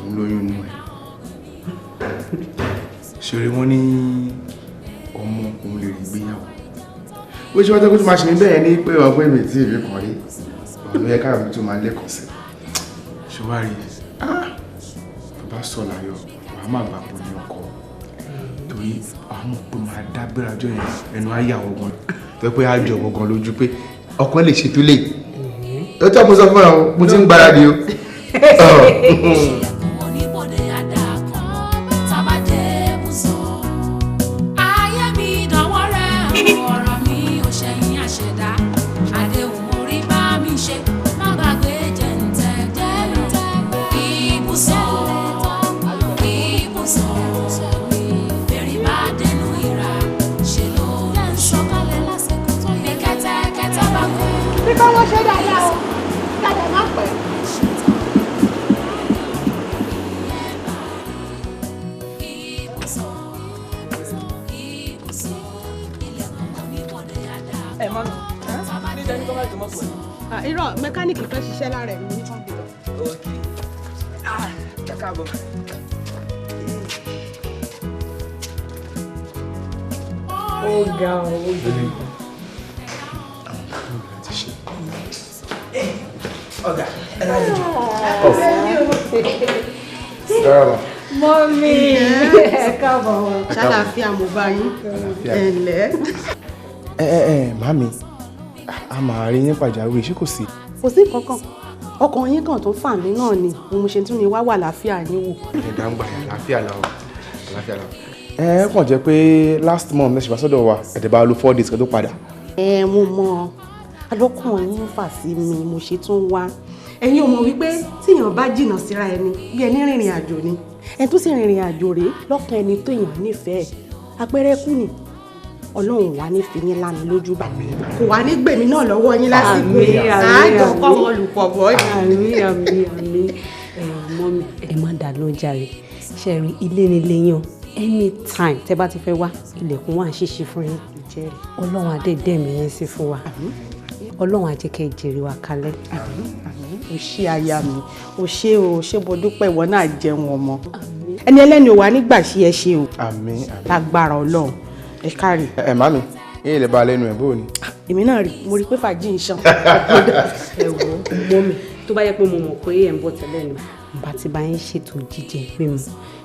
Òun lóyún inú ẹ̀. Ṣeré wọn ní ọmọ òun lè rí ìgbéyàwó. Bó ṣe wá tẹ́kọ́ tó máa ṣe mí bẹ́ẹ̀ ni pé ọgbẹ́ mi tí ìbí kan rí. Òun ló yẹ káàmì tó máa lẹ́kọ̀ọ́ sí. Ṣé wàá rí? Bàbá sọ láyọ̀, wàá má gbà pọ̀ ní ọkọ. Torí àwọn ọmọ pé máa dágbéra ọjọ́ yẹn, ẹnu á yà wọ́n gan. Tó pé á jọ wọ́n gan lójú pé ọkọ lè ṣètò lè. Ó tọ́ mo sọ fún ẹ o, mo ti ń gbáradì o. Oníbodè àdàkàn tábàdé bùsọ̀. Ayé mi dánwọ́ rẹ̀, ọ̀rọ̀ mi ò ṣẹ̀yìn àṣẹ̀dá. Àdéhùn orí bá mi ṣe, má gbàgbé jẹ̀ǹtẹ̀ jẹ̀ǹtẹ̀. Ibùsọ̀, ibùsọ̀ mi. Bẹ̀rì bá dénú ìrà, ṣe ló ń sọ̀kalẹ̀ lásìkò tó yẹ. Bí kẹ́tẹ́kẹ́tẹ́ bá kú. Bí bá wọ́n ṣe dáadáa o, dáadáa má pẹ́. Ẹ mọ́ mi níjẹ́ ní kọ́ máa jù mọ́tò ẹ̀. Irọ́, mẹkáníìkì fẹ́ ṣiṣẹ́ lára ẹ̀ ní kọ́mpútà. Ok, ah, ẹ káàbọ̀. Ó ga ọ, ó ga. Ọ̀gá, ẹ lálejò. Mọ́mí, ẹ káàbọ̀ wọn. Ṣàlàáfíà mo bá yín. Ẹ ǹlẹ́. Ẹ ẹ ẹ màmí, a máa rí yín pàjáwìrì, ṣé kò sí? Kò sí kankan, ọkàn yín kan tó fà mí náà ni mo ṣe tún ni wá wà láfíà yín wò. Ẹ dáńgbà, àlàáfíà làwọn, àlàáfíà làwọn. Ẹ kàn jẹ́ pé last month lẹ́sìn bá sọ́dọ̀ wa, ẹ̀dẹ̀ bá lo 4 days kẹ́ tó padà. Ẹ mo mọ alọ́kàn yín fà sí mi, mo ṣe tún wá. Ẹ̀yin ò mọ̀ wípé tíyàn bá jìnnà síra ẹni bí ẹni rìnrìn àjò ni, ẹni tó sì rìnrìn àjò rèé lọ́kàn ẹni tó yàn nífẹ̀ẹ́ àpẹẹrẹ kú ni. Ọlọ́run wà ní fi yín lámi lójú bá kò wá ní gbèmí náà lọ́wọ́ yín lásìkò àjọ kọ́ wọn lùpọ̀ bọ́. Àmín, àmín, àmín. Ẹ mọ́mí, ẹ má dà ló jàre. Ṣe rí, ilé ni ilé yín o. Anytime tẹ bá ti fẹ́ wá, ilẹ̀kùn wà ń ṣíṣí fún yín. Ọlọ́run adé dẹ̀mí yín sí fún wa. Ọlọ́run á jẹ́ kẹ́ ẹ jèrè wa kalẹ̀. O ṣé aya mi, o ṣé o, ṣé mo dúpẹ́. Ìwọ náà jẹun ọmọ. Ẹni ẹlẹ́ni ò wá nígbà ṣí ẹ ṣe o. Àmín, àmín. Lágbára Ọlọ́run, ẹ káre. Ẹ màmí, yín lè ba lẹ́nu ẹ̀ bó ni. Èmi náà rí, mo rí pé fàájì ń ṣàn. Ẹ wo mọ́mí, tó bá yẹ pé mo mọ̀ pé ẹ̀ ń bọ̀ tẹ́lẹ̀ ni, bá ti bá yín ṣètò jíjẹ mímu,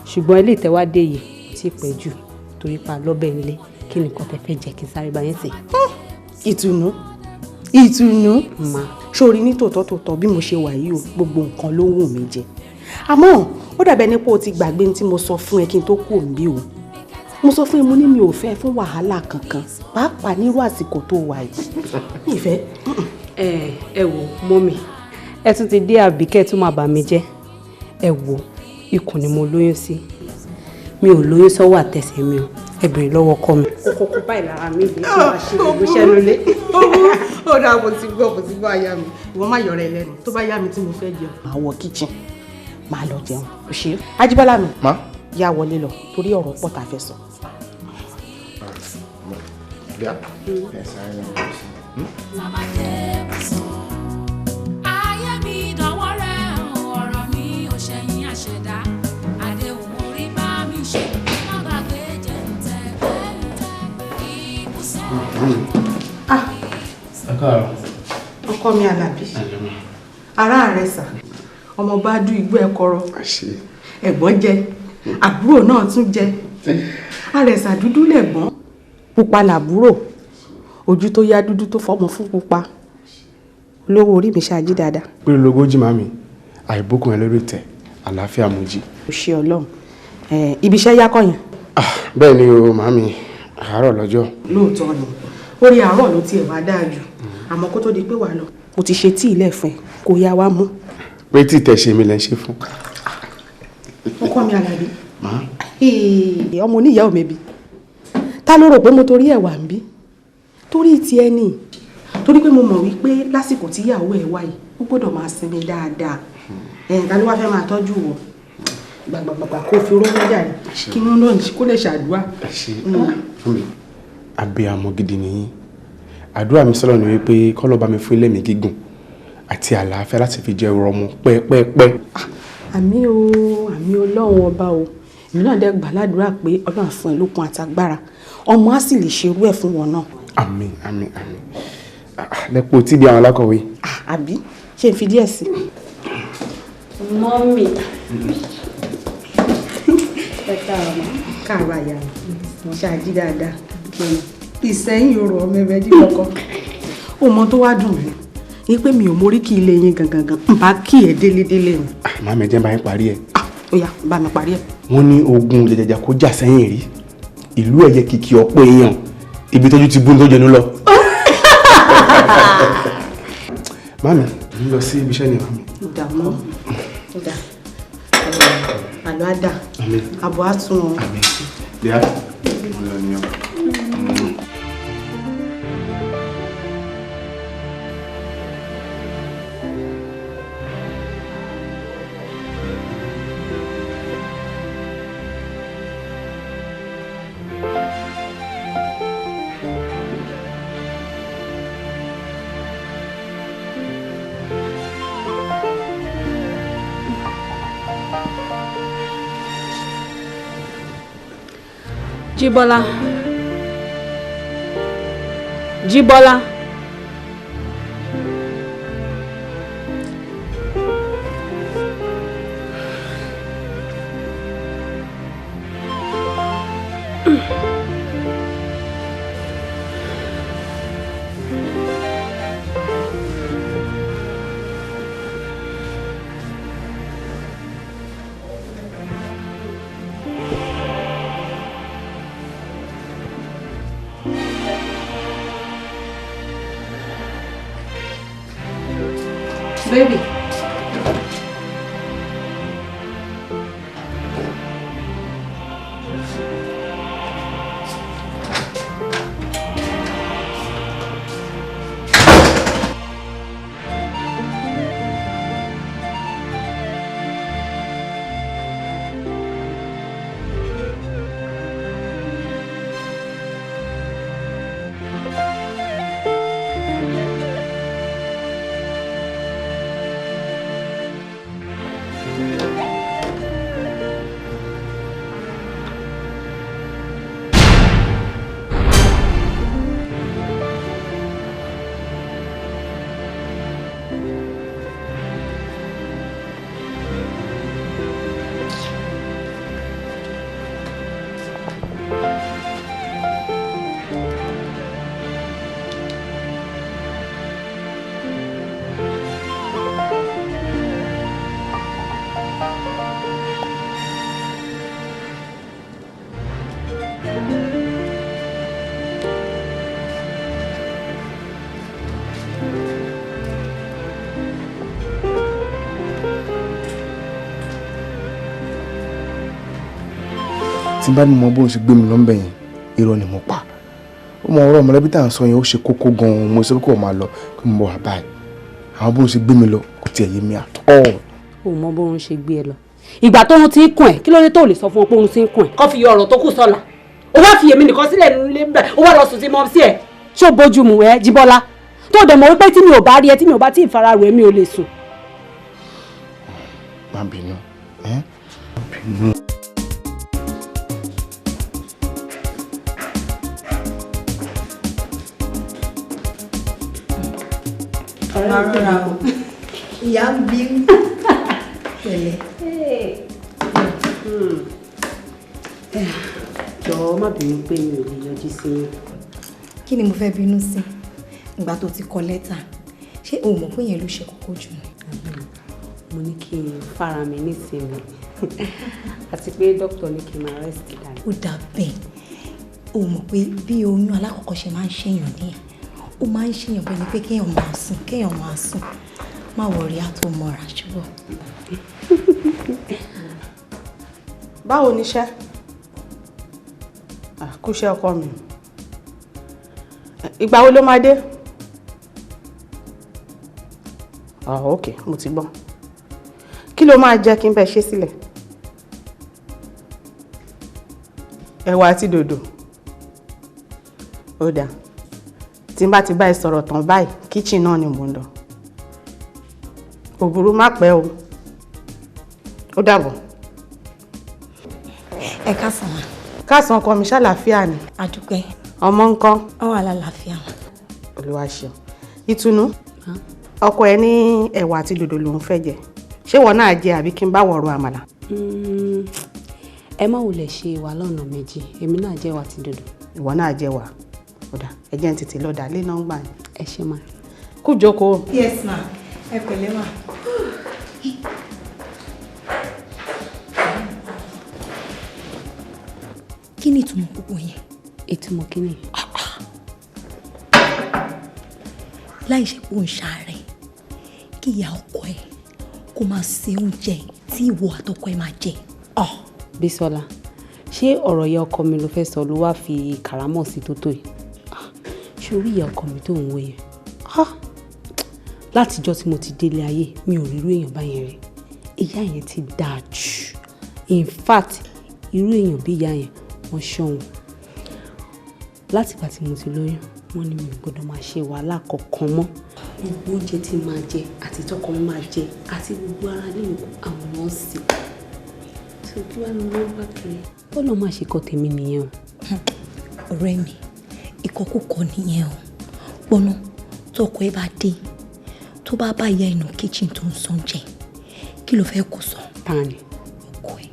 ṣùgbọ́n ilé ìtẹ́wádé yìí kò tí ì pẹ́ jù torí pa lọ́bẹ̀ nílé. Kí nìkan tẹ fẹ́ jẹ kí n sáré bá yín sè? Ìtùnú, ìtùnú. Ma. Sórí ní tòótọ́ tòótọ́ bí mo ṣe wà yìí o, gbogbo nǹkan ló wù mí jẹ, àmọ́ ó dàbẹ̀ ní pé o ti gbàgbé ní tí mo sọ fún ẹ kí n tó kú òǹbí o. Mo sọ fún ẹ, mo ní mi ò fẹ́ fún wàhálà kankan, pàápàá nírú àsìkò tó wà yìí ìfẹ́. Ẹ ẹ wo mọ́mì, ẹ tún ti dé àbíkẹ́ tún máa bà mí jẹ́. Ẹ wo, ikùn ni mo lóyún sí, mi ò lóyún sọ́wọ́ àtẹsẹ̀ mi o. Ẹ bèrè lọ́wọ́ ọkọ mi. Kókó báyìí lára mi bí tí wàá ṣe gbogbo iṣẹ́ lólé. Ó dáa, mo ti gbọ́, mo ti gbọ́ aya mi. Ìwọ má yọrọ ẹ lẹ́nu. Tó bá yá mi tí mo fẹ́ jẹun, màá wọ kíchìn, màá lọ jẹun. Kò ṣe é. Ajíbọ́lá mi. Ma. Yá wọlé lọ torí ọ̀rọ̀ pọ̀ tá a fẹ́ sọ. Ẹ sáré lọ sí. Ayé mi dánwọ́ rẹ̀, ọ̀rọ̀ mi ò ṣẹ̀yìn àṣẹ̀dá. Àdéhùn orí bá mi ṣe, má gbàgbé jẹ̀ǹtẹ̀ ibùsọ̀. Ẹ káàárọ̀. Ọkọ mi Àlàbí, ará rẹ sà, ọmọ bá dún igbó ẹ kọrọ, ẹ̀gbọ́n jẹ, àbúrò náà tún jẹ. Àrẹ̀sà dúdú lẹ̀gbọ́n, pupa làbúrò, ojú tó yá dúdú tó fọmọ fún pupa. Olówó orí mi, ṣáájí dáadáa. Pé lógójì màmí, àìbókun ẹ lórí tẹ, àlàáfíà mo jí. Ó ṣe Ọlọ́run. Ibi iṣẹ́ yá kọ́ yẹn? Bẹ́ẹ̀ ni o màmí, àárọ̀ lọ́jọ́. Lóòótọ́ ni, orí àárọ̀ ló tiẹ̀ wá dáa jù, àmọ́ kó tó di pé wà lọ, mo ti ṣe tíì ilẹ̀ fún ẹ, kó yá wa mú. Pé tí tẹ̀ ṣe mi lẹ́ ń ṣe fún. Ọkọ mi Àlàbí, ọmọ oníyàwó mi bí, ta ló rò pé mo torí ẹ̀ wà ń bí? Torí ti ẹ ní, torí pé mo mọ̀ wípé lásìkò tí ìyàwó ẹ̀ wá yìí, ó gbọ́dọ̀ máa sinmi dáadáa. Ẹ̀ ta ló wá fẹ́ máa tọ́jú wọ gbàgbàgbà kó fi rówó jáde kí wọ́n náà kó lè ṣàdúrà. Ẹ ṣe fún mi. Abiyamọ gidi nìyí. Àdúrà mi sọ́lọ̀ ni wípé kọ́lọ́ bá mi fún ilé mi gígùn àti àlàáfíà láti fi jẹ ọrọ̀ ọmọ pẹ́ẹ́pẹ́ẹ́pẹ́. Àmín o, àmín Ọlọ́run ọba o. Èmi náà dẹ́ gbà ládùúrà pé Ọlọ́run fún ẹ lókun àtagbára, ọmọ á sì lè ṣerú ẹ̀ fún wọn náà. Àmín àmín àmín. Lẹ́pọ̀ tí bí àwọn alákọ̀wé. Àbí ṣé n fi díẹ̀ sí. Mọ́mì. Ẹ káàárọ̀ ma. Káàárọ̀ àyà mi, ṣáàjì dáadáa. Ìsẹ́yìn orò ọmọ ẹgbẹ́ jí kọ́kọ́. Ó mọ tó wá dùn mí ní pé mi ò mórí kí ilé yín gangan gan n bá kí ẹ délédélé ni. Màmí, jẹ́ bá yín parí ẹ̀. Ó yá, bá mi parí ẹ̀. Wọ́n ní ogun jẹjẹjà kó jà sẹ́yìn rí, ìlú ẹ̀yẹ kìkì ọ̀pọ̀ èèyàn, ibi tójú ti bú ní tó jẹnu lọ. Màmí, mo lọ sí ibi iṣẹ́ ni màmí. Ìdààmú ìdà àlọ́ àdà àbọ̀ àtún wọn. Díà, mo lọ ní ọ. Jíbọ́lá. Jíbọ́lá. Baby. Tí n bá ní mo bóun ṣe gbé mi lọ́nbẹ̀ yẹn, irọ́ ni mo pa. Ó mọ ọ̀rọ̀ mọ̀lẹ́bí tá à ń sọ yẹn, ó ṣe kókó gan-an. Mo sọ pé kò máa lọ kí mo bọ̀ wá báyìí. Àwọn bóun ṣe gbé mi lọ kò tiẹ̀ yé mi at all. O mọ bóun ṣe gbé ẹ lọ. Ìgbà tóun ti ń kùn ẹ, kí ló dé tó lè sọ fún ọ pé òun ti ń kùn ẹ? Kó fi ọ̀rọ̀ tó kù sọ̀la. Ó wá fi èmi nìkan sílẹ̀ nílé bẹ́ẹ̀, ó wá lọ sùn sí mọ́ sí ẹ̀. Ṣé o bójú mu ẹ, Jíbọ́lá? Tó o dẹ̀ mọ̀ wípé tí mi ò bá rí ẹ, tí mi ò bá tí ì fara rò ẹ, mi ò lè sùn. Má bínú, ẹ́ má bínú. Rárá o, ìyá ń bí pẹ̀lẹ́. Jọ̀ọ́ má bínú pé mi ò lè yọjú sí yín. Kí ni mo fẹ́ bínú sí? Ìgbà tó ti kọ lẹ́tà, ṣé o mọ̀ pé yẹn ló ṣe kókó jù ni? Mo ní kí n fara mi nísinmi àti pé dókítà ní kí n máa rest dáadáa. Ó dà bẹ́ẹ̀. O mọ̀ pé bí oyún alákọ̀ọ́kọ́ ṣe máa ń ṣèyàn nìyẹn. Ó máa ń ṣèyàn bẹ́ẹ̀ ni pé kéèyàn máa sùn, kéèyàn máa sùn. Má wọrí, á tó mọ́ra ṣùgbọ́n. Báwo ni iṣẹ́? Kúṣẹ́ ọkọ mi. Ìgbà wo ló máa dé? Ah, ok, mo ti gbọ́. Kí ló máa jẹ kí n bẹ ṣe sílẹ̀? Ẹ̀wà àti dòdò. Ó dáa. Tí n bá ti bá ẹ sọ̀rọ̀ tán báyìí, kíchìn náà ni mò ń lọ. Kò burú, má pẹ́ o. Ó dàbọ̀. Ẹ káàsán ma. Káàsán ọkọ mi, ṣàlàáfíà ni? Àdúpẹ́. Ọmọ ńkọ́? Ó wà lálàáfíà ma. Olúwa ṣeun. Ìtùnú, ọkọ ẹ ní ẹ̀wà àti dòdò lòún fẹ́ jẹ. Ṣé ìwọ náà jẹ àbí kí n bá wọ̀rọ̀ àmàlà? Ẹ má wulẹ̀ ṣe wà lọ́nà méjì, èmi náà jẹ́ wà ti dòdò. Ìwọ náà jẹ wà. Ó dà, ẹ jẹ́ n tètè lọ dà lé nọ́ngbà ni. Ẹ ṣe ma. Kú jókòó. Yes ma, ẹ pẹ̀lẹ́ ma. Kí ni ìtumọ̀ gbogbo yẹn? Ìtumọ̀ kí ni? Láì ṣe pé ó ń ṣàárẹ̀, kí ìyá ọkọ ẹ kó máa ṣe oúnjẹ tí ìwọ àtọkọ ẹ máa jẹ. Bísọ́lá, ṣé ọ̀rọ̀ ìyá ọkọ mi ló fẹ́ sọ ló wáá fi kàrámọ̀ sí tó tó yìí? Ṣé orí ìyá ọkọ mi tó ń wo yẹn? Látijọ́ tí mo ti délé ayé, mi ò rírú èèyàn báyẹn rí. Ìyá yẹn ti dáa jù. In fact, irú èèyàn bí ìyá yẹn wọ́n ṣọ̀wọ́n. Látìgbà tí mo ti lóyún, wọ́n ní mi ò gbọ́dọ̀ máa ṣe wàhálà kankan mọ́. Gbogbo oúnjẹ tí máa jẹ àti tọkọ mi máa jẹ àti gbogbo ara ní ìkó àwọn náà sì. Tó kí wàá ní wọ́n bá kiri. Bọ́lá máa ṣe kọ́ tèmi nìyẹn o. Ọ̀rẹ́ mi, ìkọkúkọ nìyẹn o. Gbọ́nà tọkọ ẹ bá dé, tó bá bá ìyá inú kíchìn tó ń sọ oúnjẹ, kí ló fẹ́ kó sọ? Ta ni? Ọkọ ẹ.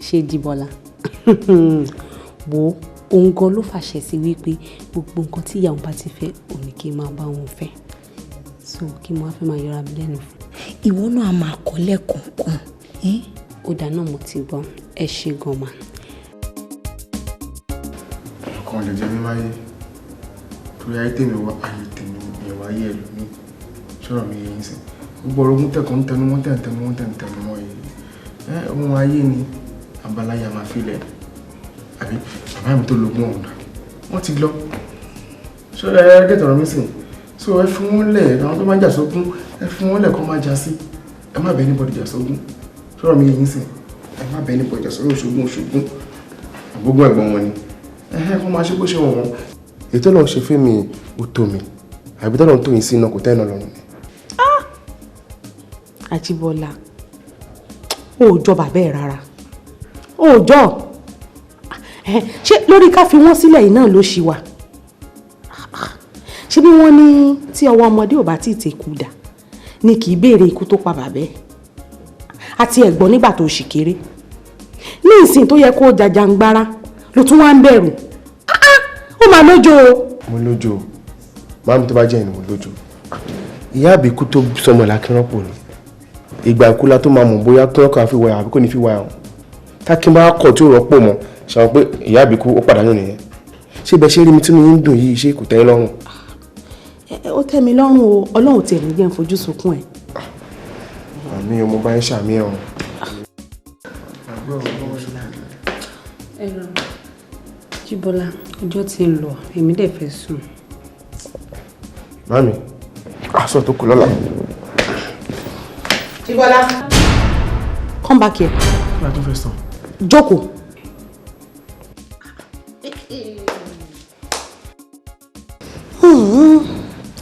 Ṣé Jíbọ́lá? Wo òun gan ló fàṣẹ sí wípé gbogbo nǹkan tí ìyá òun bá ti fẹ́ òun ni kí n máa bá òun fẹ́. So kí mo wá fẹ́ máa yọra mi lẹ́nu fún. Ìwọ náà a máa kọ́ lẹ́kọ̀ọ̀kan. Ó dáa náà, mo ti gbọ́. Ẹ ṣe gan ma. Ọkàn lè jẹ mí máyé torí ayé tèmi wá, ayé tèmi ìwà ayé ẹlòmíì. Ṣọ́rọ̀ mi yẹn sìn, gbogbo ọ̀rọ̀ ogún tẹ̀kọ́ ń tẹnu mọ́, tẹ̀ ń tẹnu mọ́, tẹ̀ ń tẹnu mọ́ yìí. Ẹ ohun ayé ni abaláyé a máa filẹ̀, àbí bàbá mi tó lógún ọ̀hún dà wọ́n ti lọ. Ṣọ́rọ̀ ẹ gẹ̀tọ̀rọ̀ mi sìn, so ẹ fún wọn lẹ̀. Àwọn tó máa ń jà sógún, ẹ fún wọn lẹ̀ kó máa jà sí. Ẹ má bẹ anybody jà sógún. Ṣọ́rọ̀ mi yẹn sìn, ẹ má bẹ anybody jà sógún. Ṣogún ṣogún àgbógún ẹ̀gbọ́n wọn ni ẹ kó máa ṣe bó ṣe wọ̀n wọn. Ètò náà ṣe fún mi ó tó mi, àbí tọ́lọ̀ tó yín sí iná kò tẹ́ iná lọ́rùn ni. Àjíbọ́lá, ó jọ bàbá ẹ̀ rárá, ó jọ. Ṣé lórí ká fi wọ́n sílẹ̀ yìí náà ló ṣì wà? Ṣé bí wọ́n ní tí ọwọ́ ọmọdé ò bá tí ì tẹ̀kù dà ni kì í béèrè ikú tó pa bàbá ẹ̀ àti ẹ̀gbọ́n nígbà tó ṣì kéré? Ní ìsìn tó yẹ kó jàjàngbara ló tún wá ń bẹ̀rù. Ó máa lójó o. Mo lójó o, màámi, tó bá jẹ́ ìnìwọ̀n lójó. Ìyá àbíkú tó sọmọ làkínrọ́pò ni ìgbà ìkúla tó máa mọ̀ bóyá kí wọ́n kàn fi wá àbí kò ní fi wá ẹ̀hún. Tákì bá kọ̀ tí ó rọ́pò mọ́, ṣàwọn pé ìyá àbíkú ó pàdánù nìyẹn. Ṣé ibẹ̀ ṣe rí mi tí mi ń dùn yìí, ṣé kò tẹ́ ẹ lọ́rùn? Ó tẹ́ mi lọ́rùn o. Ọlọ́run tiẹ̀ ní jẹ́ ń fojú sunkún ẹ̀. Àmì, ọmọ bá ń ṣàmì ẹ̀hún. Jíbọ́lá, ọjọ́ ti ń lọ, èmi dẹ̀ fẹ́ sùn. Màámi, aṣọ tó kù lọ́la. Jíbọ́lá, come back here. Kí la tún fẹ́ sọ? Jókòó.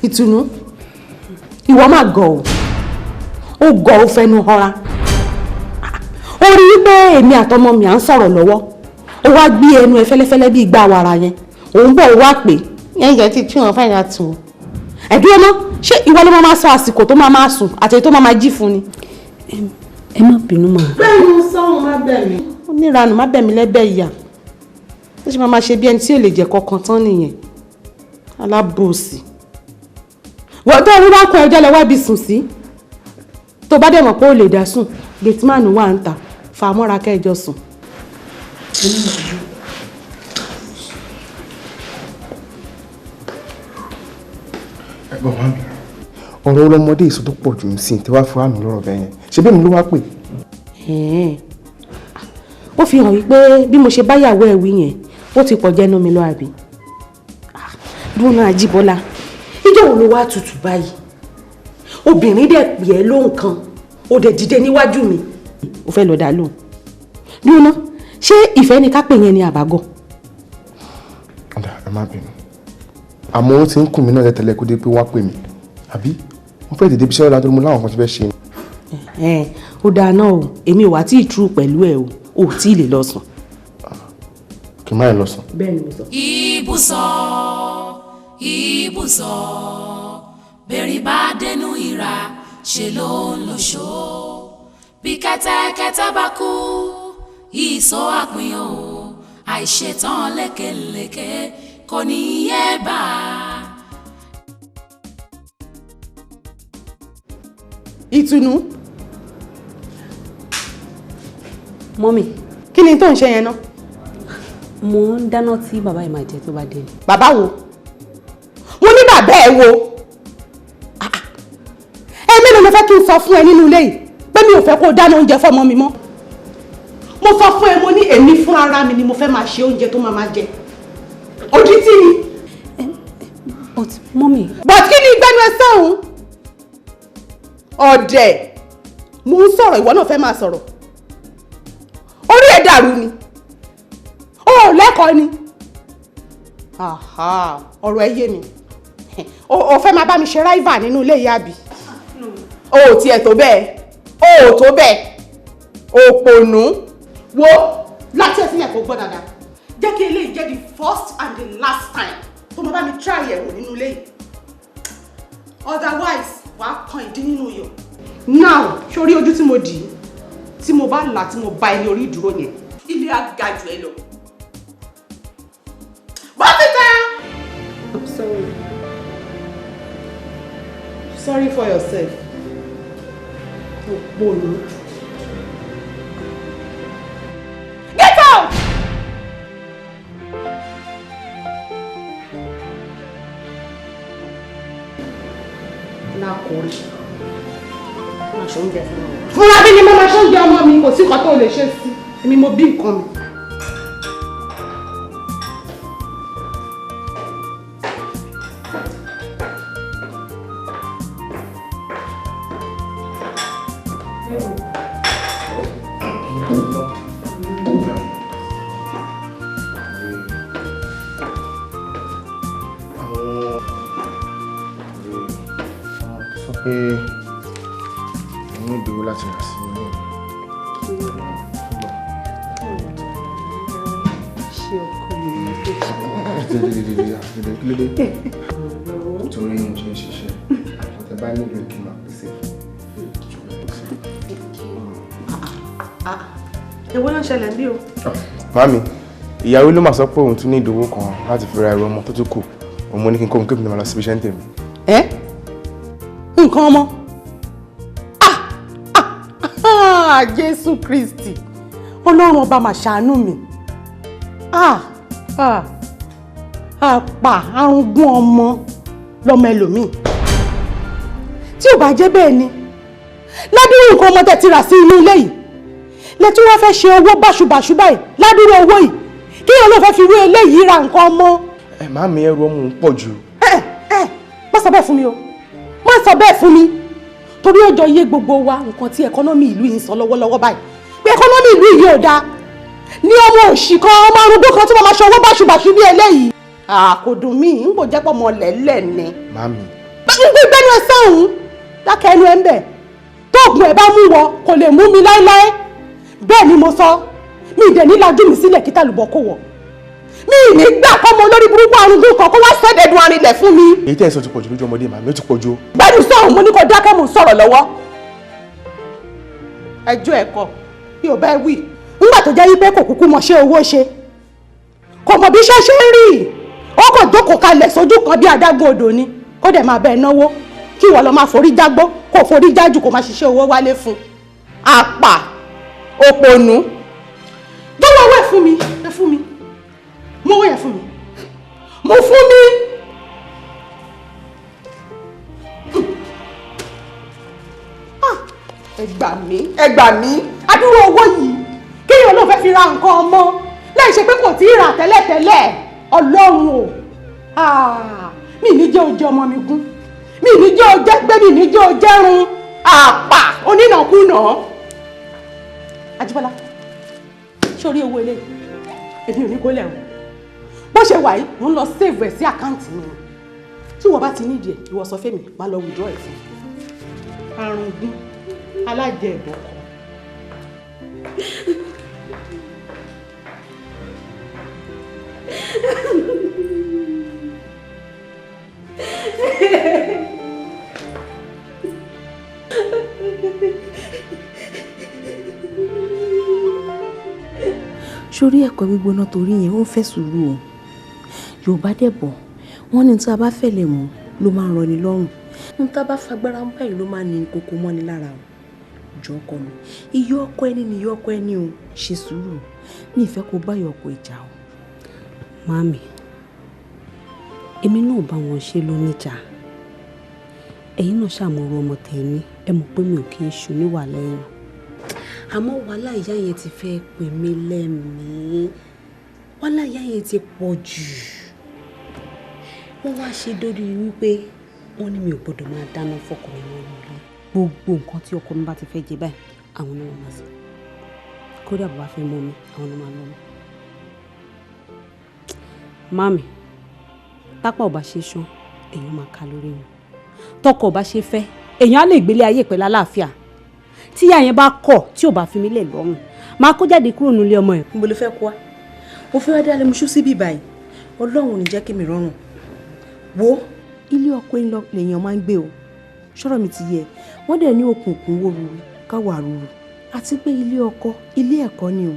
Ìtùnú, ìwọ máa gọ̀ ọ́, ó gọ̀ ó fẹnu họra. Ó rí i pé èmi àtọmọ mi à ń sọ̀rọ̀ lọ́wọ́, ó wá gbé ẹnu ẹ fẹ́lẹ́fẹ́lẹ́ bí igbá wàrà yẹn. Òun bọ̀, ó wá pè é yẹn ti tún wọn fáìlà tù ú. Ẹ̀dúró ná, ṣé ìwọ ló máa sọ àsìkò tó máa máa sùn àti èyí tó máa máa jí fún ni? Ẹ má bínú mà. Bẹ́ẹ̀ni sọ́hun, má bẹ̀ mí. Oníranù, má bẹ̀ mí lẹ́bẹ̀ ìyà. Ó ṣe máa máa ṣe bí ẹni tí ò lè jẹ́ kankan tán nìyẹn. Alábòsí. Wọ́n tó orí bá kọ ẹjọ́ lọ wábi sùn sí. Tó bá dẹ̀ mọ̀ pé ó lè dá sùn, gateman wà ń ta, fà á mọ́ra kẹjọ sùn. Ẹ̀gbọ́n màmí, ọ̀rọ̀ ọlọ́mọdé èso tó pọ̀ jù ń sìn tí wàá fún àmì lọ́rọ̀ bẹ́ẹ̀ yẹn, ṣé bẹ́ẹ̀ mi ló wá pè? Ó fi hàn wípé bí mo ṣe báyàwó ẹ̀ wí yẹn, ó ti pọ̀ jẹ́nu mi lọ, àbí? Dúró náà, Àjíbọ́lá, ìjọ wo ló wá tutù báyìí? Obìnrin dẹ̀ pè ẹ́ lóhùn kan, ó dẹ̀ dìde níwájú mi, ó fẹ́ lọ dá lóhùn. Dúró náà, ṣé ìfẹ́ ni ká pè yẹn ni àbágọ̀? Ọ̀dà, ẹ má bínú, àmọ́ ó ti ń kùn mí náà tẹ́lẹ̀ kó dé pé wá pè mí, àbí wọ́n fẹ́ẹ́ dìde ibiṣẹ́ lọ́la tó mú láwọn kan tó fẹ́ ṣe ni. Ó dáa náà o, èmi ò wá tí ì tú pẹ̀lú ẹ o, ò tí ì lè lọ sùn. Kì í má lọ sùn. Bẹ́ẹ̀ ni mo sọ. Ibùsọ̀, ibùsọ̀, bẹ̀rì bá dénú ìrà ṣe ló ń lò ṣó. Bí kẹ́tẹ́kẹ́tẹ́ bá kú, ìsọ àpìyàn o, àìṣetán lékelèké kò ní yé bá a. Ìtùnú. Mọ́mì. Kí ni tó ń ṣe yẹn náà? Mo ń dáná tí bàbá yìí máa jẹ tó bá dé ni. Bàbá wo? Mo ní bàbá ẹ wo? Ẹ mélòó ló fẹ́ kí n sọ fún ẹ nínú ilé yìí pé mi ò fẹ́ kó o dáná oúnjẹ fọ́mọ mi mọ́. Mo sọ fún ẹ, mo ní èmi fún ara mi ni mo fẹ́ máa ṣe oúnjẹ tó máa máa jẹ. Ojú tí mi. But mọ́mì. But kí ni ìgbẹ́nu ẹ sọ̀hún? Ọ̀dẹ̀, mo ń sọ̀rọ̀, ìwọ náà fẹ́ máa sọ̀rọ̀. Orí ẹ̀ dàrú ni. O ò lẹ́kọ̀ọ́ ni. Ọ̀rọ̀ ẹ yé mi. O fẹ́ máa bá mi ṣe ráìvà nínú ilé ìyá àbí? O ò tiẹ̀ tó bẹ́ẹ̀. O ò tó bẹ́ẹ̀. Òpònú. Wo láti ẹ̀sìn yẹn kò gbọ́ dáadáa. Jẹ́ kí eléyìí jẹ́ the first and the last time tó máa bá mi try ẹ̀wò nínú ilé yìí. Otherwise, wàá kan ìdí nínú iyọ̀. Now, sórí ojú tí mo dì í, tí mo bá là tí mo bá ẹni orí ìdúró yẹn, ilé á ga jù ẹ lọ. Bọ́sítà! I'm sorry. Sorry for yourself. Òpònú. Get out! Lákòórí. Máa ṣe oúnjẹ fún mi. Fúnra bí ni mo máa ṣe oúnjẹ ọmọ mi, kò sí nǹkan tó lè ṣe sí. Èmi mo bí nǹkan mi. Sọ pé mo ní ìdúró láti rà sí ilé mi. Ṣé ọkọ mi ní Torí mo ṣe ń ṣiṣẹ́, àwọn tẹ bá nílò kí n máa pèsè fún. Èwo ló ń ṣẹlẹ̀ bí o? Màámi, ìyàwó ló máa sọ pé òun tún ní ìdòwò kan láti fi ra ẹrù ọmọ tó tún kù. Òun mo ní kí n kó òun kébì ní ma lọ síbi iṣẹ́ ń tèmi. Ẹ́ nǹkan ọmọ. Jésù Kristi, Ọlọ́run ọba mà ṣàánú mi. Àpà arúgbó ọmọ lọmọ ẹlòmíì. Tí ò bá jẹ́ bẹ́ẹ̀ ni, ládùúrú nǹkan ọmọ tẹ́ ti rà sí inú ilé yìí, lẹ́tún wá fẹ́ ṣe owó báṣubàṣu báyìí, ládùúrú owó yìí, kí èèyàn ló fẹ́ fi rú eléyìí ra nǹkan ọmọ. Ẹ màámi, ẹrù ọmọ ń pọ̀ jù. Ẹ má sọ bẹ́ẹ̀ fún mi o, má sọ bẹ́ẹ̀ fún mi, torí ó jọ yé gbogbo wa nǹkan tí ẹkọ́nọ́mì ìlú yìí ń sọ lọ́wọ́lọ́wọ́ báyìí, pé ẹkọ́nọ́mì ìlú yìí ò dáa. Ní ọmọ òṣì kan, ọmọ arúgbó kan tí wọ́n máa ṣe owó báṣubàṣu bí eléyìí. Kò dùn mí, n kò jẹ́ pọ̀ mọ́ lẹ́lẹ̀ ni. Màámi. Gbé gbẹ́nu ẹ sẹ́hùn, dákẹ́ ẹnu ẹ ń bẹ̀. Tóògùn ẹ̀ bá mú wọ, kò lè mú mi láéláé. Bẹ́ẹ̀ ni mo sọ, mi ì dẹ̀ ní lajú mi sílẹ̀ kí tàlùbọ̀ kò wọ̀. Mi ì ní gbà kọ́mọ olórí burúkú arúgbó kan kó wá sẹ́dẹ̀dùn arinlẹ̀ fún mi. Èyí tẹ́ ẹ sọ ti pọ̀jù lójú ọmọdé, màámi, ó ti pọ̀jù. Gbẹ́nu sọ̀hún, mo ní kó dákẹ́, mò ń sọ̀rọ̀ lọ́wọ́. Ẹjọ́ ẹ̀kọ́ bí ò bá wí. Nígbà tó jẹ́ wípé kò kúkú mọṣẹ́ owó ṣe, kò mọ̀ bí iṣẹ́ ṣe ń rí, ó kò jókòó kalẹ̀ sójú kan bí adágún odò ni, kó dẹ̀ máa bẹ́ẹ̀ náwó, kí ìwọ lọ máa forí jágbó, kó forí jájù, kó máa ṣiṣẹ́ owó wálé fún un. Àpà òpònú. Jọ̀wọ́ owó ẹ̀ fún mi, ẹ fún mi, mú owó yẹn fún mi, mú fún mi. Ẹ gbà mí, ẹ gbà mí, adúrú owó yìí kéèyàn ló fẹ́ fi ra nǹkan ọmọ láì ṣe pé kò tí ì rà tẹ́lẹ̀tẹ́lẹ̀. Ọlọ́run o, mi ní jẹ́ oúnjẹ ọmọ mi gún, mi ní jẹ́ oúnjẹ gbé, mi ní jẹ́ oúnjẹ run. Àpà onínàkúnà. Ajíbọ́lá, sórí owó eléyìí èmi ò ní kó lẹ̀ o. Bó ṣe wà yìí, mò ń lọ save ẹ̀ sí àkáǹtì mi. Tí wọ́n bá ti nídìí ẹ̀, ìwọ sọ fẹ́mi, má lọ withdraw ẹ̀ fún. Arùngún alájẹ ìbọ̀kọ̀. Sórí ẹ̀kọ́ gbígbóná torí yẹn ó ń fẹ́ sùúrù o. Yorùbá dẹ̀ bọ̀, wọ́n ní tí a bá fẹ̀lẹ̀ mú ló máa ń rọni lọ́rùn, ní tá a bá fagbára ń báyìí ló máa ní kókó mọ́ni lára o. Jọ ọkọ mi, iye ọkọ ẹni ni iye ọkọ ẹni o, ṣe sùúrù, mi ìfẹ́ kó bá ìyọkọ ìjà o. Màámi, èmi náà bá wọn ṣe lóníjà. Ẹ̀yin náà ṣàmúrò ọmọ tẹ̀mí, ẹ mọ̀ pé mi ò kí ń ṣu níwà lẹ́yìn. Àmọ́ wàhálà ìyá yẹn ti fẹ́ pè mí lẹ́mìí, wàhálà ìyá yẹn ti pọ̀ jù. Wọ́n wá ṣe dórí wípé wọ́n ní mi ò gbọ́dọ̀ máa dáná fọ́kọ mi mọ́ nílé. Gbogbo nǹkan tí ọkọ mi bá ti fẹ́ jẹ báyìí, àwọn náà máa sè. Kódà bó bá fẹ́ mọ́ mi, àwọn náà máa lọ mọ́. Màámi, tápà ò bá ṣe ṣán, èèyàn máa ka lórí mi. Tọkọ ò bá ṣe fẹ́, èèyàn á lè gbélé ayé pẹ̀lú àlàáfíà. Tí ìyá yẹn bá kọ̀ tí ò bá fi mí lẹ̀ lọ́rùn, máa kó jáde kúrò nílé ọmọ ẹ̀. Níbo ló fẹ́ kó wa? Mo fẹ́ wá dá lẹ́mu ṣú síbí báyìí. Ọlọ́run ò ní jẹ́ kí mi rọrùn. Wo ilé ọkọ ẹ̀ lọ lèèyàn máa ń gbé o. Ṣọ́rọ̀ mi ti yẹ. Wọ́n dẹ̀ ní òkùnkùn wó ruru káwà ruru. Àti pé ilé ọkọ, ilé ẹ̀kọ́ ni o.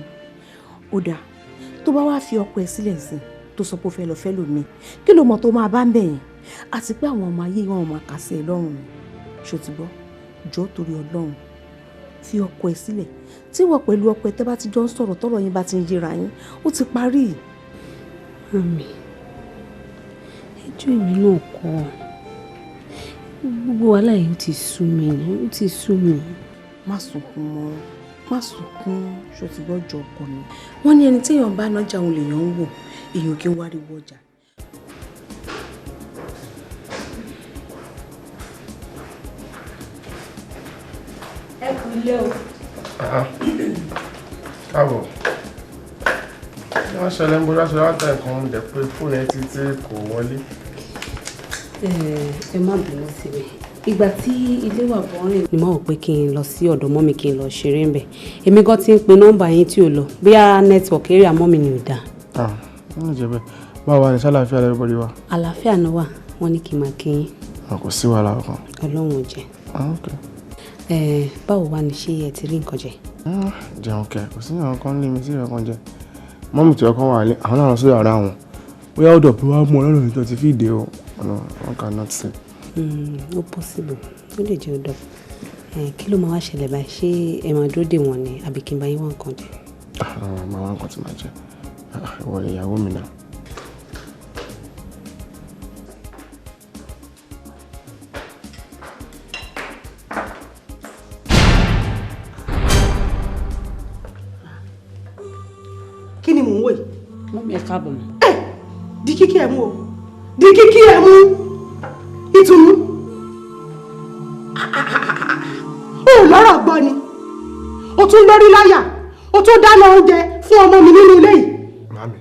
Ó dáa, tó bá wá fi ọkọ ẹ̀ sílẹ̀ sí, tó sọ pé ó fẹ́ lọ fẹ́ lòmíì, kí ló mọ̀ tó máa bá ń bẹ̀ yẹn? Àti pé àwọn ọmọ ayé wọn máa kà sí ẹ lọ́rùn ni. Ṣó ti gbọ́? Jọ̀ọ́ torí Ọlọ́run, fi ọkọ ẹ sílẹ̀. Tí wọ́n pẹ̀lú ọkọ ẹ tẹ́ bá ti jọ ń sọ̀rọ̀, tọ́rọ̀ yín bá ti ń yéra yín, ó ti parí. Màámi, ẹjọ́ èmi náà kọ́. Gbogbo wàhálà yìí ó ti sú mi, ó ti sú mi. Má sunkún mọ́, má sunkún, ṣó ti gbọ́? Jọ ọkọ mi. Wọ́n ní ẹni tí èèyàn bá nájà òun lèèyàn ń wò, èèyàn kì í wáriwo ọjà. Ẹ kú ilé o. Káàbọ̀. Wọ́n ṣẹlẹ̀ ń bọ́lá ṣe láta ẹ̀kan mú jẹ́ pé fóònù ẹ títí kò wọlé. Ẹ má bínú sí mi. Ìgbà tí ilé wà bọ́rìn ni mo rò pé kí n lọ sí ọ̀dọ̀ mọ́mi kí n lọ ṣeré ńbẹ̀. Èmi gan ti ń pe nọ́mbà yín tí ò lọ. Bóyá nẹ́tíwọ̀kì eré àmọ́ mi ni ò dáa. Ó jẹ́ bẹ́ẹ̀. Báwo wà ní ṣàlàáfíà everybody wa? Àlàáfíà náà wà, wọ́n ní kí n máa kí yín. Kò sí wàhálà kankan. Ọlọ́run ò jẹ́. Báwo wà ní ṣé ẹ ti rí nǹkan jẹ? Jẹun kẹ, kò sí ìyàn kan lé mi sí ìyàn kan jẹ. Mọ́mì tí ọkàn wà lé, àwọn náà lọ sí yàrá wọn. Bóyá ó dọ̀ pé wàá mú ọlọ́run tó ti fi dé o. Ọ̀nà wọn kà not say. Ó possible, ó lè jẹ́ ọ̀dọ̀. Kí ló máa wá ṣẹlẹ̀ báyìí? Ṣé ẹ máa dúró dè wọ́n ni àbí kí n bá yín wá nǹkan jẹ? Màá wá nǹkan tí màá jẹ. Ìwọ ni ìyàwó mi náà. Kí ni mò ń wò yìí? Mọ́mí ẹ káàbọ̀ mọ́. Ẹ di kíkí ẹ mú o, di kíkí ẹ mú. Ìtùnú, o ò lọ́rọ̀ gbọ́ ni, o tún lórí láyà, o tún dáná oúnjẹ fún ọmọ mi nínú ilé yìí. Màámi,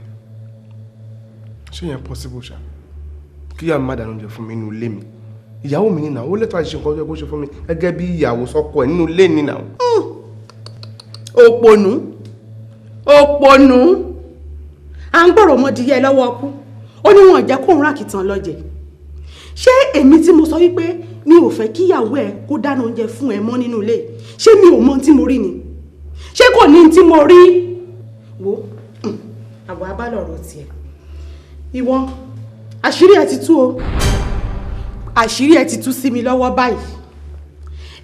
ṣé yẹn possible ṣá? Kí ìyá mi má dáná oúnjẹ fún mi nínú ilé mi? Ìyàwó mi nínà, ó lẹ́tọ̀ọ́ àti ṣe nǹkan tó yẹ kó ṣe fún mi gẹ́gẹ́ bí ìyàwó sọ́kọ ẹ̀ nínú ilé nínà. Òpònú, òpònú, à ń gbòrò ọmọdìyẹ lọ́wọ́ ọkú, ó ní wọn jẹ́ kóun rákìtàn lọ́jẹ̀. Ṣé èmi tí mo sọ wípé mi ò fẹ́ kíyàwó ẹ kó dáná oúnjẹ fún ẹ mọ́ nínú ilé, ṣé mi ò mọ ohun tí mo rí ni? Ṣé kò ní ohun tí mo rí? Wo àbọ̀ abálọ̀rọ̀ tiẹ̀. Ìwọ, àṣírí ẹ ti tú o. Àṣírí ẹ ti tú sí mi lọ́wọ́ báyìí.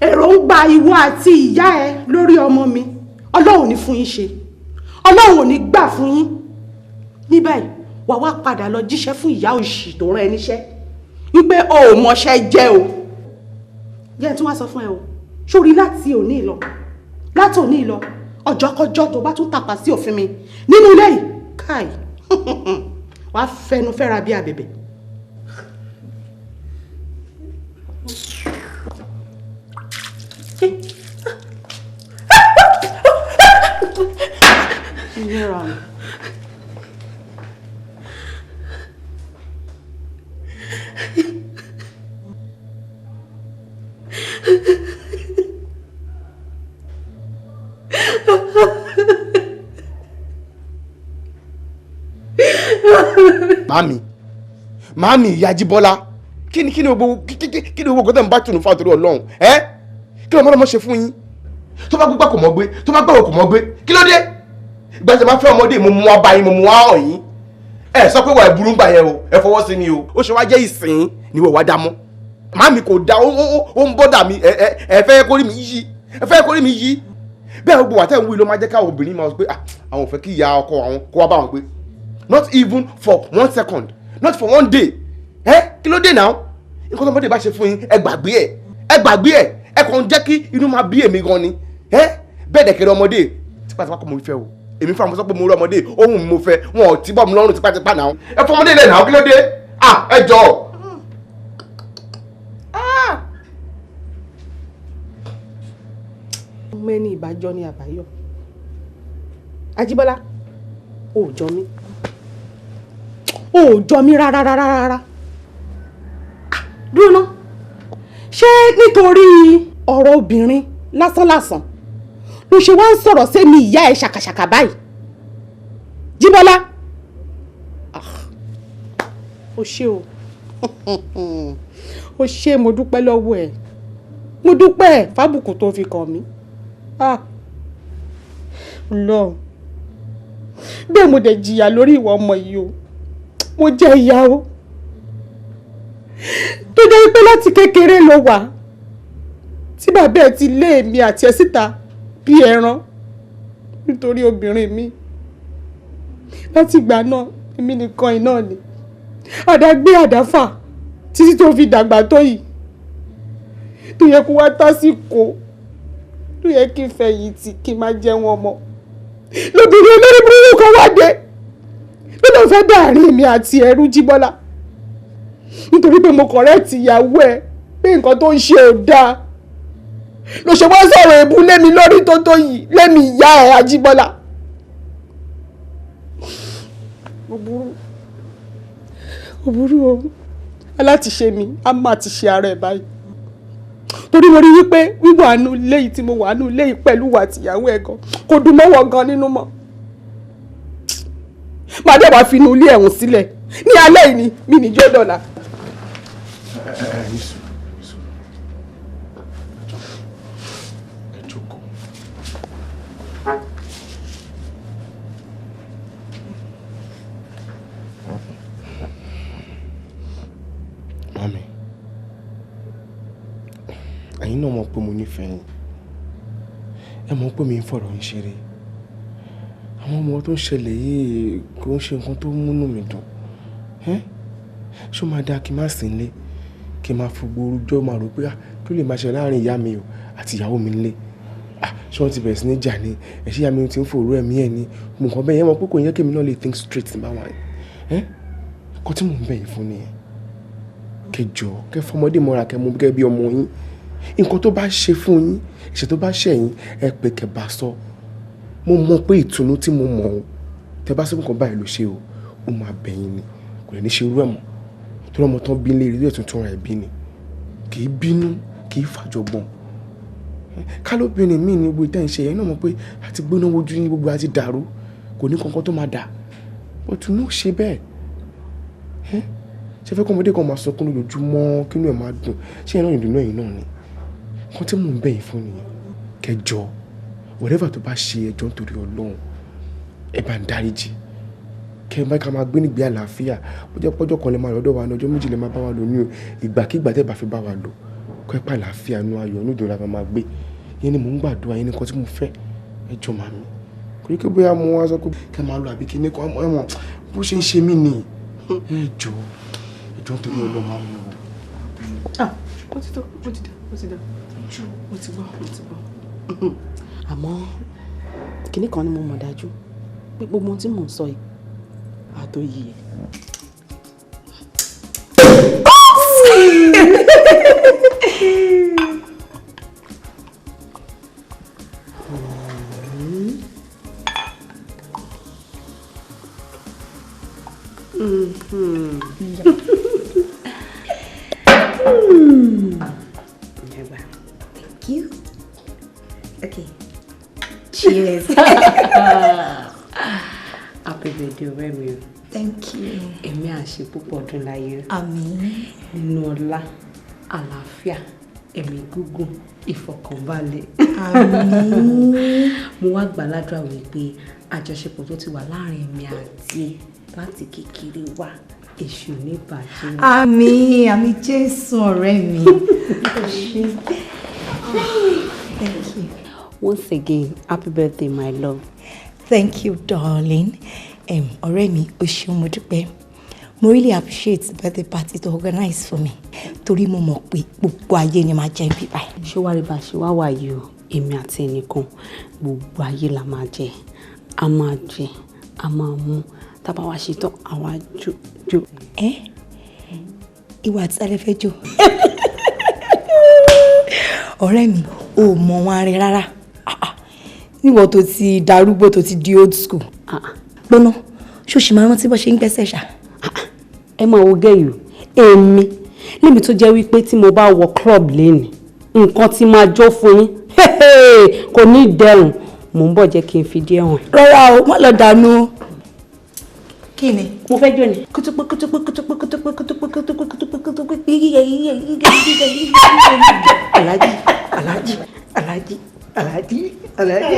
Èròǹgbà ìwọ àti ìyá ẹ lórí ọmọ mi, Ọlọ́run ò ní fún yín ṣe. Ọlọ́run ò ní gbà fún yín. Ní báyìí, wàá wá padà lọ jíṣẹ́ fún ìyá òṣì tó rán ẹ níṣẹ́ wípé o ò mọṣẹ́ jẹ́ o. Jẹ́ tí wọ́n sọ fún ẹ o, sórí láti òní lọ, láti òní lọ, ọjọ́kọjọ́ tó bá tún tàpá sí òfin mi nínú ilé yìí, káì, wàá fẹnu fẹ́ra bí abẹ̀bẹ̀. Ìlera mi. Màámi, màámi, ìyá Jíbọ́lá, kí ni gbogbo kí ni gbogbo tẹ̀ ń bá tùnú fún àtòrí Ọlọ́run ẹ́? Kí ló mọ́ ṣe fún yín? Tó bá gbégbá kò mọ́ gbé, tó bá gbàwọ̀ kò mọ́ gbé. Kí ló dé? Ìgbà tí a máa fẹ́ ọmọdé, mo mú wá bá yín, mo mú wá hàn yín. Ẹ sọ pé wà ẹ burú ń gbà yẹn o, ẹ fọwọ́ sí mi o. Ó ṣe wá jẹ́ ìsìn ni wọ́n wá dá mọ́? Màámi, kò dá, ó ń bọ́dà mi. Ẹ fẹ́ kórìí mi yí, ẹ fẹ́ kórìí mi yí. Bẹ́ẹ̀ gbogbo àtẹ̀ ń wí ló máa jẹ́ káwọn obìnrin máa sọ pé àwọn ò fẹ́ kí ìyá ọkọ àwọn kó wá bá wọn gbé, not even for one second, not for one day. Ẹ kí ló dé náà? Nǹkan tó ọmọdé bá ṣe fún yín, ẹ gbàgbé ẹ, ẹ gbàgbé ẹ. Ẹ kàn ń jẹ́ kí inú máa bí èmi gan ni. Ẹ bẹ́ẹ̀ dẹ̀kẹ̀rẹ̀, ọmọdé tipátipá kọ́ mo fẹ́ o. Èmi fún àwọn sọ pé mo rí ọmọdé ohun mi mo fẹ́, wọn ò tí bọ́ mi lọ́rùn tipátipá náà. Ẹ fọmọdé lẹ̀ náà, kí ló dé? Ah, ẹ jọ. Ọmọ ẹni ìbàjọ́ ni àbáyọ. Ajíbọ́lá, ò jọ mí, ò jọ mí rárá rárá rárá. Dúró ná, ṣé nítorí ọ̀rọ̀ obìnrin lásánlàsàn ló ṣe wá ń sọ̀rọ̀ sẹ́mi ìyá ẹ̀ ṣàkàṣàkà báyìí? Jíbọ́lá, ó ṣé o, ó ṣé, mo dúpẹ́ lọ́wọ́ ẹ̀, mo dúpẹ́ fábùkù tó fi kàn mí. Ọlọ́run, bẹ́ẹ̀ mo dẹ̀ jìyà lórí ìwà ọmọ yìí o. Mo jẹ́ ìyá o tó jẹ́ pé láti kékeré ló wà tí bàbá ẹ̀ ti lé èmi àti ẹ̀ síta bí ẹran nítorí obìnrin mi. Láti ìgbà náà, èmi nìkan iná ni àdágbé àdáfà títí tó fi dàgbà tó yìí, tó yẹ kó wá tásìkò tó yẹ kí n fẹ̀yìntì, kí n máa jẹun ọmọ, lóbìnrin olórí burúkú kan wá dé ló fẹ́ dàárín èmi àti ẹrú. Jíbọ́lá, nítorí pé mo correct ìyàwó ẹ pé nǹkan tó ń ṣe ò dáa, ló ṣe wá sọ̀rọ̀ èébú lémi lórí tó tó yìí, lémi ìyá ẹ̀. Ajíbọ́lá, ó burú, ó burú o. Alátiṣe mi á má ti ṣe ara ẹ̀ báyìí, torí mo rí wípé wíwà nù léyìí tí mo wà nù léyìí pẹ̀lú wà tìyàwó ẹ̀ gan kò dùn mọ́wọ́ gan nínú mọ́. Màá dẹ̀ wá fi inú ilé ẹ̀wọ̀n sílẹ̀ ní alẹ́ yìí ni mi níjó dọ̀là. Ẹ ẹ ní sùúrù, ní sùúrù, ẹ jókòó. Mami, ẹ̀yin náà mọ̀ pé mo nífẹ̀ẹ́ yín. Ẹ mọ̀ pé mi ń fọ̀rọ̀ yín ṣeré. Àwọn ọmọ tó ń ṣẹlẹ̀ yìí kò ń ṣe nǹkan tó múnú mi dùn. Ṣó máa dáa kí n má sí nílé, kí n máa fògbó orújọ́ máa rò pé kí ló lè máa ṣe láàrin ìyá mi o àti ìyàwó mi nílé? Ṣé wọ́n ti bẹ̀rẹ̀ sí ní jà ni? Ẹ̀ṣẹ́ ìyá mi ti ń fòró ẹ̀mí ẹ̀ ni mo nǹkan bẹ́ẹ̀ yẹn mọ̀ pé kò yẹ kí èmi náà lè think straight ní báwọn ẹ̀ kọ́ tí mò ń bẹ̀ yín fún nìyẹn. Kẹjọ, kẹ fọmọdé mọ́ra, kẹ mú gẹ́gẹ́ bí ọmọ yín. Nǹkan tó bá ṣe fún yín, ẹ̀ṣẹ̀ tó bá ṣẹ̀ yín, ẹ pé kẹ bá sọ. Mo mọ̀ pé ìtùnú tí mo mọ̀ o, tẹ bá sọ nǹkan báyìí ló ṣe o, ó máa bẹ̀ yín ni, kò lè ní ṣe irú ẹ̀ mọ́, torí ọmọ tán bí lé rí ẹ̀ tuntun rẹ̀ bí ni, kì í bínú, kì í fàjọgbọ́n. Kálóbìnrin míì ní gbogbo ìtẹ́ ìṣe yẹn náà mọ̀ pé àti gbóná wojú yín, gbogbo àti dàrú, kò ní kankan tó máa dà. But no ṣe bẹ́ẹ̀. Ṣe fẹ́ kọ́ ọmọdé kan máa sunkún lójoojúmọ́, kí inú ẹ̀ máa dùn? Ṣé ẹ̀ náà ìdùnnú ẹ̀yìn náà ni nǹkan tí mò ń bẹ̀ yín fún nìyẹn. Kẹjọ, whatever tó bá ṣe, ẹjọ́, nítorí Ọlọ́run, ẹ bá ń dáríjì, kẹ bá ká máa gbé nígbé àlàáfíà. Ó jẹ́ pọ́jọ́ kan lè máa lọ́dọ̀ wa ní, ọjọ́ 2 lè máa bá wa lò ní o, ìgbàkigbà tẹ́ bá fi bá wa lò, kọ́ ẹ pa àlàáfíà, inú ayọ̀, inú ìdùnnú la máa gbé. Yẹn ni mò ń gbàdúrà, yẹn ni nǹkan tí mo fẹ́. Ẹ jọ, màmí, kò ní kí bóyá mo wá sọ pé kẹ máa lọ àbí kíní kan. Ẹ mọ̀ bó ṣe ń ṣe mí ni. Ẹ jọ, ẹ jọ, nítorí Ọlọ́run, máa mú o. Ah, ó ti tó, ó ti dá, ó ti dá, mo ti gbọ́, mo ti gbọ́. Àmọ́ kinní kan ni mo mọ̀ dájú pé gbogbo ohun tí mò ń sọ yìí àtò yìí ẹ̀. Thank you. Okay. Cheers. Happy Happy birthday, ọ̀rẹ́ mi o. Thank you. Ẹ̀mí àṣẹ púpọ̀ ọdún láyé. Àmín. Nínú ọlá, àlàáfíà, ẹ̀mí gígùn, ìfọ̀kànbalẹ̀. Àmín. Mo wá gbà ládùúrà wípé àjọṣepọ̀ tó ti wà láàrin èmi àti ẹ láti kékeré wá, èṣù ní bàjẹ́. Àmín, àmín Jésù ọ̀rẹ́ mi. Thank you. Once again, happy birthday, my love. Thank you, darling. Ọ̀rẹ́ mi, o ṣeun, mo dúpẹ́. Mo really appreciate the birthday party to organize for me. Torí mo mọ̀ pé gbogbo ayé ni màá jẹ́ bí báyìí. Ṣé wàá rí bá a ṣe wá wà yìí o? Èmi àti ẹnìkan, gbogbo ayé la máa jẹ. A máa jẹ, a máa mú. Tá bá wá ṣe tán, àwa jó jó. Ẹ́, ìwà àti alẹ́ fẹ́ jó. Ọ̀rẹ́ mi, o ò mọ̀ wọn arẹ rárá. Níwọ̀ tó ti darúgbó tó ti di old school. Gbọ́ná, ṣó ṣì máa rántí bó ṣe ń gbẹ́sẹ̀ ṣá? Ẹ máa wo gẹ́yù, èmi lémi tó jẹ́ wípé tí mo bá wọ club lénìí, nǹkan tí máa jó fún yín kò ní dẹrùn. Mò ń bọ̀, jẹ́ kí n fi díẹ̀ hàn. Rárá o, má lọ dànù o. Kí ni? Mo fẹ́ jó ni. Kútúpú kútúpú kútúpú kútúpú kútúpú kútúpú kútúpú kútúpú yíyẹ yíyẹ yíyẹ yíyẹ yíyẹ. Alhaji, Alhaji, Alhaji, Alhaji, Alhaji.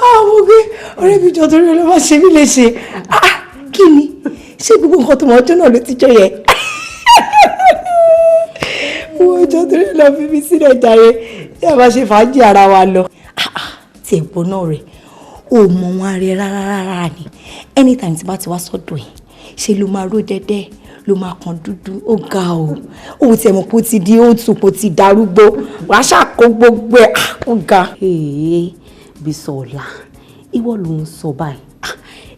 Ah, mo gbé ọ̀rẹ́ mi jọ torí ọlọ́mọ ṣe mí léṣe. Ah, kí ni? Ṣé gbogbo nǹkan tó mọ̀ ọjọ́ náà ló ti jọ yẹ? Wo jọ torí lọ fi mi sílẹ̀ jàre. Ṣé a máa ṣe fàájì ara wa lọ? Tí ẹ̀gbọ́n náà rẹ̀, ò mọ̀ wọn arẹ rárá rárá ni. Anytime tí bá ti wá sọ́dọ̀ ẹ̀, ṣe ló máa ró dẹ́dẹ́, ló máa kàn dúdú, ó ga o. Òun tiẹ̀ mọ̀ pé ó ti di old school, ó ti darúgbó, wàá ṣàkó gbogbo ẹ̀, ó ga. Ee, Bísọ́lá, ìwọ ló ń sọ báyìí.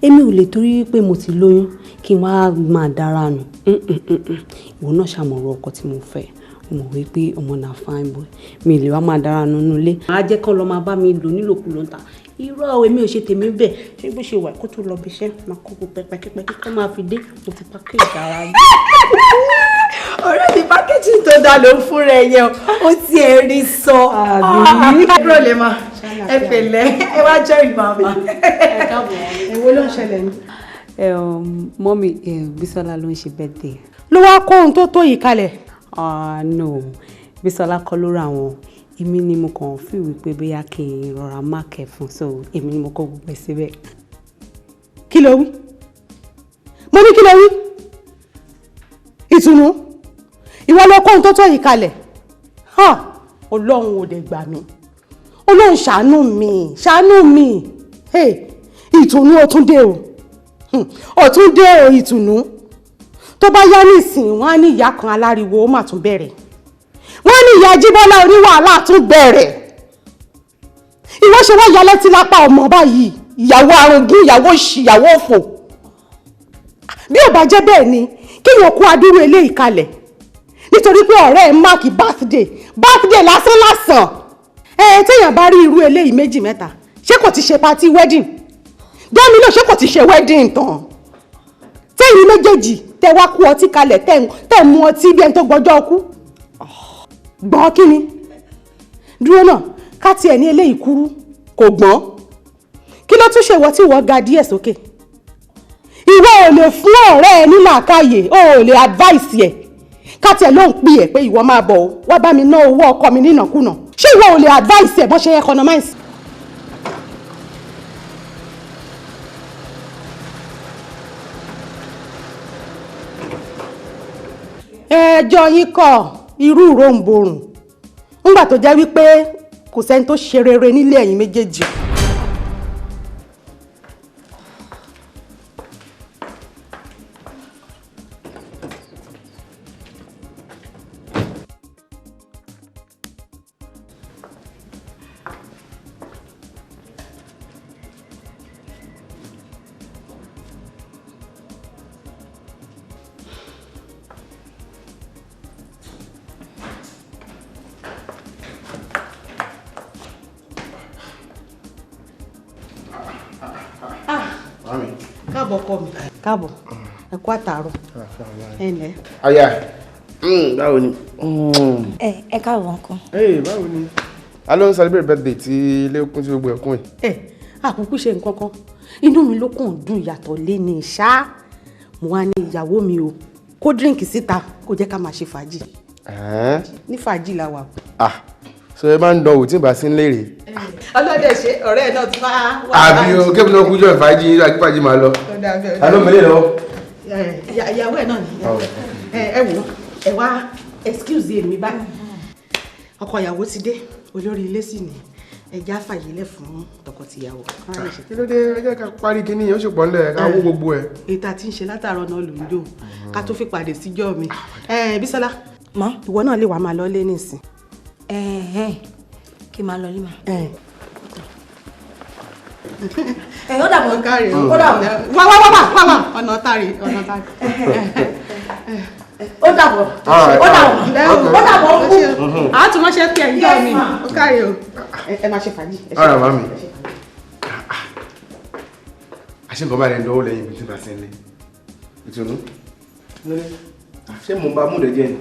Èmi ò lè torí pé mo ti lóyún kí n wá máa dára nù. Ìwọ náà ṣàmọ̀rọ̀ ọkọ tí mo fẹ́. Mo mọ̀ wípé ọmọ náà fine boy. Mi lè wá máa dára nù nulẹ̀. Màá jẹ́ kán lọ máa bá mi lò nílòkulò ń ta. Irọ́ o, èmi ò ṣe tèmi bẹ́ẹ̀. Ṣé bó ṣe wà kó tó lọ bí iṣẹ́ máa kó gbogbo pẹ́pẹ́pẹ́ kó máa fi dé, mo ti package ara mi. Ọ̀rẹ́ mi, packaging tó dáa ló ń fúnra ẹ yẹn o, ó ti ẹ̀ rí sọ. Àbí? Ẹ lè máa ẹ pẹ̀lẹ́, ẹ wá jẹ́rìí màmá. Èwo ló ń ṣẹlẹ̀ ní? Mọ́mí, Bísọ́lá ló ń ṣe birthday. Ló wá kó ohun tó tó yìí kalẹ̀. Ah no, Bísọ́lá kọ́ lórí àwọn. Èmi ni mo kàn fi wípé bóyá kí n rọra máàkì fún, so èmi ni mo kọ́ gbogbo ẹ̀ síbẹ̀. Kí ló wí? Mo ní kí ló wí? Ìtùnú, ìwọ ló kó ohun tó tó yìí kalẹ̀. Ọlọ́run ò dẹ̀ gbà mí. Ọlọ́run ṣàánú mi, ṣàánú mi. Ìtùnú, ó tún dé o. Ó tún dé o, Ìtùnú. Tó bá yá nísìnyí, wọ́n á ní ìyá kan aláriwo ó mà tún bẹ̀rẹ̀. Wọ́n ní ìyá Jíbọ́lá oníwàhálà tún bẹ̀rẹ̀. Ìwọ ṣe wá yalẹ́ tí lápá ọmọ báyìí, ìyàwó arogún, ìyàwó òṣì, ìyàwó òfò. Bí ò bá jẹ́ bẹ́ẹ̀ ni, kéèyàn kó adúrú eléyìí kalẹ̀. Nítorí pé ọ̀rẹ́ ẹ̀ mark birthday, birthday lásán lásán. Ẹ téèyàn bá rí irú eléyìí méjì mẹ́ta, ṣé kò ti ṣe party wedding? Dámi náà, ṣé kò ti ṣe wedding tán? Téyìn méjèèjì tẹ wá kú ọtí kalẹ̀, tẹ mu ọtí bí ẹni tó gbọ́jọ́ ọkú. Gbọ́n kí ni? Dúró náà, ká tiẹ̀ ní eléyìí kúrú, kò gbọ́n. Kí ló tún ṣe ìwọ tí ìwọ ga díẹ̀ sókè? Ìwọ ò lè fún ọ̀rẹ́ ẹ ní làákàyè, o ò lè advice ẹ̀. Ká tiẹ̀ ló ń pè ẹ́ pé ìwọ máa bọ̀ o, wá bá mi ná owó ọkọ mi nínàkúnà. Ṣé ìwọ ò lè advice ẹ̀ bó ṣe economize? Ẹjọ́ yín kọ́ irú ìròǹborùn ńgbà tó jẹ́ wípé kò sẹ́ni tó ṣe rere nílé ẹ̀yin méjèèjì. Káàbọ̀ ọkọ mi. Káàbọ̀, ẹ kú àtàárọ̀. Ẹ ǹlẹ́. Aya, báwo ni? Ẹ káàbọ̀ nǹkan. Hey, báwo ni? A ló ń celebrate birthday tí ilé kún tí gbogbo ẹ̀kún yìí. Ẹ Àkókò ṣe nǹkan kan, inú mi ló kàn dùn ìyàtọ̀ lé ní ṣá. Mo wá ní ìyàwó mi o, kó díríǹkì síta kó jẹ́ ká máa ṣe fàájì. Ní fàájì la wà. Ah, so ẹ máa ń dánwò tí n bá sí ń léèrè. Ọlọ́dẹ ṣe ọ̀rẹ́ ẹ̀ náà ti máa wà. Àbí o, kébì náà kújọ ìfàájì yín àti fàájì máa lọ. Ta ló mẹ́lẹ̀ lọ? Ìyàwó ẹ̀ náà ni. Ẹ wò ẹ wá, excuse mi báyìí. Ọkọ ìyàwó ti dé, olórí ilé sì ni. Ẹ já fàyè lẹ̀ fún tọkọtìyàwó. Kí ló dé? Ẹ jẹ́ ká parí kíní yẹn, ó sì pọ̀ nílẹ̀, ká wó gbogbo ẹ̀. Ètò àti ń ṣe látàárọ̀ náà ló ń jò ká tó fi pàdé síjọ́ mi. Bísọ́lá, ìwọ náà lè wá máa lọ lé nísìn. Kí máa lọ lé mà. Ẹ ó dàbọ̀, ó dàbọ̀. Wá wá wá wá wá, ọ̀nà tàrí, ọ̀nà tàrí. Ó dàbọ̀, ó dàbọ̀, ó dàbọ̀, ó kú. A tún máa ṣe pé ẹ̀yìn mi, ó kárí o. Ẹ máa ṣe fàájì. Ọ̀rọ̀ màmí. Àṣé nǹkan bá rẹ̀ ń dánwò lẹ́yìn ibi tí bá sí ń lé. Ìtùnú. Ṣé mò ń bá múlẹ̀ díẹ̀ ni?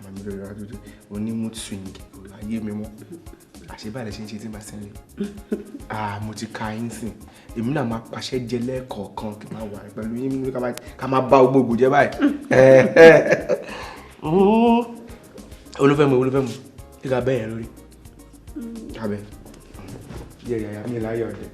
Màmí lórí wa dúdú, oní mood swing kò láyé mi mọ́. Àṣé báyìí ṣe ń ṣe tí bá sí ń lé. Mo ti ka yín sìn. Èmi náà máa pàṣẹ jẹ lẹ́ẹ̀kọ̀ọ̀kan kí n máa wà pẹ̀lú yín ká máa bá gbogbo jẹ báyìí. Olúfẹ́ mu, olúfẹ́ mu, kí ká bẹ́ẹ̀ yẹn lórí. Abẹ, jẹ́rìí àyà mi láyọ̀ ọ̀dẹ.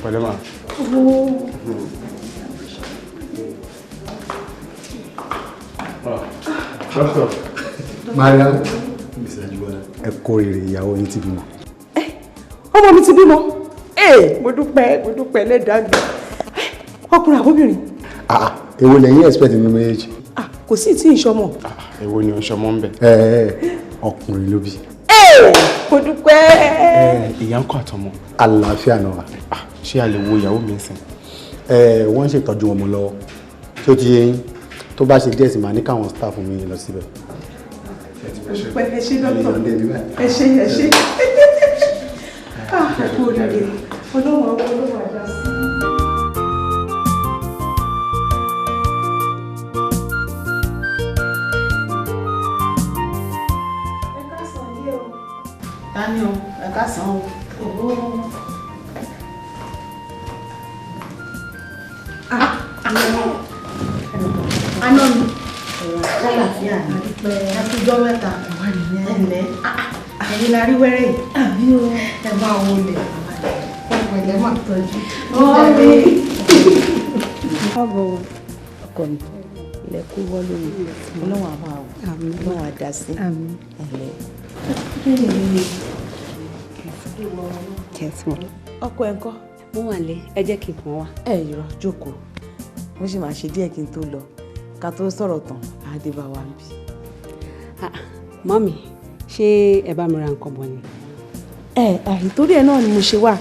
Pẹ̀lẹ́ ma. Doctor. Mariam, Mr. Ajibola, ẹ kú oríire, ìyàwó yín ti bímọ. Ọmọ mi ti bímọ. Mo dúpẹ́, mo dúpẹ́ lẹ́dàá mi. Ọkùnrin àbóbìnrin? Èwo lẹ̀yin expect nínú méjèèjì? Kò sí tí ìṣọmọ. Èwo ni ọṣọmọ ń bẹ? Ọkùnrin ló bí. Mo dúpẹ́. Ìyá ń kọ́ àtọmọ. Àlàáfíà náà wà. Ṣé a lè wo ìyàwó mi sìn? Wọ́n ń ṣètọ́jú ọmọ lọ́wọ́. Tí ó ti yé yín, tó bá ṣe díẹ̀ sí máa ní káwọn staff mi lọ síbẹ̀. Ẹ ṣé dókítà, ẹ ṣé, ẹ ṣé. Ẹ kú oríire, ọlọ́wọ́ ọlọ́wọ́ àdá sí. Ẹ káàsán díẹ̀ o. Ta ni o? Ẹ káàsán o. Aná mi, lálàáfíà ni, àtijọ́ mẹ́ta, ẹ̀lẹ́, ẹ̀yin la rí wẹ́rẹ́ yìí. Àbí o, ẹ máa wọlé, ọ̀pẹ̀lẹ̀ máa tọ́jú. Káàbọ̀ ọkọ mi, ilẹ̀ kú wọ́ lórí, ọlọ́run àbá o, ọlọ́run àdá sí, ẹ̀lẹ́. Ọkọ ẹ̀ ń kọ́? Mo wà lé, ẹ jẹ́ kí n kàn wá. Ẹ yọrọ, jókòó. Mo sì máa ṣe díẹ̀ kí n tó lọ. Ká tó sọ̀rọ̀ tán, Adé bá wa ń bí. Mọ́mì, ṣé ẹ bá mi ra nǹkan bọ̀ ni? Ẹ ìtorí ẹ náà ni mo ṣe wà.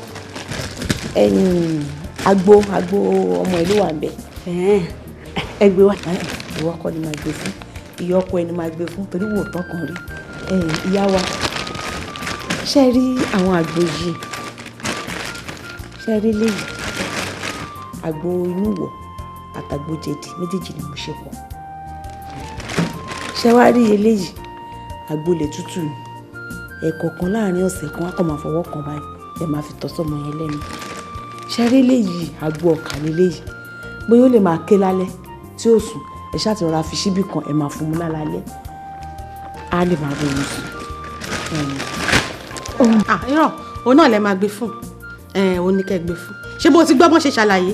Ẹ̀yìn agbo ọmọ ìlú wa ń bẹ. Ẹ gbé wá. Ìwọ kọ́ ni máa gbé fún. Ìyá ọkọ ẹni máa gbé fún torí wò tán kan rí. Ìyá wa, ṣé ẹ rí àwọn àgbo yìí? Ṣé ẹ rí léyìí? Àgbo inú wọ̀ àtàgbo jẹ̀dí méjèèjì ni mo ṣe pọ̀. Ṣé wàá rí eléyìí, àgbolẹ̀ tútù ni, ẹ̀ẹ̀kọ̀ọ̀kan láàrin ọ̀sẹ̀ kan á kàn máa fọwọ́ kan báyìí, ẹ máa fi tọ́ sọ́mọ yẹn lẹ́nu. Ṣé rí eléyìí, àgbo ọ̀kà leléyìí, bóyá ó lè máa ké lálẹ́ tí ó sùn, ẹ ṣáà ti rọra fi ṣíbí kan ẹ máa fún un lálálẹ́, á lè máa ronú sùn. Irọ́ òun náà lẹ máa gbé fún ẹ, òun ní kẹ́ gbé fún. Ṣé bó ti gbọ́ bọ́n ṣe ṣàlàyé?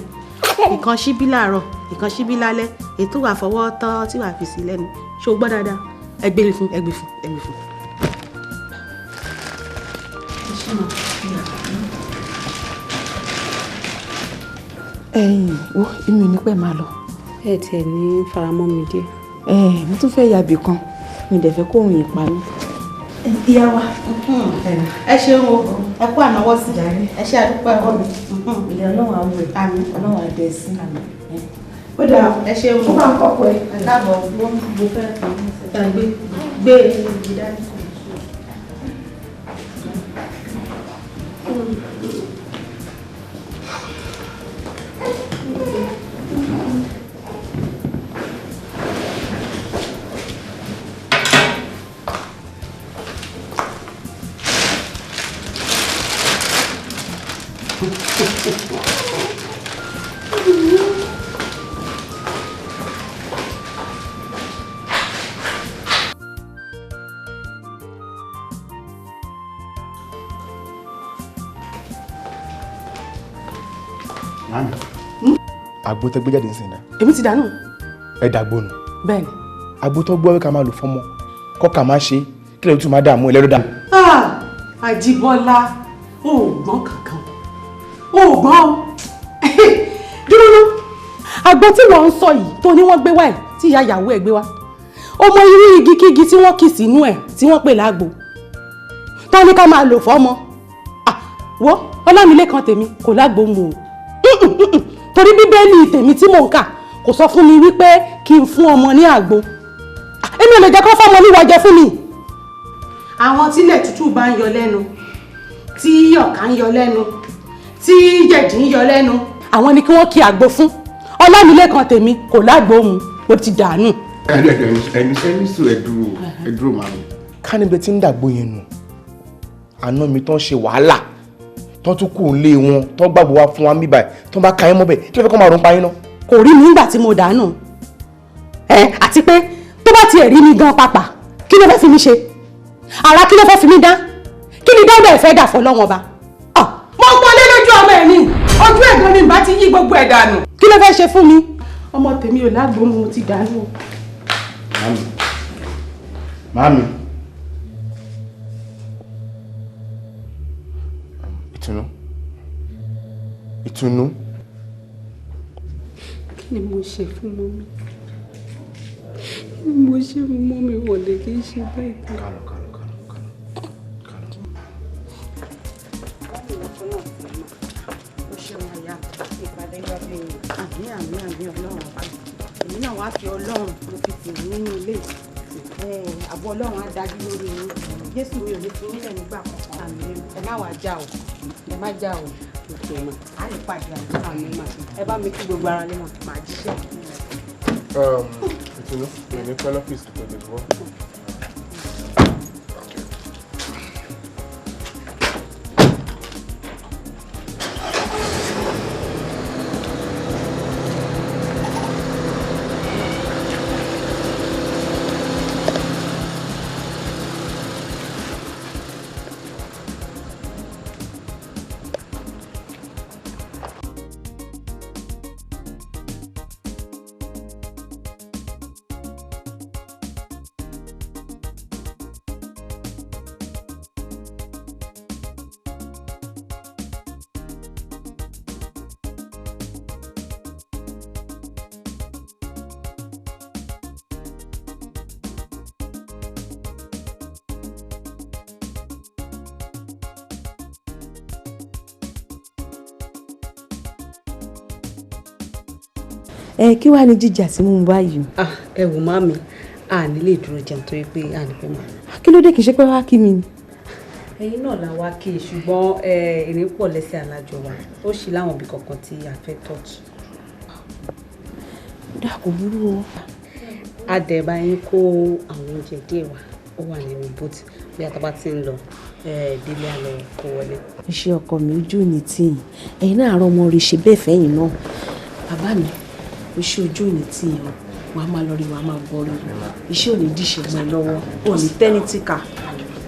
Ìkan ṣíbí láàárọ̀, ìkan ṣíbí lálẹ́, ètò wà fọwọ́ tọ́ tí wàá fi sí lẹ́nu. Ṣé o gbọ́ dáadáa? Ẹ gbé fún, ẹ gbé fún, ẹ gbé fún. Ẹ̀yin wo, èmi ò ní pẹ́ máa lọ. Ẹ tiẹ̀ ní faramọ́ mi díẹ̀. Mo tún fẹ́ yabì kan, mi dẹ̀ fẹ́ kóòrùn yìí pa mí. Ìyá wa. Ẹ ṣeun o, ẹ kú ànáwọ́ sí, ẹ ṣe àdúpẹ́ ọkọ mi. Ilé Ọlọ́run àwọn ẹ̀, Ọlọ́run àdẹ sí. Ó dáa, ẹ ṣeun. Ó máa ń kọ́kọ́ ẹ. Ẹ káàbọ̀, mo fẹ́ gbé gbé igi dání. Màámi, àgbo tẹ gbé jáde ń sìn náà. Èmi ti dànù. Ẹ dàgbò nù. Bẹ́ẹ̀ni. Àgbo tó gbọ́ wí ká máa lò fọ́mọ, kọ́kà máa ṣe, kí lè tún máa dààmú ẹlẹ́rú dààmú. Àjíbọ́lá, o ò gbọ́n kankan, o ò gbọ́n o. Dúró ná, àgbo tí wọ́n ń sọ yìí tó ní wọ́n gbé wá ẹ̀ tí ìyá ìyàwó ẹ̀ gbé wá, o mọ irú igi kígi tí wọ́n kì sínú ẹ̀ tí wọ́n pè lágbo tó ní ká máa lò fọ́mọ. Wo Ọlámilékan tèmi kò lágbo mu o, torí Bíbélì tèmi tí mò ń kà kò sọ fún mi wípé kí n fún ọmọ ní àgbo. Èmi ò lè jẹ́ kó fọ́mọ níwọ̀ jẹ fún mi. Àwọn tílẹ̀ tútù bá ń yọ lẹ́nu, tí ọ̀kà ń yọ lẹ́nu, tí jẹ̀dí ń yọ lẹ́nu, àwọn ni kí wọ́n kí àgbo fún. Ọlámilékan tèmi kò lágbo mu, ó ti dànù. Ẹni ẹni sùn, ẹ dúró, ẹ dúró màámi. Ká níbi tí ń dàgbò yẹn nù, àná mi tán ṣe wàhálà, tán tún kù ń lé wọn, tán gbàgbọ́ wá fún wa ń bíbà, tán bá ka yín mọ́bẹ̀, kí ló fẹ́ kọ́ máa rún pa yín náà? Kò rí mi nígbà tí mo dànù ẹ, àti pé tó bá tiẹ̀ rí mi gan pàpà, kí ló fẹ́ fi mi ṣe? Ara kí ló fẹ́ fi mi dá? Kí ni dáńdá ìfẹ́ dà fọlọ́wọ́n ba? Mo pọnlé lójú ọmọ ẹ̀ ní ojú ẹ̀gbọ́n mi bá ti yí gbogbo ẹ̀ dànù. Kí ló fẹ́ ṣe fún mi? Ọmọ tèmi ò lágbo mu, ti dànù. Màámi, màámi, ìtùnú, ìtùnú. Kí ni mo ṣe fún mọ́mí? Kí ni mo ṣe fún mọ́mí wọlé kí n ṣe báyìí? Kálọ̀, kálọ̀, kálọ̀, kálọ̀. Àmì àmì àmì Ọlọ́run ọba, èmi náà wá fi Ọlọ́run mo fi tì mí nínú ilé, àbọ̀ Ọlọ́run á dájú lórí yín. Jésù mi ò ní fi nílẹ̀ nígbà kankan. Ẹ má wàá já o, ẹ má já o, a lè pàdé àmì. Ẹ bá mi kí gbogbo ara lé mọ̀. Màá jíṣẹ́. Ìtùnú, mi ò ní pẹ́ lọ́fíìsì tó lè gbọ́. Ẹ kí wàá ní jíjà tí mò ń báyìí. Ẹ wò màmí, a ní lè dúró jẹun torí pé a ní fẹ́ mọ̀. Kí ló dé? Kì í ṣe pé wá kí mi ni. Ẹ̀yin náà la wá kí, ṣùgbọ́n ìrìn pọ̀ lẹ́sẹ̀ alájọ wa, ó sì láwọn ibì kankan tí a fẹ́ touch. Dà kò burú o. Adẹ̀bá yín kó àwọn oúnjẹ díẹ̀ wá, ó wà nínú bóòtù bí a bá ti ń lọ délé àlọ́ kó wọlé. Iṣẹ́ ọkọ mi, ojú ò ní tì yín. Ẹ̀yin náà àárọ̀ ọmọ rẹ̀ ṣe bẹ́ẹ̀ fẹ́yìn náà. Bàbá mi, iṣẹ́ ojú ò ní tì yín o. Wàá máa lọ rí, wàá máa bọ̀ rí. Iṣẹ́ ò ní díṣe mọ́ ẹ lọ́wọ́, ò ní tẹ́ni tìkà.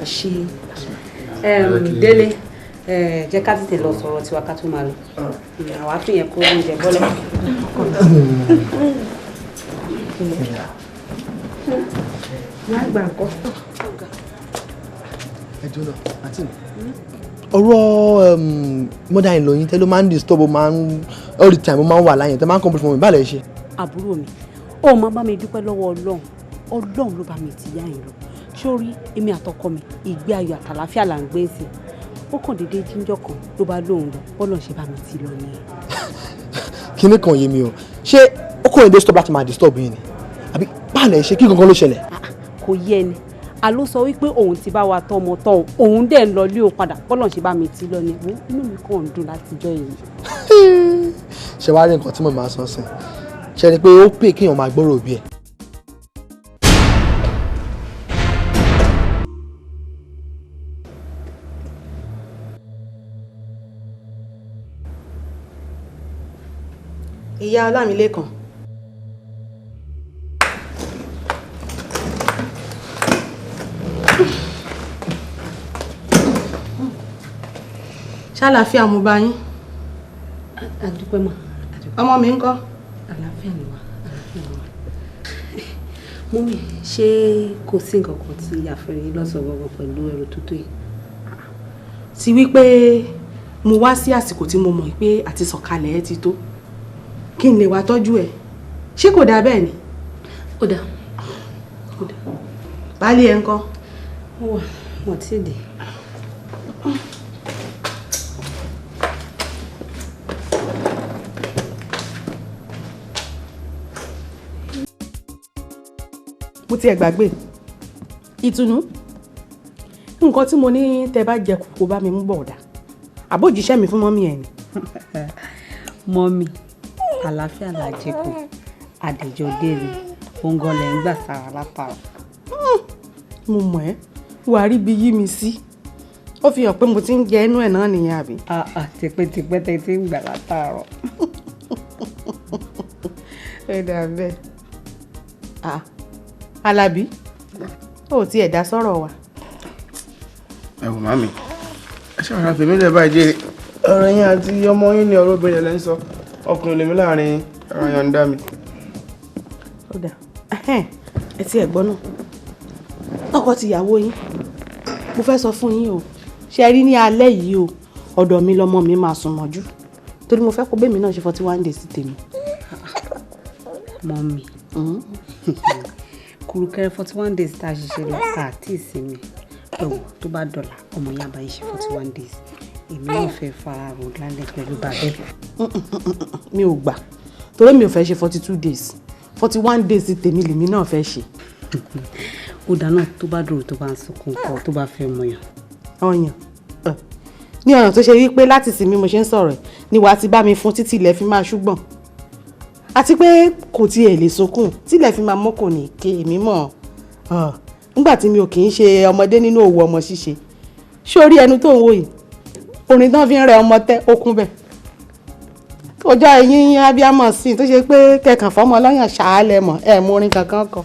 Ẹ ṣé. Délé, jẹ́ ká tètè lọ sọ̀rọ̀ tiwa ká tó máa lọ. Àwa fi yẹn kó oúnjẹ bọ́lẹ̀. Má gbà nǹkan. Ẹ jọ̀ọ́ náà, àǹtí mi, ọ̀rọ̀ mother in law yín tẹ́ ló máa ń disturb, ó máa ń all the time, ó máa ń wà láyìn tẹ́ máa ń complain fún mi, báà lè ṣe. Àbúrò mi, ó máa bá mi dúpẹ́ lọ́wọ́ Ọlọ́run. Ọlọ́run ló bá mi ti yá yín lọ. Sórí èmi àtọkọ mi, ìgbé ayọ̀ àtàlàáfíà là ń gbé sí. Ó kàn déédéé jíjọ́ kan ló bá lóun lọ, bọ́lọ̀ ṣe bá mi ti lọ nìyẹn. Kíní kan yé mi o, ṣé ó kàn ń disturb láti máa disturb yín ni, àbí báà lè ṣe? Kí gangan ló ṣẹlẹ̀? Kò yé ni. Àló sọ wípé òun ti bá wa tọmọ tọ, òun dẹ̀ ń lọ lé òun padà. Bọ́lọ̀ ṣe bá mi ti lọ ni. Wo, inú mi kàn ń dùn látijọ́ yìí. Ṣe wá rí nǹkan tí mo máa sọ sí ṣe ni pé ó pè kéèyàn máa gbọ́rọ̀ òbí ẹ̀. Ìyá Ọlámilékan. Ṣàlàáfíà mo bá yín? Àdúpẹ́ mọ́. Ọmọ mi ń kọ́? Àlàáfíà ni wà, àlàáfíà ni wà. Mummy, ṣé kò sí nǹkan kan tí a fẹ́ rí lọ́sàn-án gbọ̀ngàn pẹ̀lú ẹrù tó tó yìí? Ti wípé mo wá sí àsìkò tí mo mọ̀ pé àti sọ̀kalẹ̀ ẹ ti tó, kí n lè wá tọ́jú ẹ, ṣé kò dáa bẹ́ẹ̀ ni? Ó dáa, ó dáa. Baálé ẹ ń kọ́? Ó wà, wọ́n ti dé. Mo tiẹ̀ gbàgbé ìtùnú nǹkan tí mo ní tẹ bá jẹ kó bá mi mú bọ̀ ọ̀dà àbójíṣẹ́ mi fún mọ́mí ẹ̀ ni. Mọ́mí, àlàáfíà là jẹ kù, àdèjọ dèrè òǹgọlẹ̀ ń gbà sára látara. Mo mọ̀ ẹ́, wà á rí bí yí mi sí, ó fi hàn pé mo ti ń jẹ inú ẹ̀ náà nìyẹn, àbí? Tipẹ́tipẹ́ tẹ ti ń gbà látàárọ̀. Ẹ dà bẹ́ẹ̀. Alábí, ó ti ẹ̀dá sọ̀rọ̀ wa. Ẹ wò màmí, ẹ ṣe àwọn àfẹ́mí lè báyìí jẹ́ ọ̀rọ̀ yín àti ọmọ yín ní ọ̀rọ̀ obìnrin lẹ́ ń sọ, ọkùnrin lèmi láàrin ẹ̀rọ yọ̀ǹda mi. Ó dà, ẹ ti ẹ̀ gbọ́ náà, ọkọ tìyàwó yín, mo fẹ́ sọ fún yín o, ṣe rí ní alẹ́ yìí o, ọ̀dọ̀ mi lọmọ mi máa sùn mọ́jú, torí mo fẹ́ kó bẹ́ẹ̀ mi náà ṣe 41 days sí tèmi. Mọ́mí, kùrùkẹrẹ 41 days tá a ṣiṣẹ́ lọ àti ìsinmi ẹ̀wọ̀, tó bá dọ̀là ọmọ yẹn bá yín ṣe 41 days, èmi náà fẹ́ fara rò lálẹ́ pẹ̀lú bàbá ẹ̀. Mi ò gbà, torí mi ò fẹ́ ṣe 42 days, 41 days tèmi lèmi náà fẹ́ ṣe. Ó dáná, tó bá dòrò, tó bá ń sunkún kọ, tó bá fẹ́ mọyàn. Ọyàn ní ọ̀nà tó ṣe wípé láti sinmi mo ṣe ń sọ̀rọ̀ ẹ̀ ni wàá ti bá mi fún títí ilẹ̀ fi máa ṣúgbọ̀n, àti pé kò tiẹ̀ lè sunkún tílẹ̀ fi máa mọ́kùn ní ké. Èmi mọ̀ nígbà tí mi ò kì í ṣe ọmọdé nínú òwò ọmọ ṣíṣe. Ṣé orí ẹnu tó ń wò yìí, orin tán fi ń rẹ ọmọ tẹ okun bẹ̀ ọjọ́ ẹ̀yìn abiyamọ sí tó ṣe pé kẹkàn fọmọ lọ́yàn ṣáálẹ̀ mọ̀ ẹ̀ mú orin kankan kọ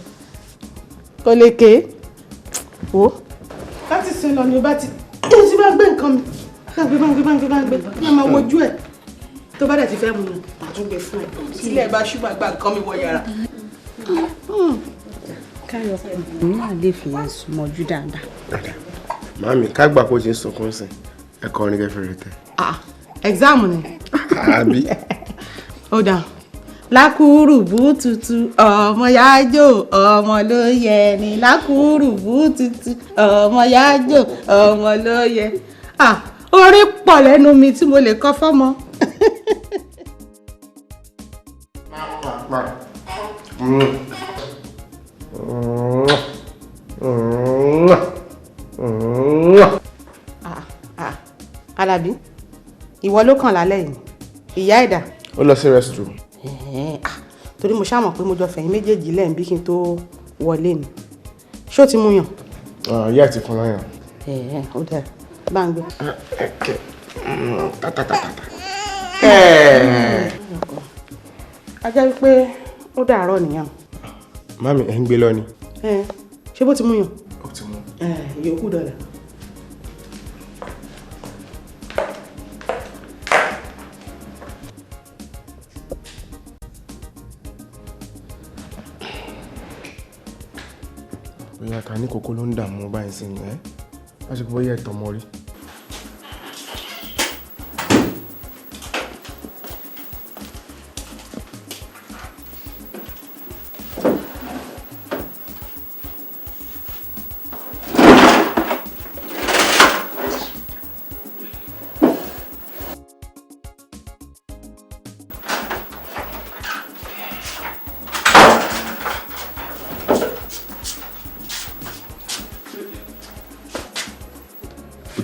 kò lè ké wò. Láti sin lọ ni o bá ti tó ti bá gbé nǹkan mi, bá gbé, bá gbé, bá gbé, bá gbé, ní ọmọ wojú ẹ̀, tó bá dẹ̀ ti fẹ́ mu mi, àtúngbè fún ẹ sílẹ̀, bá ṣùgbọ́n gba nǹkan mi wọ yàrá. Káyọ̀ náà lè fi yẹn súnmọ́jú dáadáa. Màmí, ká gbà kó ṣe ń sunkún sí ẹ, kọrin kẹfẹ rẹ tẹ. Ah, exam ni. Àbí? Ó dà, lákùrùbù tutù ọmọ yájò, ọmọ ló yẹ ni, lákùrùbù tutù ọmọ yájò, ọmọ ló yẹ. Ah, orí pọ̀ lẹ́nu mi tí mo lè kọ́ fọ́mọ. Ma. Mm. Mm. Mm. Mm. Ah, ah, Alábí, ìwọ ló kàn lálẹ́ yìí, ìyá ẹ̀dá. Ó lọ sí restroom. Ẹ̀hẹ́n, ah, Torí mo ṣáà mọ̀ pé mo jọ fẹ̀yìn méjèèjì lẹ́yìn bí kí n tó wọlé ni. Ṣé o ti mú yàn? Ìyá ti fún lọ́yàn. Ẹ̀ẹ́, ó dáa, bá ń gbé. Tátátátá. A jẹ́ wípé ó dàárọ̀ nìyẹn. Mami, ẹ̀ ń gbé lọ ni. Ṣé bó ti mú yàn? Ó ti mú. Yòókù dọ̀là. Bóyá ká ní kókó ló ń dààmú báyìí sí ni ẹ́ wọ́n ṣe bóyá ẹ̀tọ́ mọ́ rí.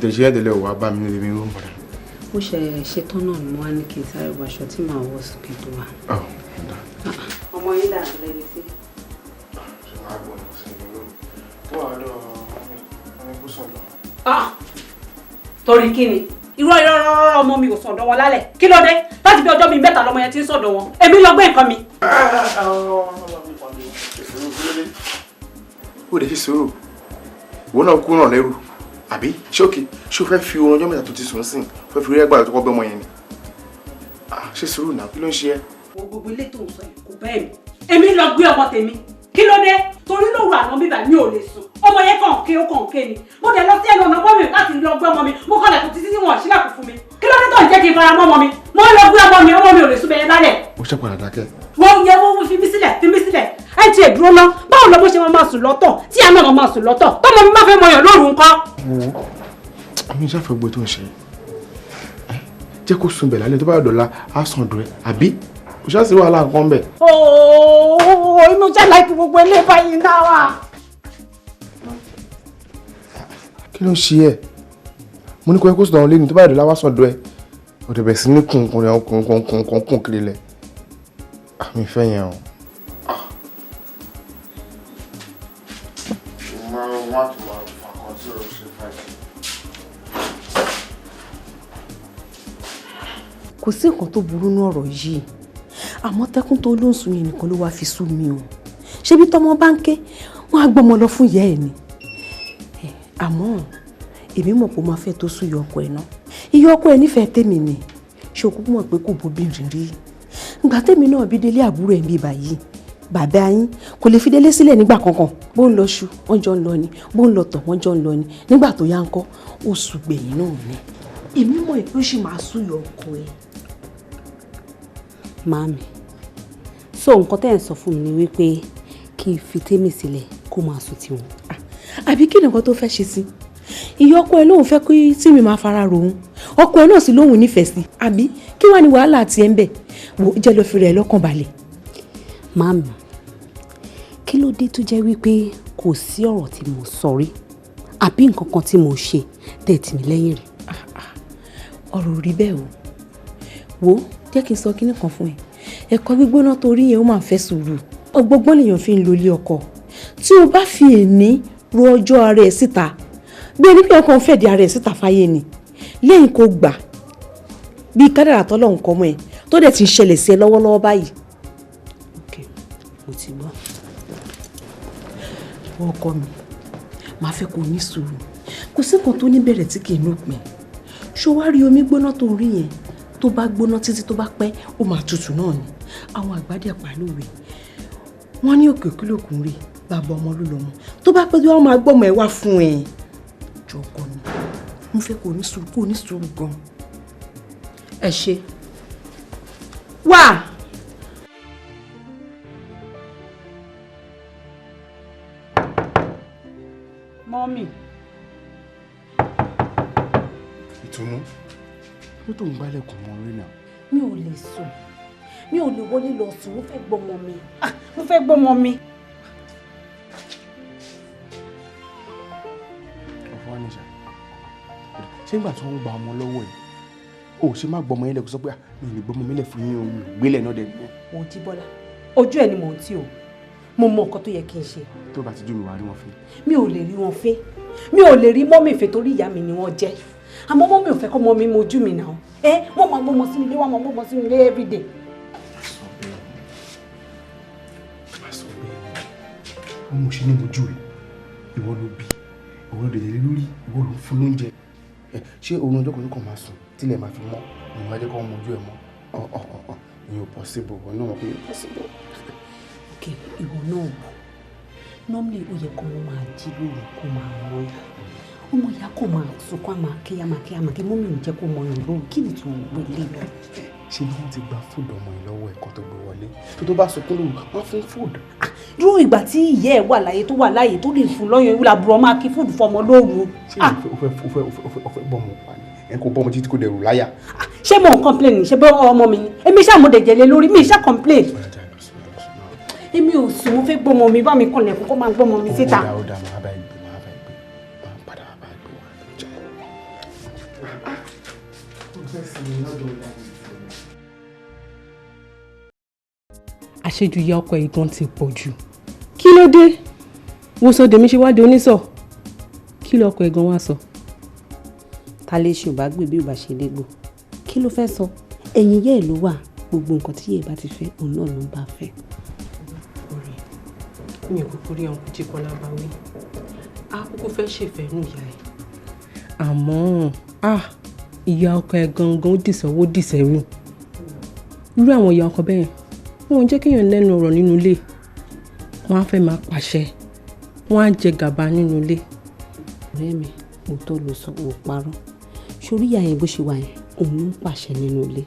Tẹ̀sí ẹ̀dẹ̀lẹ̀ wà bá mi nílé mi rún padà. Mo ṣe ṣetán náà ni mo wá ní kí n sáré wọ aṣọ tí màá wọ̀ sókè tó wà. Ọmọ yín dà lẹ́ni sí. Ṣé máa gbọ́ ọ̀nà sí mi lóhùn? Ó wà lọ́dọ̀ mi, wọ́n ní kó sọ̀dọ̀. Torí kí ni? Irọ́ irọ́ irọ́ ọmọ mi ò sọ̀dọ̀ wọn lálẹ́. Kí ló dé? Láti bí ọjọ́ mi mẹ́ta lọmọ yẹn ti ń sọ̀dọ̀ wọn. Èmi lọ gbé nǹkan mi. Ó lè ṣe sùúrù. Ìwọ náà kú náà lẹ́rù. Àbí ṣé òkè ṣé o fẹ́ fi oorun ọjọ́ mẹ́ta tó ti sùn sìn fẹ́ fi rí ẹgbàá tó kọ́ bẹ́ ọmọ yẹn ni? Ṣé sùúrù náà, kí ló ń ṣe ẹ́? Gbogbo ilé tó ń sọ yìí kò bẹ́ẹ̀ mi. Èmi lọ gbé ọmọ tèmi. Kí ló dé? Torí lóru àná bíbà mi ò lè sùn. Ọmọ yẹn kàn ké ó kàn ké ni. Mo dẹ̀ lọ sí ẹnu ọ̀nà mọ́mì láti lọ gbé ọmọ mi. Mo kọlẹ̀kùn títí tí wọn ò ṣílẹ̀kùn fún mi. Kí ló dé tó ń jẹ́ kí n fara mọ́ ọmọ mi? Mo lọ gbé ọmọ mi, ọmọ mi ò lè sùn bẹ́ẹ̀ lálẹ́. Ó ṣe padà dákẹ́. Wọ́n yẹ wọ́n fi mí sílẹ̀, fi mí sílẹ̀. Ẹ ti ẹ̀ dúró ná. Báwo lọ bó ṣe máa sùn lọ́tọ̀ tí àná náà máa sùn lọ́tọ̀? Tọ́mọ mi má fẹ́ mọyàn lóru ńkọ́. Wo àmì ìṣàfẹ́ gbogbo tó ń ṣe jẹ́ kó sun bẹ̀ lálẹ́ tó bá dọ̀la á sàn dùn ẹ́ àbí kò ṣáà sí wàhálà nǹkan bẹ̀. Ooo, inú jẹ́ láìpẹ́ gbogbo ilé báyìí náà wà. Kí ló ń ṣe ẹ́? Mo ní kó ẹ kó sùn àwọn lẹ́nu tó bá dọ̀la wá sàn dùn ẹ́. Ó ti bẹ̀rẹ̀ sí ní kùnkùn rẹ̀ kùnkùn kùnkùn kùn kiri lẹ̀. Àmì ìfẹ́ yẹn o. Kò sí nǹkan tó burú ní ọ̀rọ̀ yìí, àmọ́ tẹ́kún tó ló ń sun yẹn nìkan ló wáá fi sú mi o. Ṣebí tọmọ bá ń ké wọn á gbọ́mọ lọ fún ìyá ẹ̀ ni. Àmọ́ èmi mọ̀ pé ó máa fẹ́ tó sú ìyá ọkọ ẹ̀ náà. Ìyá ọkọ ẹ̀ nífẹ̀ẹ́ tèmi ni, ṣé o kúkú mọ̀ pé kò bóbìnrin rí? Ìgbà tèmi náà bí délé àbúrò ẹ̀ ń bí báyìí, bàbá yín kò lè fi délé sílẹ̀ nígbà kankan. Bó ń lọ ṣu wọ́n jọ ń lọ ni, bó ń lọ tọ̀ wọ́n jọ ń lọ ni. Nígbà tó yá ń kọ́ oṣù gbẹ̀yìn náà ni. Èmi mọ̀ pé ó sì máa sú ìyá ọkọ ẹ̀. Màámi, so nǹkan tẹ́ ẹ̀ ń sọ fún mi ni wípé kí n fi tèmi sílẹ̀ kó máa sùn tiwọn. Àbí kí ni nǹkan tó fẹ́ ṣe sí? Ìyá ọkọ ẹ̀ lóun fẹ́ kí tèmi máa fara rohun, ọkọ ẹ̀ náà sì lóun nífẹ̀ẹ́ sí. Àbí kí wàá ní wàhálà àti ẹ̀ ń bẹ̀? Wò ó jẹ́ lọ fi rẹ̀ lọ́kàn balẹ̀. Màámi, kí ló dé tó jẹ́ wípé kò sí ọ̀rọ̀ tí mo sọ rí àbí nǹkan kan tí mo ṣe tẹ̀ tì mí lẹ́yìn rí? Ọ̀rọ̀ ò rí bẹ́ẹ̀ o. Wò ó jẹ́ kí n sọ kinní kan fún ẹ. Ẹ̀kọ́ gbígbóná torí yẹn ó máa ń fẹ́ sùúrù. Ọgbọ́gbọ́n lèèyàn fi ń lo ilé ọkọ. Tí o bá fi èní ro ọjọ́ ara ẹ̀ síta, bí ẹni pé ọkàn fẹ̀dí ara ẹ̀ síta fáyé ni, lẹ́yìn kó gbà bí kádàrà tọ́lọ́run kọ́ mọ́ ẹ tó dẹ̀ ti ń ṣẹlẹ̀ sí ẹ lọ́wọ́lọ́wọ́ báyìí. Ok, mo ti gbọ́. Ọkọ mi, màá fẹ́ kó ní sùúrù. Kò sí nǹkan tó níbẹ̀rẹ̀ tí kì í lópin. Ṣó wá rí omi gbóná tó rí yẹn? Tó bá gbóná títí tó bá pẹ́, ó máa tutù náà ni. Àwọn àgbàdì àpàlówe wọ́n ní òkè òkìlòkùn rí bàbá ọmọ ló lọ́mọ. Tó bá pẹ́ tí wọ́n máa gbọ́mọ ẹ wá fún ẹ. Jọ ọkọ mi, mo fẹ́ kó ní sùúrù, kó ní sùúrù gan. Ẹ ṣe. Wá. Mọ́mì. Ìtùnú, ló tó ń gbálẹ̀kùn mọ́ orí náà. Mi ò lè sùn, mi ò lè wọlé lọ sùn, mo fẹ́ gbọ́mọ mi. Mo fẹ́ gbọ́mọ mi. Ọ̀fọ̀ wa níṣà, ṣé nígbà tí wọ́n ń gba ọmọ lọ́wọ́ ẹ̀, o ò ṣe má gbọ́mọ yẹn lẹ́kọ̀ọ́ sọ pé mi ò lè gbọ́mọ mi lẹ̀ fún yín o, mi ò gbélé náà dẹ̀ nìyẹn. Òjì Bọ́lá, Ojú ẹ ni mò ń tì o. Mo mọ nǹkan tó yẹ kí n ṣe. Tó bá ti jú mi wá rí wọn fín. Mi ò lè rí wọn fín. Mi ò lè rí mummy fín torí ìyá mi ni wọ́n jẹ́. Àmọ́ mummy ò fẹ́ kọ́ mọ́ mi mojú mi náà. Ẹ wọ́n máa gbọ́mọ sínú ilé, wọ́n máa gbọ́mọ sínú ilé everyday. Má sọ bẹ́ẹ̀. Má sọ bẹ́ẹ̀. Ọmọ ṣe ní mojú ẹ̀. Ìwọ ló bí. Ìwọ ló dẹ̀dẹ̀ lé lórí. Ìwọ ló ń fún lóúnjẹ. Ṣé òun ọjọ́ kan ló kàn máa sùn tílẹ̀ máa fi mọ́? Ìwọ á jẹ́ kó mojú ẹ̀ mọ́. Ọ̀ ìyẹn ò possible. Ìwọ náà mọ̀ pé possible. Ok, ìwọ náà wò. Normally ó yẹ kó wọ́n máa jí lóru kó máa mọ́ yà. Ọmọ ìyá kò máa sunkún, àmà kí àmà kí àmà kí mummy ò jẹ́ kó mọ ìrìn lóru. Kí ni tí wọ́n gbé lé lọ? Ṣé bí wọ́n ti gba food ọmọ yìí lọ́wọ́ ẹ̀kọ́ tó gbé wọlé? Tó bá sunkún lóru, wọ́n fún food. Dúró, ìgbà tí ìyá ẹ̀ wà láyé tó wà láyé tó lè fún lọ́yàn ìwúlà àbúrò máa kí food fọmọ lóru. Ṣé o fẹ́ bọ́mọ pa ni? Ẹ kò bọ́mọ títí kò dẹrù láyà. Ṣé mo ń complain? Ṣé bọ́ ọmọ mi ni? Èmi ṣáà mo dẹ̀jẹ̀ lé lórí, mi ṣáà complain. Èmi ò sùn, mo fẹ́ gbọ́mọ mi, bá mi kànlẹ̀kùn kó máa gbọ́mọ mi síta. Ó dà, máa bá ẹ gbé, máa bá ẹ gbé, máa padà bá ẹ gbé wá jẹ. Ó fẹ́ sinmi lọ́dọ̀ ìyá mi. Àṣejù ìyá ọkọ ẹ̀ gan ti pọ̀ jù. Kí ló dé? Wo sọ dèmi ṣe wádìí onísọ̀. Kí lọkọ ẹ̀ gan wá sọ? Ta lè ṣe ò bá gbé bí ò bá ṣe légbò, kí ló fẹ́ sọ? Ẹ̀yìn yẹ́ ẹ̀ ló wà. Gbogbo nǹkan tí yẹ́ ẹ̀ bá ti fẹ́, òun náà ló ń bá fẹ́. Ọ̀rẹ́ mi ò kúkú rí ọkùnrin Jíkọ́lá bá wí, á kúkú fẹ́ ṣèfẹ́ nù ìyá ẹ̀. Àmọ́ ìyá ọkọ ẹ̀ gangan ó dìsọ́wọ́ dìsẹ́rù. Irú àwọn ìyá ọkọ bẹ́ẹ̀, wọn ò jẹ́ kéèyàn lẹ́nu ọ̀rọ̀ nínú ilé. Wọ́n á fẹ́ máa pàṣẹ, wọ́n á jẹ gàba nínú ilé. Ọ̀rẹ́ mi, òótọ́ ló sọ, ò parọ́. Sórí ìyá yẹn bó ṣe wà yẹn, òun ló ń pàṣẹ nínú ilé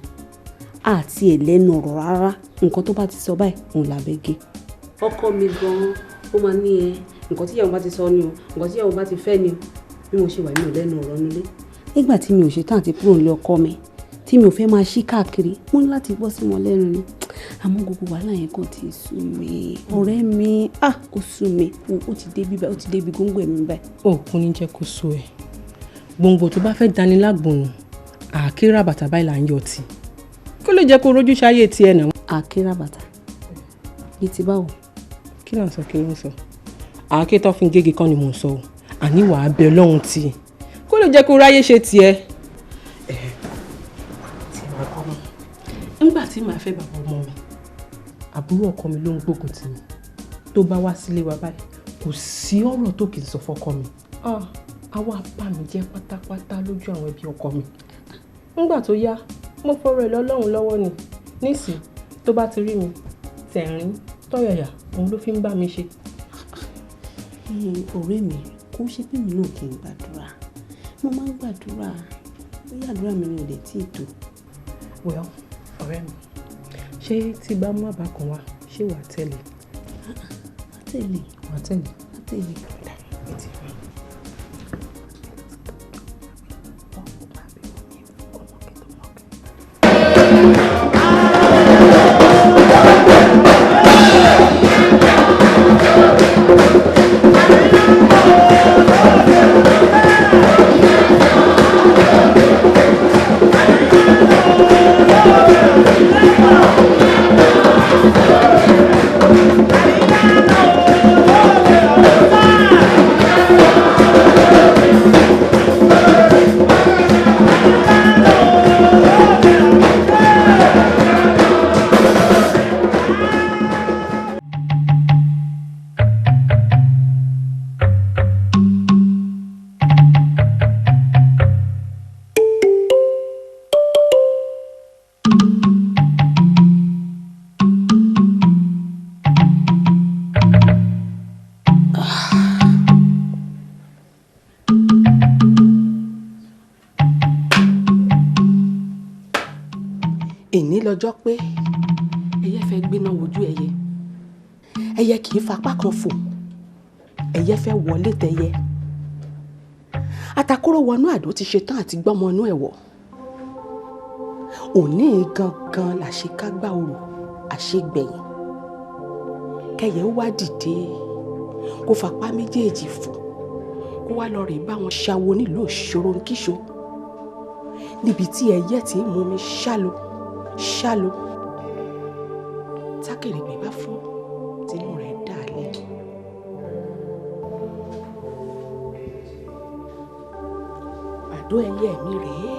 àti ẹ̀ lẹ́nu ọ̀rọ̀ rárá. Nǹkan tó bá ti sọ báyìí, òun làbẹ́ gé. Ọkọ mi gan-an ó máa ní ẹ nǹkan tí ìyàwó bá ti sọ ni o, nǹkan tí ìyàwó bá ti fẹ́ ni o. Bí mo ṣe wà, mi ò lẹ́nu ọ̀rọ̀ nílé. Nígbà tí mi ò ṣe tán àti kúrò nílé ọkọ mi, tí mi ò fẹ́ máa ṣí káàkiri, mo ní láti gbọ́ sí wọn lẹ́nu ni. Àmọ́ gbogbo wàhálà yẹn kàn ti sú mi, ọ̀rẹ́ mi. Ah, ó sú mi. Ó ti débi báyìí, ó ti débi góńgó ẹ̀mí báyìí. Òkun ní jẹ́ kó sú ẹ. Gbòǹgbò tó bá fẹ́ dání lágbòrùn, àkírà bàtà báyìí là ń yọ tì. Kó lè jẹ́ kó rójú ṣáyé tiẹ̀ náà. Àkírà bàtà bíi ti báwo? Kí là ń sọ? Kí ló ń sọ? Àáké tó fi ń gégi kan ni mò ń sọ o. Àní wàá bẹ Ọlọ́run tì í kó lè jẹ́ kó ráyé ṣe tiẹ̀. Nígbà tí màá fẹ́ bàbá ọmọ mi, àbúrò ọkọ mi ló ń gbógun tì mí. Tó bá wá sílé wa báyìí, kò sí ọ̀rọ̀ tó kì í sọ fọ́kọ mi. Àwa bà mí jẹ́ pátápátá lójú àwọn ẹbí ọkọ mi. Nígbà tó yá, mo fọ̀rọ̀ ẹ̀ lọ́lọ́run lọ́wọ́ ni. Nísìn tó bá ti rí mi, tẹ̀rín tọ̀yàyà òun ló fi ń bá mi ṣe. Ọ̀rẹ́ mi, kò ṣe pé mi náà kì í gbàdúrà. Mo máa ń gbàdúrà, bóyá àdúrà mi ni ò lè tí ì tó. Well, ọ̀rẹ́ mi, ṣé tí bá mú àbá kan wá, ṣé wàá tẹ̀lé? Wàá tẹ̀lé. Wàá tẹ̀lé. Wàá tẹ̀lé. Èní lọ́jọ́ pé ẹyẹ fẹ́ gbéná wojú ẹyẹ. Ẹyẹ kì í fapá kan fò, ẹyẹ fẹ́ wọlé tẹyẹ. Atakóró wọnú àdó ti ṣetán àti gbọ́mọ inú ẹ̀ wọ̀. Òní gangan làṣekágbá orò àṣegbẹ̀yìn. Kẹyẹ ó wá dìde kó fapá méjèèjì fò, kó wá lọ rè bá wọn ṣàwo nílùú Òṣòròǹkíṣó, níbi tí ẹyẹ ti ń mumi ṣálo ṣálo. Tákèrègbè bá fọ́, tinú rẹ̀ dà lé. Àdó ẹyẹ mi rèé,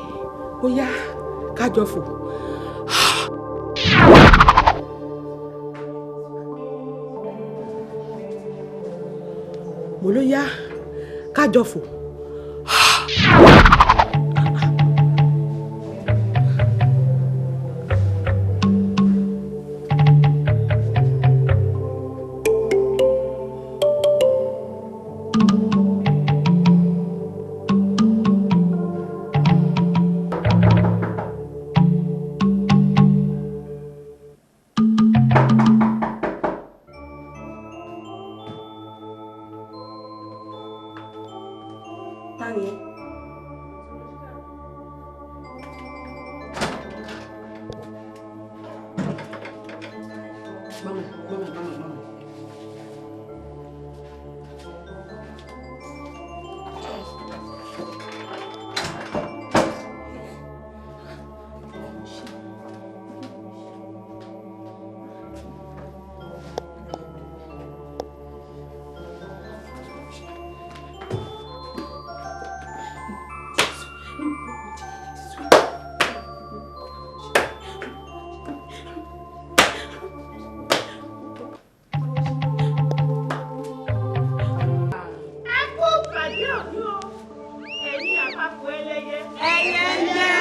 ó yá kájọ fò. Mo ló yá kájọ fò. Ta ni ẹ? Mama, mama, mama, mama. Ẹ kú pàdé òní o, ẹ̀yin àpapọ̀ ẹlẹ́yẹ. Ẹyẹ ń jẹ́.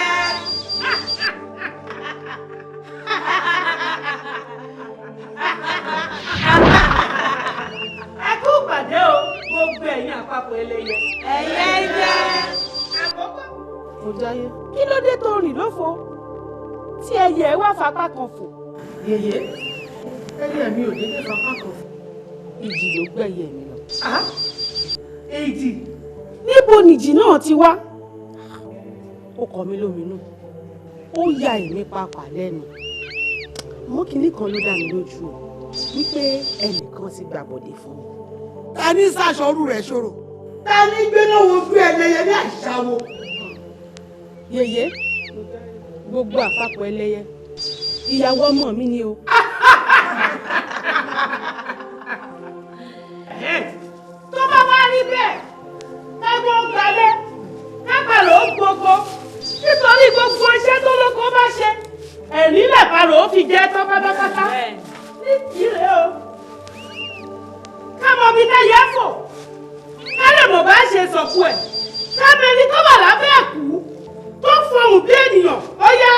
Ẹ kú pàdé o, gbogbo ẹ̀yin àpapọ̀ ẹlẹ́yẹ. Ẹyẹ ń jẹ́. Àkọ́kọ́. Mo jáyé. Kí ló dé tó rìn lófo tí ẹyẹ wá fapá kan fò? Yèyé, ẹyẹ mi ò dédé fapá kan fò. Ìjì ló gbẹ̀yẹ mi lọ. Ìjì. Níbo nìjì náà ti wá? Ó kọ mí lóminú. Ó ya èmi pàápàá lẹ́nu. Mọ́ kinní kan ló dá mi lójú o, wípé ẹnìkan ti gbàbọ̀dè fún mi. Ta ní sàṣọrù rẹ̀ ṣòro? Ta ní gbéná wojú ẹlẹ́yẹ ní àṣàwò? Yèyé, gbogbo àpapọ̀ ẹlẹ́yẹ, ìyàwó ọmọ mi ni o. Tó bá wá rí bẹ́ẹ̀, kágbó gbalẹ̀, kápàrọ̀ ó gbogbo, nítorí gbogbo iṣẹ́ tó lóko bá ṣe, ẹ̀rín làparò ó fi jẹ́ tán pátápátá. Ní ìrè o, ká mọ ibi tẹ́yẹ fò, ká lè mọ̀ bá ṣe sọ̀kù ẹ̀, ká mẹni tó wà lábẹ́ ẹ̀kú tó fọhùn bí ènìyàn, ó yá.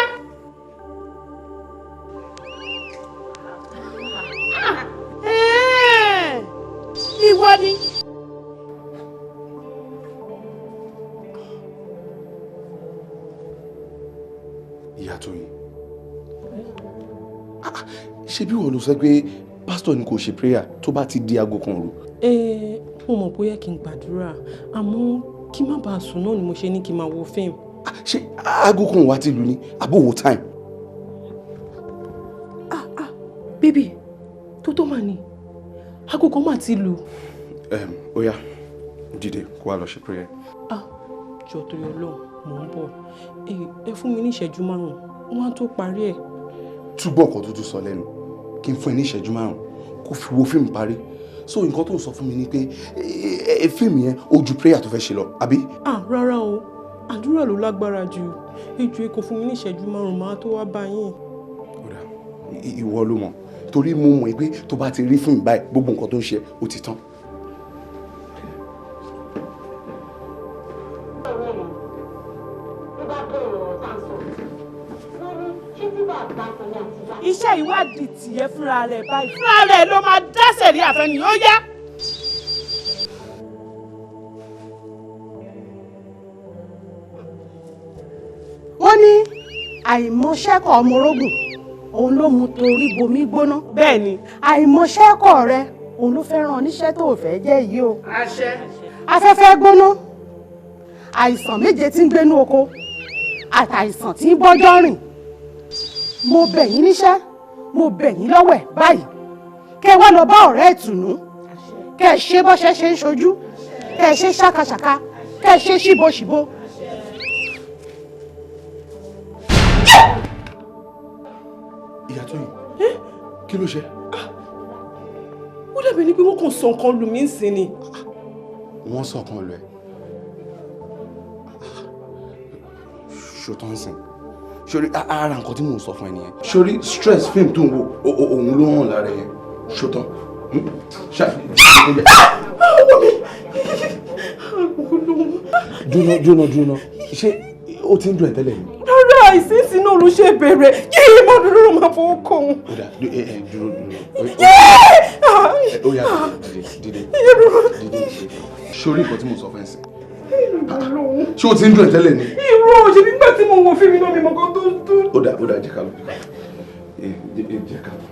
Ìwọ ni. Ìyá Tóyìn, ṣé bí wọ́n ló sọ pé pásítọ̀ ni kò ṣe prayer tó bá ti di aago kan òru? Ẹ mo mọ̀ bóyá kí n gbàdúrà, àmọ́ kí má bàa sùn náà ni mo ṣe ní kí n máa wo fíìmù. Ṣé aago kan wá ti lù ní àbó wo time? Bébì, tó tó mà ní, aago kan mà ti lù. Ó yá, dìde kó wá lọ ṣe prayer. Ah, jọ torí Ọlọ́run, mò ń bọ̀. Ẹ fún mi ní ìṣẹ́jú márùn-ún, wọ́n á tó parí ẹ̀. Túbọ̀ nǹkan tó tún sọ lẹ́nu, kí n fún ẹ ní ìṣẹ́jú márùn-ún kó fi wo fíìmù parí. So nǹkan tó ń sọ fún mi ni pé fíìmù yẹn ó ju prayer tó fẹ́ ṣe lọ, àbí? Ah, rárá o, àdúrà ló lágbára jù. Ẹ jọ̀ọ́ ẹ kò fún mi ní ìṣẹ́jú márùn-ún, màá tó wá bá yín. Ìwọ ló mọ̀, torí mo mọ̀ pé tó bá ti rí fíìmù báyìí gbogbo nǹkan tó ń ṣe ó ti tán. Iṣẹ́ ìwádìí tìyẹ fúnra rẹ̀ báyìí, fúnra rẹ̀ ló máa dá sẹ̀rí àfẹ́ni, ó yá. Wọ́n ní àìmọṣẹ́kọ̀ ọmọ orógùn òun ló mú torí bomi gbóná. Bẹ́ẹ̀ni. Àìmọṣẹ́kọ̀ rẹ òun ló fẹ́ràn oníṣẹ́ tó fẹ́ jẹ́ yìí o. Àṣẹ. Afẹ́fẹ́ gbóná, àìsàn méje tí ń gbénú oko àtàìsàn tí ń bọ́jọ́ rìn. Mo bẹ̀ yín níṣẹ́, mo bẹ̀ yín lọ́wẹ̀ báyìí. Kẹ́ ẹ wá lọ bá ọ̀rẹ́ ìtùnú, kẹ́ ẹ ṣe bọ́ṣẹ́ ṣe ń ṣojú, kẹ́ ẹ ṣe ṣàkàṣàkà, kẹ́ ẹ ṣe ṣíboṣìbo. Ìyá Tóyìn, Kí ló ṣe? Ó dàbí ní pé wọ́n kàn sọ nǹkan lù mí sí ni. Wọ́n sọ kan lù ẹ́. Ṣòtọ́ ń sìn. Sori ara nǹkan tí mò ń sọ fún ẹ nìyẹn. Sori stress film tó ń wo òun ló hàn lára yẹn. Ṣòtọ́. Ọwọ́ mi. Dúnà dúnà dúnà. Ṣé ó ti ń dùn ẹ́ tẹ́lẹ̀ ni? Rárá, ìsinsìn náà ló ṣe bẹ̀rẹ̀. Yéé, má dúró máa fọwọ́ kọ òun. Ó dà, dúró dúró. Yéé! Ó yá, dìde dìde dìde. Sori nǹkan tí mò ń sọ fún ẹ sìn. Ṣé o ti ń dùn ẹ́ tẹ́lẹ̀ ni? Irú ṣe nígbà tí mo wo fíìmù náà mi mọ̀ kan tó ń dùn. Ó dà, ó dà, jẹ́ ká lọ. Jẹ́ ká lọ.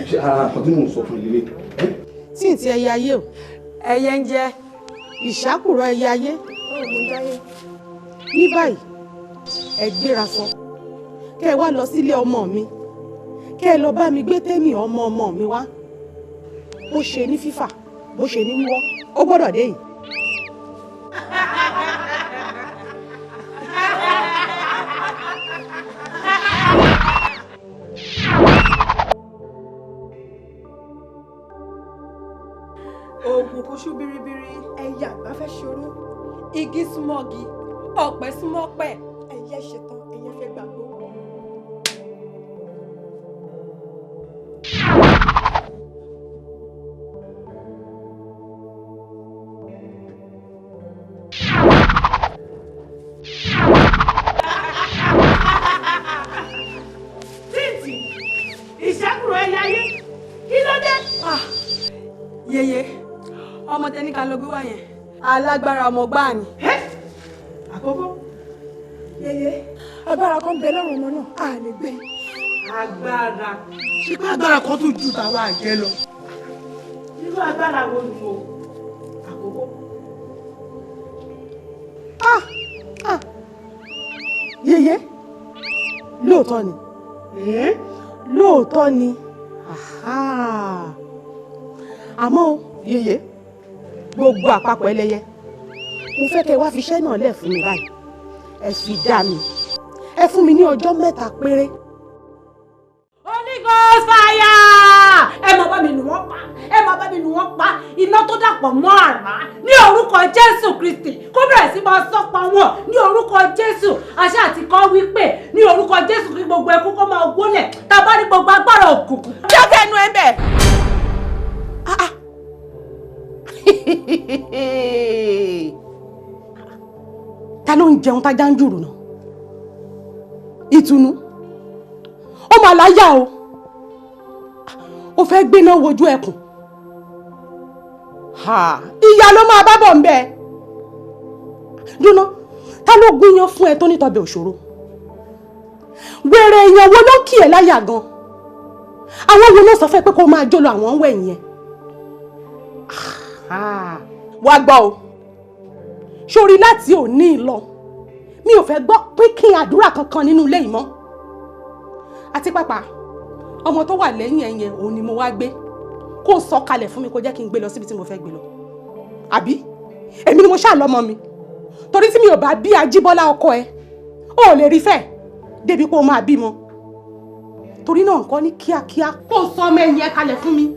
Ṣé ara nǹkan tí mò ń sọ fún ilé? Tí n ti ẹyẹ ayé o. Ẹyẹ ń jẹ. Ìṣàkùrọ̀ ẹyẹ ayé. Ní báyìí, ẹ gbéra sọ. Kẹ́ ẹ wá lọ sílé ọmọ mi. Kẹ́ ẹ lọ bá mi gbé tẹ́mì ọmọ ọmọ mi wá. Bó ṣe ní fífà, bó ṣe ní wíwọ́, ó gbọ́dọ̀ dé yìí. Oògùn kò ṣú biribiri. Ẹyẹ àgbà fẹ́ ṣòro. Igi súnmọ́ igi, ọ̀pẹ súnmọ́ ọ̀pẹ. Ẹyẹ ṣetán, ẹyẹ fẹ́ gbàgbó. Tíǹtì, ìṣàkùrọ̀ ẹyẹ ayé, kí ló dé? Yeye, ọmọ tẹni ká lọ gbé wá yẹn, alágbára ọmọ gbáà ni. Àkókò. Yeye, agbára kan bẹ lọ́rùn ọmọ náà, a lè gbé. Agbára. Ṣé pé agbára kan tún ju tàwa àjẹ́ lọ? Irú agbára wo ni o? Àkókò. Ah! Ah! Yeye, lóòótọ́ ni. Lóòótọ́ ni. Àmọ́ o, yeye, gbogbo àpapọ̀ ẹlẹ́yẹ, mo fẹ́ kẹ́ wá fi iṣẹ́ náà lẹ̀ fún mi báyìí. Ẹ fi dá mi. Ẹ fún mi ní ọjọ́ 3 péré. Holy Ghost fire! Ẹ máa bá mi lù wọ́n pa. Ẹ máa bá mi lù wọ́n pa. Iná tó dàpọ̀ mọ́ àrá ní orúkọ Jésù Kristi. Kó bẹ̀rẹ̀ sí máa sọ́pa wọn ní orúkọ Jésù. Àṣà àti kọ́ wípé ní orúkọ Jésù kí gbogbo ẹkú kó máa wólẹ̀. Tá a bá rí gbogbo agbára òkùnkùn. Jọ́kẹ́ ẹnu ẹ bẹ̀. Ta ló ń jẹun tájá ń jùrù náà? Ìtùnú. Ó mà láyà o. Ó fẹ́ gbéná wojú ẹkùn. Ìyá ló máa bá bọ̀ ń bẹ. Dúná, ta ló gúnyán fún ẹ tó nítọbẹ̀ òṣòro? Wèrè èèyàn wo ló kì ẹ́ láyà gan? Àwọn wo ló sọ fẹ́ pé kó máa jó lọ àwọn ń wẹ̀yìn ẹ? Wá gbọ́ o. Sórí láti òní lọ, mi ò fẹ́ gbọ́ pínpín àdúrà kankan nínú ilé yìí mọ́. Àti pàpà, ọmọ tó wà lẹ́yìn ẹ̀yẹn òun ni mo wá gbé. Kó sọ kalẹ̀ fún mi kó jẹ́ kí n gbé lọ síbi tí mo fẹ́ gbé lọ. Àbí? Èmi ni mo ṣáà lọ́mọ mi. Torí tí mi ò bá bí Ajíbọ́lá ọkọ ẹ, o ò lè rí fẹ́ débi pé o máa bímọ. Torí náà nǹkan ní kíákíá kó sọ ọmọ ẹ̀yìn ẹ kalẹ̀ fún mi.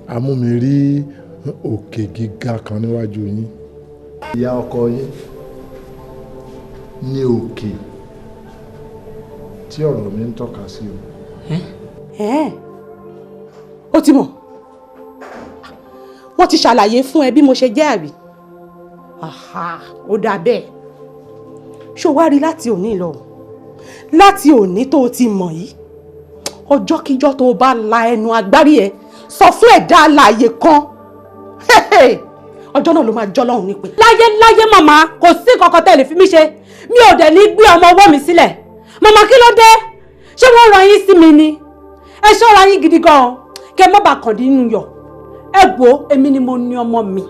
A mú mi rí òkè gíga kan níwájú yín. Ìyá ọkọ yín ní òkè tí ọ̀rọ̀ mi ń tọ́ka sí o. Ó ti mọ̀. Wọ́n ti ṣàlàyé fún ẹ bí mo ṣe jẹ́ àbí? Ó dáa bẹ́ẹ̀. Ṣó wá rí láti òní lọ? Láti òní tó o ti mọ̀ yìí, ọjọ́kíjọ́ tó o bá la ẹnu agbárí ẹ sọ fún ẹ̀dá alààyè kan, ọjọ́ náà ló máa jọ́ lọ́hùn nípe. Láyé láyé màmá, kò sí kankan tẹ́ lè fi mí ṣe. Mi ò dẹ̀ ní gbé ọmọ ọwọ́ mi sílẹ̀. Màmá kí ló dé? Ṣé wọ́n rán yín sí mi ni? Ẹ ṣọ́ra yín gidi gan-an. Kẹ́ má bàa kàn nínú yọ̀. Ẹ wo, èmi ni mo ní ọmọ mi.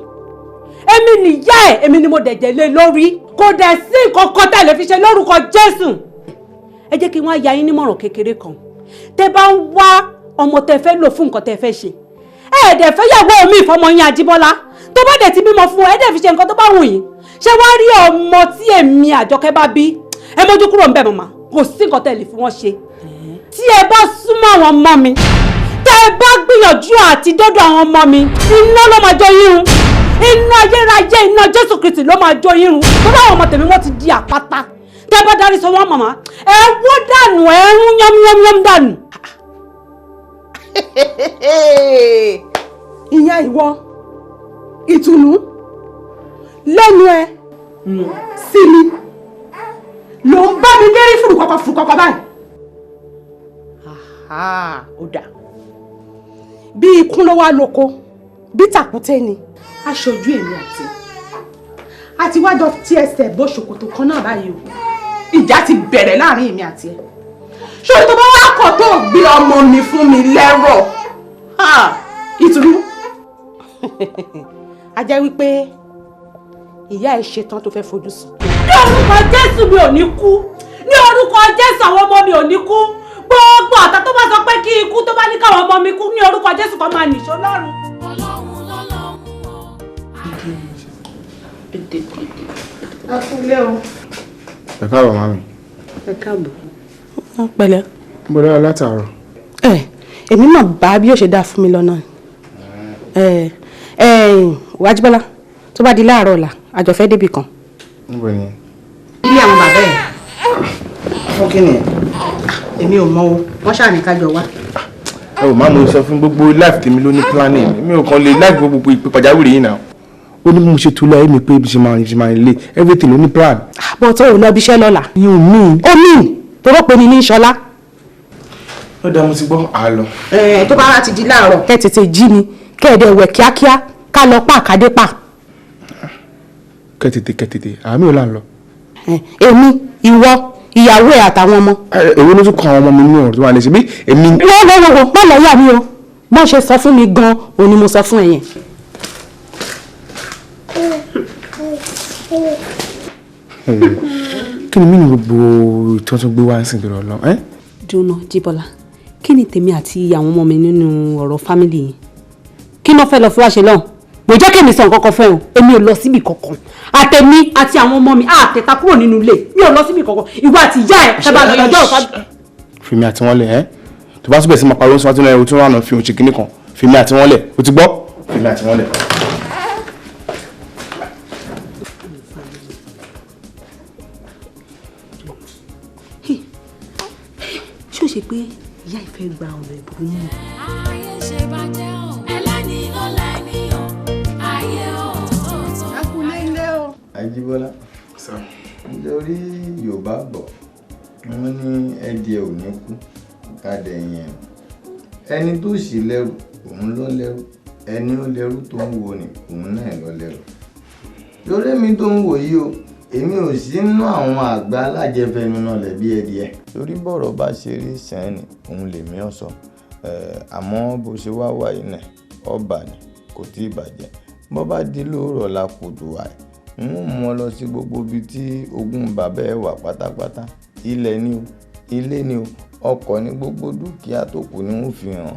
Èmi nìyá ẹ̀, èmi ni mo dẹ̀jẹ̀ lé lórí. Kò dẹ̀ sí nǹkan kan tẹ́ lè fi ṣe lórúkọ Jésù. Ẹ jẹ́ kí wọ́n ya yín nímọ̀ràn kékeré kan. Tẹ́ bá ń wá ọmọ tẹ́ fẹ́ lò fún nǹkan tẹ́ fẹ́ ṣe. Ẹ dẹ̀ fẹ́ yàwó mi ìfọmọ yín Ajíbọ́lá. Tó bá dẹ̀ ti bímọ fún ẹ, dẹ̀ fi ṣe nǹkan tó bá wù yín. Ṣé wá rí ọmọ tí èmi Àjọkẹ́ bá bí? Ẹ mójú kúrò ń bẹ̀ màmá. Kò sí nǹkan tẹ́ lè fi wọ́n ṣe. Tí ẹ bá súnmọ́ àwọn ọmọ mi, Tẹ́ ẹ bá gbìyànjú àti dọ́dọ̀ àwọn ọmọ mi, iná ló máa jó yín run. Iná ayérayé, iná Jésù Kristi ló máa jó yín run. Tó bá àwọn ọmọ tèmi wọ́n ti di àpáta. Tẹ́ ẹ bá darí sọ wọ́n màmá, ẹ wó dànù, ẹ rún yánmúyánmú dànù. Ìyá ìwọ ìtùnú lẹ́nu ẹ sí mi ló ń bá mi lérí fùrùkọ̀kọ̀ fùrùkọ̀kọ̀ báyìí. Ó dà bí ikún ló wá lóko bí tàkúté ni aṣojú èmi àti wájọ tí ẹsẹ̀ bó ṣòkòtò kan náà báyìí o, ìjà ti bẹ̀rẹ̀ láàrin èmi àti ẹ. Ṣé tó bá wá kọ̀ tó gbé ọmọ mi fún mi lẹ́rọ̀ ìtùnú, a jẹ́ wípé ìyá ẹ̀ ṣetán tó fẹ́ fojú sùn. Ní orúkọ Jésù mi ò ní kú, ní orúkọ Jésù àwọn ọmọ mi ò ní kú. Gbogbo ọ̀tá tó bá sọ pé kí ikú tó bá ní káwọn ọmọ mi kú, ní orúkọ Jésù kan máa nìṣó lọ́run. Ẹ kúlé o. Ẹ káàbọ̀ mami. Ẹ káàbọ̀. Pẹ̀lẹ́. Mo dára látàárọ̀. Ẹ èmi mà bá bí yóò ṣe dáa fún mi lọ́nà. Ẹ ẹ Wájíbọ́lá, tó bá di láàárọ̀ ọ̀la àjọ fẹ́ débì kan. Níbo ni? Ilé àwọn bàbá ẹ̀. Fún kí ni? Èmi ò mọ o, wọ́n ṣáà ní kájọ wá. Ẹ ò má mo sọ fún gbogbo life tèmi ló ní planning, mi ò kàn lè life gbogbo ìpè pàjáwìrì yìí náà. Ó ní mo ṣe tó láyé mi pé ibi ṣe máa rìn ṣe máa rìn lé everything ló ní plan. Àbọ̀ tó ò lọ ibi iṣẹ́ lọ́la. You mean? Ó mean toró pe ni ní Ṣọlá. Ó dáa, mo ti gbọ́, àá lọ. Ẹ tó bá wá ti di láàárọ̀. Kẹ́ tètè jí mi, kẹ́ ẹ̀ dẹ̀ wẹ̀ kíákíá, ká lọ pa àkàdé pa. Kẹ́ tètè àmì ò là ń lọ. Èmi, ìwọ, ìyàwó ẹ̀ àtàwọn ọmọ. Èwo ló tún kan àwọn ọmọ mi ní ọ̀rọ̀ tó wà lè ṣe bí èmi. Wọ́n wọ́n má lọ yà mí o, bọ́n ṣe sọ fún mi gan-an òun ni mo sọ fún ẹ yẹn. Kí ni mí ni gbogbo ìtàn tó gbé wá ń sìn tó lọ ẹ́. Jóná Jíbọ́lá, kí ni tèmi àti àwọn ọmọ mi nínú ọ̀rọ̀ fámìlì yìí? Kí ló fẹ́ lọ fi wá ṣe lọ́hùn? Mo jẹ́ kí èmi sọ nǹkan kan fún ẹ o, èmi ò lọ síbi kankan. Àtẹ̀mí àti àwọn ọmọ mi àtẹ̀ta kúrò nínú ilé, mi ò lọ síbi kankan. Ìwọ àti ìyá ẹ̀ ṣe bá lọ́jọ́ ọ̀fà. Fèmi àti wọn lẹ̀ ẹ́ tó bá túbẹ̀ sí máa pariwo síwájú náà, o tún rànà fi òun ṣe kinní kan. Fèmi àti wọn lẹ̀, o ti gbọ́? Fèmi àti wọn lẹ̀. Ṣé o ṣe pé ìyá ìfẹ́ gba ọ̀nà ìbùrú mú? Ayé ṣe bàjẹ́ o, ẹlẹ́ni ló lẹ́ni o, ayé o tó tó. Ẹ kú lé o. Ajíbọ́lá, nítorí Yorùbá bọ̀ wọ́n ní ẹdìẹ ò ní kú kádẹ yẹn, ẹni tó sì lẹ́rù òun ló lẹ́rù, ẹni ó lẹ́rù tó ń wo ni òun náà ló lẹ́rù. Lórí mi tó ń wò yìí o, èmi ò sí nínú àwọn àgbà alájẹfẹnu náà lẹ̀bi ẹdìẹ. Torí bọ̀rọ̀ bá ṣe rí sẹ́ni òun lèmi ọ̀ sọ, àmọ́ bó ṣe wá wà yìí náà ọba ni kò tí ì bàjẹ́. Bọ́ bá di lóòrọ̀ la kùtù wà ń mú ọ lọ sí gbogbo ibi tí ogún bàbá ẹ wà pátápátá. Ilẹ̀ ni o, ilé ni o, ọkọ̀ ni, gbogbo dúkìá tó kù ni wọ́n fi hàn.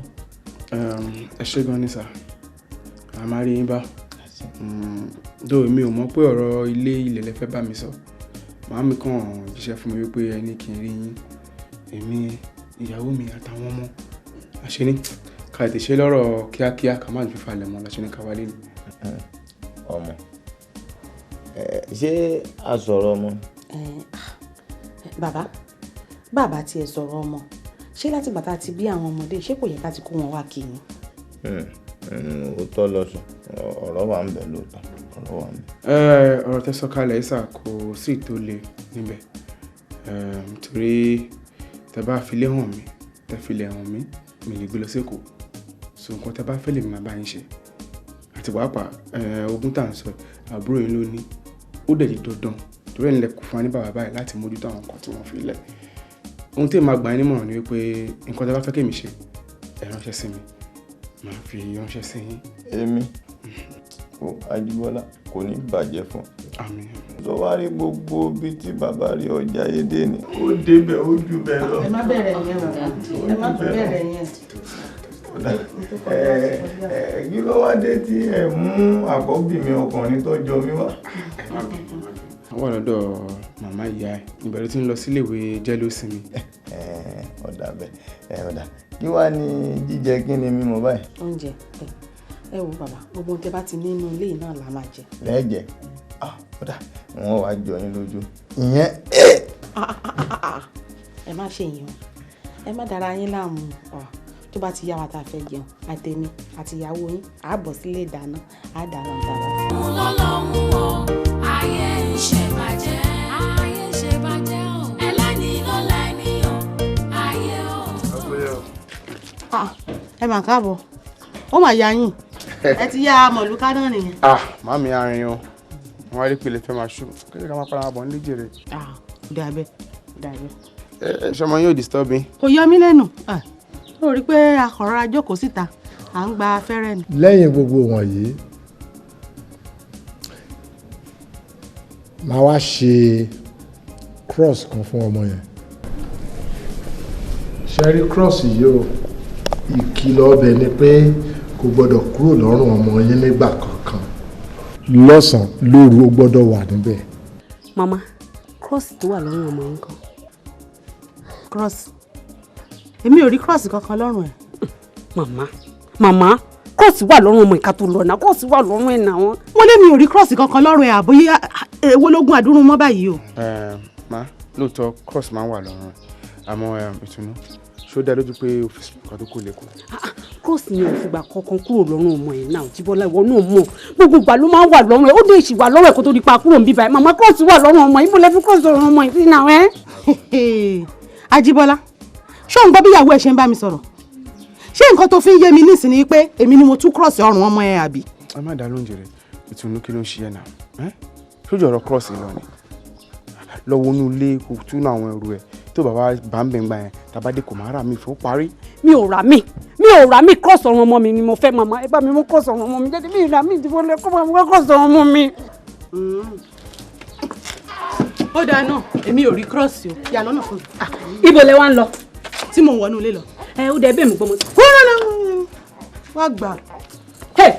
Ẹ ṣé gan ni sà, a máa rí yín bá. Dó mi ò mọ̀ pé ọ̀rọ̀ ilé ilẹ̀ lẹ fẹ́ bá mi sọ. Màámi kàn jíṣẹ́ fún mi wípé ẹ ní kí n rí yín, èmi, ìyàwó mi àtàwọn ọmọ. Àṣé ní ká tètè ṣe lọ́rọ̀ kíákíá ká má fi falẹ̀ mọ́, láṣẹ ní ká wálé ni. Ọmọ, ṣé a sọ̀rọ̀ ọmọ? Bàbá, bàbá tiẹ̀ sọ̀rọ̀ ọmọ, ṣé láti gbà tá a ti bí àwọn ọmọdé ṣé kò yẹ ká ti kó wọn wá kí ni? Òótọ́ lọ sọ, ọ̀rọ̀ wà ń bẹ lóòótọ́, ọ̀rọ̀ wà ń bẹ. Ọ̀rọ̀ tẹ́ sọ kalẹ̀ ìsà kò sí tó le níbẹ̀, torí tẹ́ bá filé hàn mí, tẹ́ filẹ̀ hàn mí, mi lè gbé lọ sékòó. So nǹkan tẹ́ bá fẹ́ lè máa bá yín ṣe. Àti pàápàá ogún tá à ń sọ àbúrò yín ló ní, ó dẹ̀ di dandan torí ẹ̀ ń lẹkùn fún wa ní bàbá báyìí láti mójútó àwọn nǹkan tí wọ́n fi lẹ̀. Ohun tí èmi máa gbà yín nímọ̀ràn ni wípé nǹkan tẹ́ bá fẹ́ kémi ṣe, ẹ ránṣẹ́ sí mi, màá fi ránṣẹ́ sí yín. Èmi kò, Ajíbọ́lá, kò ní bàjẹ́ fún. Àmín. Tó wá rí gbogbo ibi tí bàbá rí ọjà yédè ni. Ó débẹ̀ ó jù bẹ́ẹ̀ lọ. Ẹ má bẹ̀rẹ̀ yẹn bàbá, ẹ má tún bẹ̀rẹ̀ yẹn. Kí ló wá dé tí ẹ mú àkọ́bí mi ọkùnrin tó jọ mí wá? Wọ́n wà lọ́dọ̀ màmá ìyá ẹ̀, ìbẹ̀rù tí ń lọ síléèwé jẹ́lósinmi. Ọ̀dà Ọ̀dà bẹ́ẹ̀ ẹ ọ̀dà kí wàá ní jíjẹ kí ni mímu báyìí. Oúnjẹ ẹ wo bàbá, gbogbo ohun tẹ bá ti nínú ilé yìí náà la máa jẹ. Lẹ́ẹ̀jẹ̀ ọ̀dà wọn wàá jọ yín lójú ìyẹn. Ẹ má ṣe yẹn o, ẹ má dára yín láàmú. Tó bá ti yá wa tá a fẹ́ jẹun, àtẹ̀mí àti ìyàwó yín á bọ̀ sílé ìdáná, á dáná tàbá. Lọ́lọ́run o, ayé ń ṣe bàjẹ́, ayé ń ṣe bàjẹ́ o, ẹlẹ́ni ló lẹ́ni o, ayé o. Ẹ mà káàbọ̀, ó mà yá yín, ẹ ti yá mọ̀lúká náà nìyẹn. Màmí arin o, wọn á rí pèlè fẹ́ máa ṣú, kí ló ká máa padà bọ̀ nílé jèrè. Dàbẹ́ dàbẹ́. Ẹ ṣọmọ yóò disturb mi. Kò yọ mí lẹ́nu, ó rí i pé akọ̀rọ̀ ajókòó síta, à ń gba afẹ́rẹ́ ni. Lẹ́yìn gbogbo wọ̀nyí, màá wá ṣe cross kan fún ọmọ yẹn. Ṣe rí cross yìí o, ìkìlọ̀ ọbẹ̀ ni pé kò gbọ́dọ̀ kúrò lọ́rùn ọmọ yín nígbà kankan. Lọ́sàn-án lóru ó gbọ́dọ̀ wà níbẹ̀. Mama, cross tó wà lọ́rùn ọmọ yín kan. Cross? Èmi ò rí cross kankan lọ́rùn ẹ̀. Màmá, màmá, cross wà lọ́rùn ọmọ ìka tó lọ náà, cross wà lọ́rùn ẹ̀ náà. Wọ́n lé mi ò rí cross kankan lọ́rùn ẹ̀, àbóyá èwo lógún àdúrún mọ́ báyìí o. Má lóòótọ́ cross máa ń wà lọ́rùn ẹ̀, àmọ́ ìtùnú ṣó dá lójú pé òfìsì kan tó kò lè kú. Cross ni ò fìgbà kankan kúrò lọ́rùn ọmọ ẹ̀ náà, Jíbọ́lá ìwọ náà mọ̀ gbogbo ìgbà ló máa ń wà lọ́rùn ẹ̀, ó lè ṣì wà lọ́rùn ẹ̀ kó tó di pa kúrò níbí báyìí. Màmá, cross wà lọ́rùn ọmọ yìí, mo lè fi cross lọ́rùn ọmọ yìí sí náà ẹ́. Ajíbọ́lá, ṣé òun gbọ́ bí ìyàwó ẹ̀ ṣe ń bá mi sọ̀rọ̀? Ṣé nǹkan tó fi ń yé mi nísìnyí pé èmi ni mo tú cross ọrùn ọmọ ẹ àbí? Ẹ má dá lóúnjẹ rẹ, ìtùnú kí ló ń ṣe ẹ náà? Sójú ọ̀rọ̀ cross lọ ni, lọ wọnú ilé kò túnú àwọn ẹrù ẹ tó bàbá bá ń bẹ̀ngbà yẹn tàbádé kò má rà mí fún parí. Mi ò rà mí, mi ò rà mí, cross ọrùn ọmọ mi ni mo fẹ́. Màmá, ẹ bá mi mú cross ọrùn ọmọ mi jáde. Mi ò rà mí, ìdìbò lẹ kó máa mú cross ọrùn ọmọ mi. Ó dáa náà, èmi ò rí cross o, yà lọ́nà fún mi. Ibo lẹ wá ń lọ? Tí mò ń wọnú ilé lọ. Ẹ ó dẹ bẹ́ẹ̀ mi gbọ́mọ. Kúrò náà wá gbà.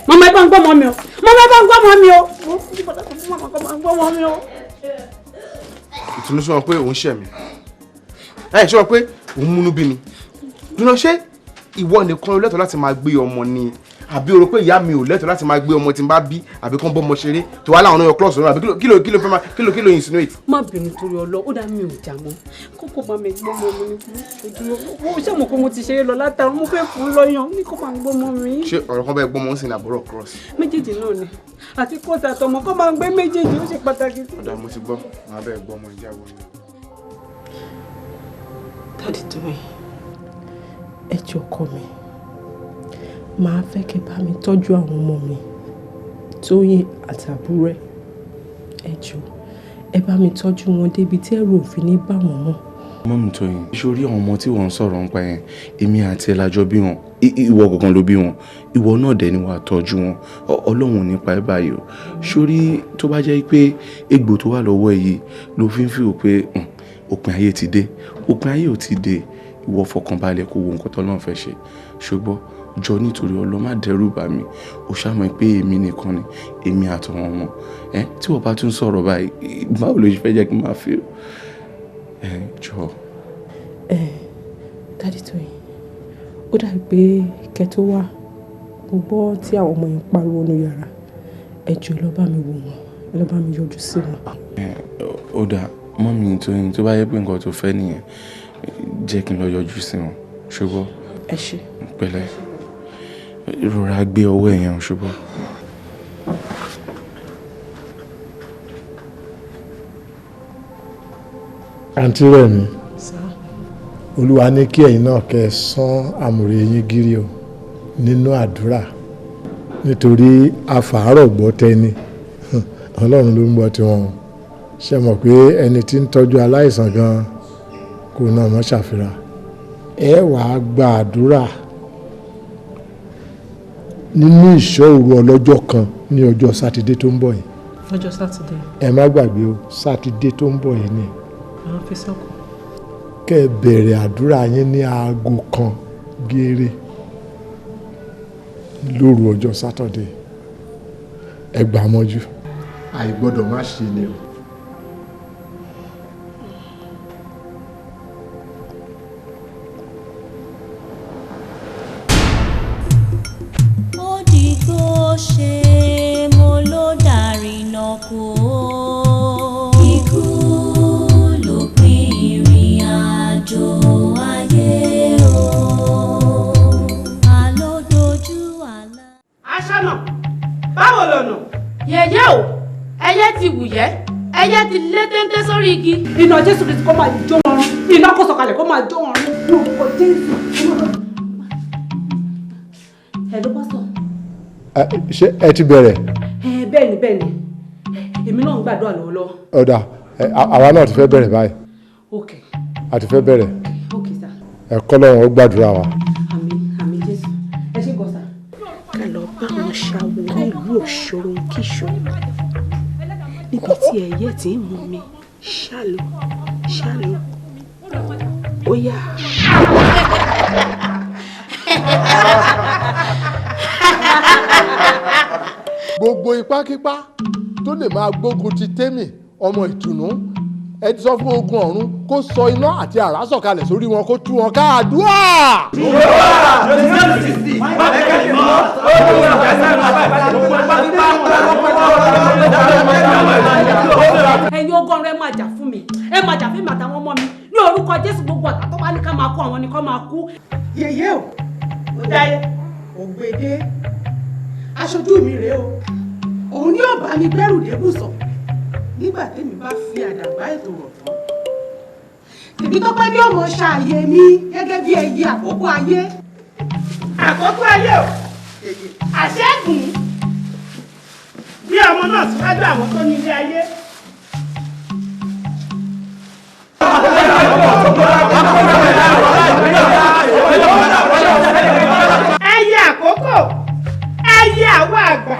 Màmá, ẹ bá ń gbọ́mọ mi o, màmá, ẹ bá ń gbọ́mọ mi o, màmá mi o. Ìtùnú sọ pé òun ṣẹ̀ mí, ẹ ṣe wọ́n pé òun múnú bí mi dúró. Ṣé ìwọ nìkan ló lẹ́tọ̀ọ́ láti máa gbé ọmọ ni, àbí o rò pé ìyá mi ò lẹ́tọ̀ọ́ láti máa gbé ọmọ tí n bá bí, àbí kán bọ́mọ ṣeré tó wá láwọn náà yọ klọ́ọ̀sì lọ́rùn, àbí kí ló fẹ́ máa kí ló insinuate. Má bínú torí ọlọ, ó dá mi ò jà mọ́, kókó bá mi gbọ́ ọmọ mi ní ojú. Ṣé mo kó mo ti ṣeré lọ látara, mo fẹ́ fún lọ́yàn ní kó máa gbọ́ ọmọ mi. Ṣé ọ̀rọ̀ kan bẹ́ẹ̀ gbọ́mọ ń sìn àbúrò cross. Méjèèjì náà ni, àti cross àtọmọ kó máa gbé méjèèjì, ó ṣe pàtàkì. Ọ̀dà mo ti gbọ́, màá bẹ́ẹ̀ gbọ́ ọmọ ìjà wọlé. Daddy Tóyìn, ẹ jọ̀ọ́ ọkọ mi, màá fẹ́ kẹ́ bá mi tọ́jú àwọn ọmọ mi, Tóyìn àtàbúrò ẹ̀. Ẹ jọ̀ọ́, ẹ bá mi tọ́jú wọn débi tí ẹ̀rù òfin ní bá wọn mọ́. Mọ́mí Tóyìn, sórí àwọn ọmọ tí wọ́n ń sọ̀rọ̀ ń pa yẹn, èmi àti ẹ̀ lájọ bí wọn, ìwọ gangan ló bí wọn, ìwọ náà dẹ̀ ni wàá tọ́jú wọn. Ọlọ́run nípa ẹ báyìí o. Sórí tó bá jẹ́ pé egbò tó wà lọ́wọ́ ẹ yìí ló fi ń fi hàn pé òpin ayé ti dé, òpin ayé ò ti dé, ìwọ fọkànbalẹ̀ kó wo nǹkan tọ́lọ́run fẹ́ ṣe. Ṣùgbọ́n jọ nítorí Ọlọ́run má dẹ́rù bà mí, ó ṣàmọ̀ pé èmi nìkan ni, èmi àtọwọn ọmọ ẹ tí wọ́n bá tún sọ̀rọ̀ báyìí, báwo ló ṣe fẹ́ jẹ́ kí n máa fi ẹ jọ. Ẹ Daddy Tóyìn, ó dàbí pé kẹ́ tó wá, mo gbọ́ tí àwọn ọmọ yẹn pariwo nínú yàrá. Ẹ jọ̀ọ́, lọ bá mi wò wọ́n, ẹ lọ bá mi yọjú sí wọn. Ó dáa mọ́mí Tóyìn, tó bá yẹ pé nǹkan tó fẹ́ nìyẹn, jẹ́ kí n lọ yọjú sí wọn, ṣùgbọ́n. Ẹ ṣé. Pẹ̀lẹ́, ìrora gbé ọwọ́ ẹ̀yàn ṣùgbọ́n. Àǹtí Rẹ̀mí, Olúwa ní kí ẹ̀yin náà kẹ́ ẹ sán àmùrè yín gírí o nínú àdúrà, nítorí afàárọ̀ gbọ́ tẹni, Ọlọ́run ló ń gbọ́ tiwọn o. Ṣe mọ̀ pé ẹni tí ń tọ́jú aláìsàn gan-an kò náà mọ́ ṣàfihàn. Ẹ wàá gba àdúrà nínú ìṣọ́ òru ọlọ́jọ́ kan ní ọjọ́ sátidé tó ń bọ̀ yìí. Ọjọ́ sátidé. Ẹ má gbàgbé o, sátidé tó ń bọ̀ yìí ni. Màá fi sọ́kàn. Kẹ́ ẹ bẹ̀rẹ̀ àdúrà yín ní 1:00 gééré lóru ọjọ́ sátọ̀dé. Ẹ gbà mọ́jú. Àìgbọ́dọ̀ má ṣe ni o. ṣe mo ló dàrínà kó. Ikú ló pín ìrìn àjò ayé o. Àlọ́ dojú àlá. Aṣọ́nà, báwo lọ̀nà? Yẹ̀yẹ́ o, ẹyẹ ti wùyẹ́, ẹyẹ ti lé téńté sórí igi. Iná Jésù Kristi kó máa jó wọn run, iná kó sọ̀kalẹ̀ kó máa jó wọn run lórúkọ Jésù. Hello, pastor. Ṣé ẹ ti bẹ̀rẹ̀? Ẹ bẹ́ẹ̀ ni, bẹ́ẹ̀ ni, èmi náà ń gbàdúrà lọ́wọ́lọ́wọ́. Ọ̀dà, àwa náà ti fẹ́ bẹ̀rẹ̀ báyìí. Ok. A ti fẹ́ bẹ̀rẹ̀. Ok sir. Ẹ kọ́ lọ́run ó gbàdúrà wa. Àmín, àmín Jésù. Ẹ ṣé gan sir. Ká lọ bá wọn ṣàwò nílùú Òṣòro Kíṣọ, níbi tí ẹyẹ ti ń mú mi ṣàlò ṣàlò ó yá. Gbogbo ipákípá tó lè máa gbógun ti Tèmi ọmọ ìtùnú, ẹ ti sọ fún ogun ọ̀run kó sọ iná àti àrá sọ̀kalẹ̀ sórí wọn kó tú wọn ká. Àdúrà. Ẹ̀yin ogun ọ̀run, ẹ máa jà fún mi, ẹ máa jà fún mi àtàwọn ọmọ mi ní orúkọ Jésù. Gbogbo ọ̀tá tó bá ní ká máa kú, àwọn ni kó máa kú. Yèyé o, ó dáyé ògbédé, aṣojú mi rèé o, òun ni ó bá mi gbẹ́rù débùsọ̀ nígbà tèmi bá fi àdàbà ètò rọ̀ tán. Tèmi tó pẹ́ ní ọmọ ṣàyè mi gẹ́gẹ́ bí ẹyẹ àkókò ayé. Àkókò ayé o, àṣẹ́gun bí ọmọ náà síwájú àwọn tó ní ilé ayé. Ẹyẹ àkókò, ẹyẹ àwọn àgbà,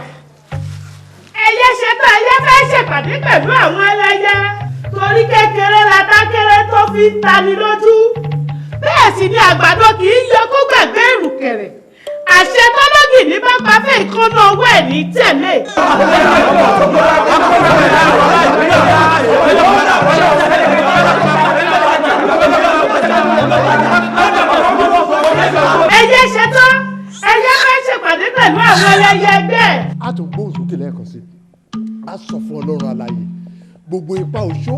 ẹyẹ ṣetán, ẹyẹ fẹ́ ṣèpàdé pẹ̀lú àwọn ẹlẹ́yẹ, torí kékeré la dákẹ́rẹ́ tó fi ń tani lójú, bẹ́ẹ̀ sì ni àgbàdo kì í yọ kó gbàgbé ìrùkẹ̀rẹ̀. Àṣẹ tọ́lọ́gì ní bá pa fẹ́ ìkànnà ọwọ́ ẹ̀ ní tẹ̀lé. Ẹyẹ ṣetán, ẹyẹ fẹ́ ṣèpàdé pẹ̀lú àwọn ẹlẹ́yẹ ẹgbẹ́ ẹ̀. A tún gbóhùn sókè lẹ́ẹ̀kan sí i, a sọ fún Ọlọ́run alààyè, gbogbo ipá oṣó,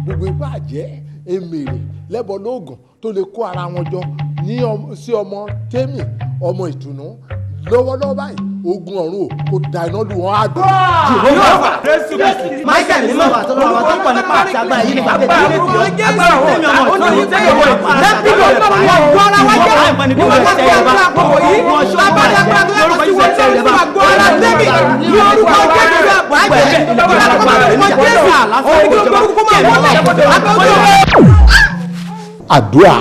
gbogbo ipá àjẹ́, èmèrè lẹ́bọ lóògùn tó lè kó ara wọn jọ ní sí ọmọ Tèmi ọmọ ìtùnú lọ́wọ́lọ́wọ́ báyìí, ogun ọ̀run o kò da iná lù wọ́n á dùn. Michael ní mọ̀ olùkọ́ tó pọ̀ nípa àti agbára yìí nípa bẹ́ẹ̀ ní agbára wọn ò ní tẹ́lẹ̀ wọ́n Àdúrà.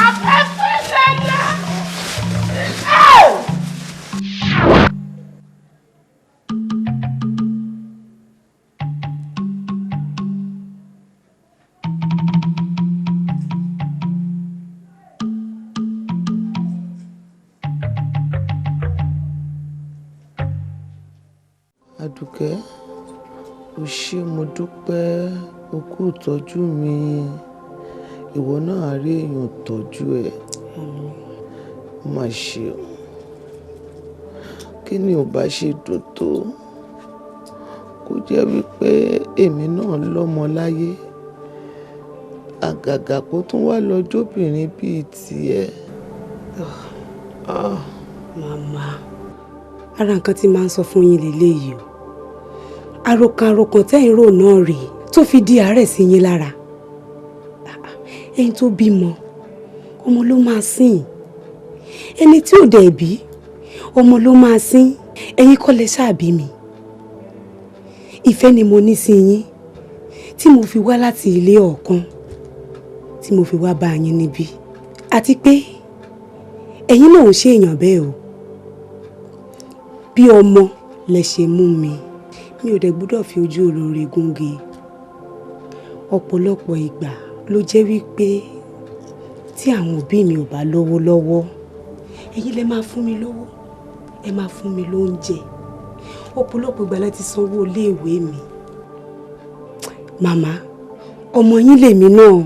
Afẹ́fẹ́ lẹ́la. Ow! Àdùkẹ́, o ṣé, mo dúpẹ́, o kú ìtọ́jú mi. Ìwọ náà á rí èèyàn tọ́jú ẹ. Ó mà ṣe o. Kí ni ò bá ṣe dùn tó? Kó jẹ́ wípé èmi náà lọ́mọ láyé. Àgàgà kó tún wá lọ jóbìnrin bíi tiẹ̀. Ah. Màmá, ara nǹkan tí màá ń sọ fún yín lélẹ́yìí o. Àròkàn àròkàn tẹ́yìn rò náà rèé tó fi di àárẹ̀ sí yín lára. Ẹni tó bímọ, ọmọ ló máa sìn. Ẹni tí ò dẹ̀ bí, ọmọ ló máa sìn. Ẹ̀yin kọ́ lẹ ṣáà bí mi. Ìfẹ́ ni mo ní sí yín tí mo fi wá láti ilé ọ̀kan, tí mo fi wá bá yín níbí. Àti pé ẹ̀yin náà ò ṣe èèyàn bẹ́ẹ̀ o. Bí ọmọ lẹ ṣe mú mi, mi ò dẹ̀ gbọ́dọ̀ fi ojú olóore gúnge. Ọ̀pọ̀lọpọ̀ ìgbà ló jẹ́ wípé tí àwọn òbí mi ò bá lówó lọ́wọ́, ẹ̀yin lẹ máa fún mi lówó, ẹ máa fún mi lóúnjẹ. Ọ̀pọ̀lọpọ̀ ìgbà lẹ ti sanwó iléèwé mi. Màmá, ọmọ yín lèmi náà.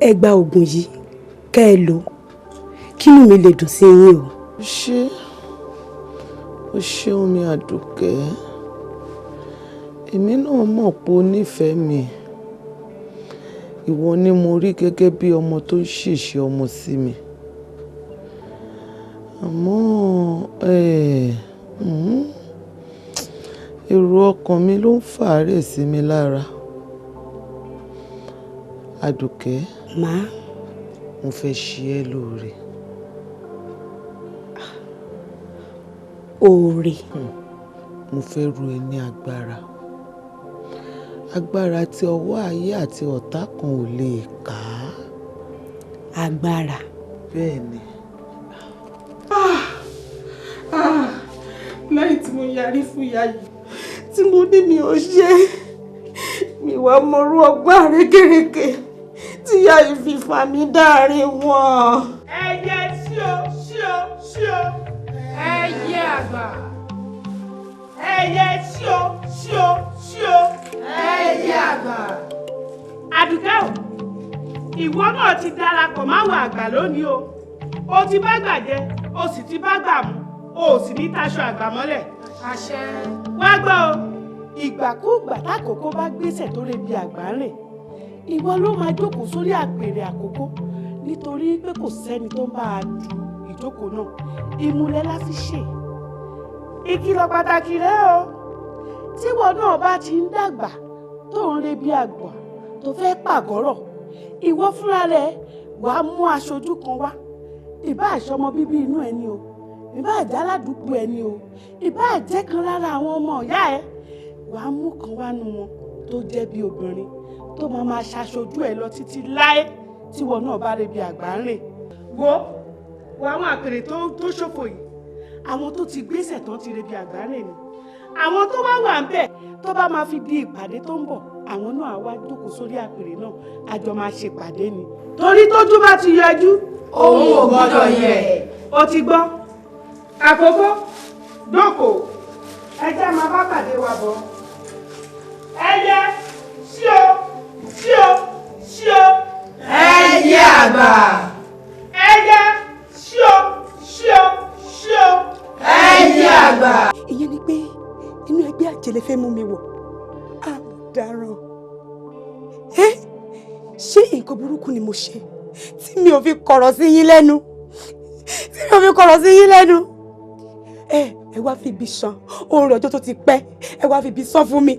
Ẹ gba oògùn yìí kẹ́ ẹ lò, kínú mi lè dùn sí yín o. Ṣé o ṣeun mi, Àdùkẹ́. Èmi náà mọ̀ pé o nífẹ̀ẹ́ mi. Ìwọ ni mo rí gẹ́gẹ́ bí ọmọ tó ń ṣèṣe ọmọ sí mi, àmọ́ èrò ọkàn mi ló ń fàárẹ̀ sí mi lára. Àdùkẹ́. Má. Mo fẹ́ ṣe ẹ́ lóore. Oore. Mo fẹ́ ru ẹ ní agbára, agbára tí ọwọ́ ayé àti ọ̀tá kan ò lè ká. Agbára. Bẹ́ẹ̀ ni. Lẹ́yìn tí mo yarí fún ìyá yìí, tí mo ní mi ò ṣe, mi wá mọrú ọgbọ́n àrékèrèké tí ìyá yìí fi fà mí dáàrin wọn. Ẹyẹ ṣíò ṣíò ṣíò. Ẹyẹ àgbà. Ẹyẹ ṣíò ṣíò ṣíò. Ẹyẹ àgbà. Àdùkẹ́ o, ìwọ náà ti darapọ̀ máwọn àgbà lónìí o. O ti bá gbà jẹ, o sì ti bá gbà mu, o ò sì ní taṣọ àgbà mọ́lẹ̀. Àṣẹ. Wá gbọ́ o, ìgbàkúùgbà tákòókò bá gbèsè tó lè bi àgbà ń rìn, ìwọ ló máa jókòó sórí àpèrè àkókò, nítorí pé kò sẹ́ni tó ń bá a du ìjókòó náà. Ìmùlẹ̀ la fi ṣe. Ìkìlọ̀ pàtàkì rẹ o, tíwọ náà bá ti ń dàgbà tó ń rebi àgbà tó fẹ́ pàgọ́rọ̀, ìwọ fúnra rẹ wàá mú aṣojú kan wá. Ìbá àṣọmọ bíbí inú ẹni o, ìbá àjẹ́ aládùúgbò ẹni o, ìbá àjẹ́ kan lára àwọn ọmọ ìyá ẹ, wàá mú kan wá nu wọn tó jẹ́ bí obìnrin tó máa máa ṣaṣojú ẹ lọ títí láé tíwọ náà bá rebi àgbà ń rè. Wo wo àwọn àpèrè tó ṣòfò yìí, àwọn tó ti gbéṣẹ̀ tán ti rebi àgbà ń rè ni. Àwọn tó wá wà ń bẹ̀ tó bá máa fi di ìpàdé tó ń bọ̀, àwọn náà á wá jókòó sórí àpèrè náà, àjọ máa ṣèpàdé ni. Torí tójú bá ti yọjú, òun ò gbọ́dọ̀ yẹ̀. O ti gbọ́. Àkókò jókòó, ẹ jẹ́ máa bá pàdé wa bọ̀. Ẹyẹ ṣíò ṣíò ṣíò. Ẹyẹ àgbà. Ẹyẹ ṣíò ṣíò ṣíò. Ẹyẹ àgbà. Ìyẹn ni pé inú ẹgbẹ́ àjẹlẹ fẹ́ mú mi wọ̀. Á dáràn. Ẹ ṣé nǹkan burúkú ni mo ṣe tí mi ò fi kọ̀rọ̀ sí yín lẹ́nu? Tí mi ò fi kọ̀rọ̀ sí yín lẹ́nu. Ẹ wá fi ibi san oore ọjọ́ tó ti pẹ́, ẹ wá fi ibi san fún mi.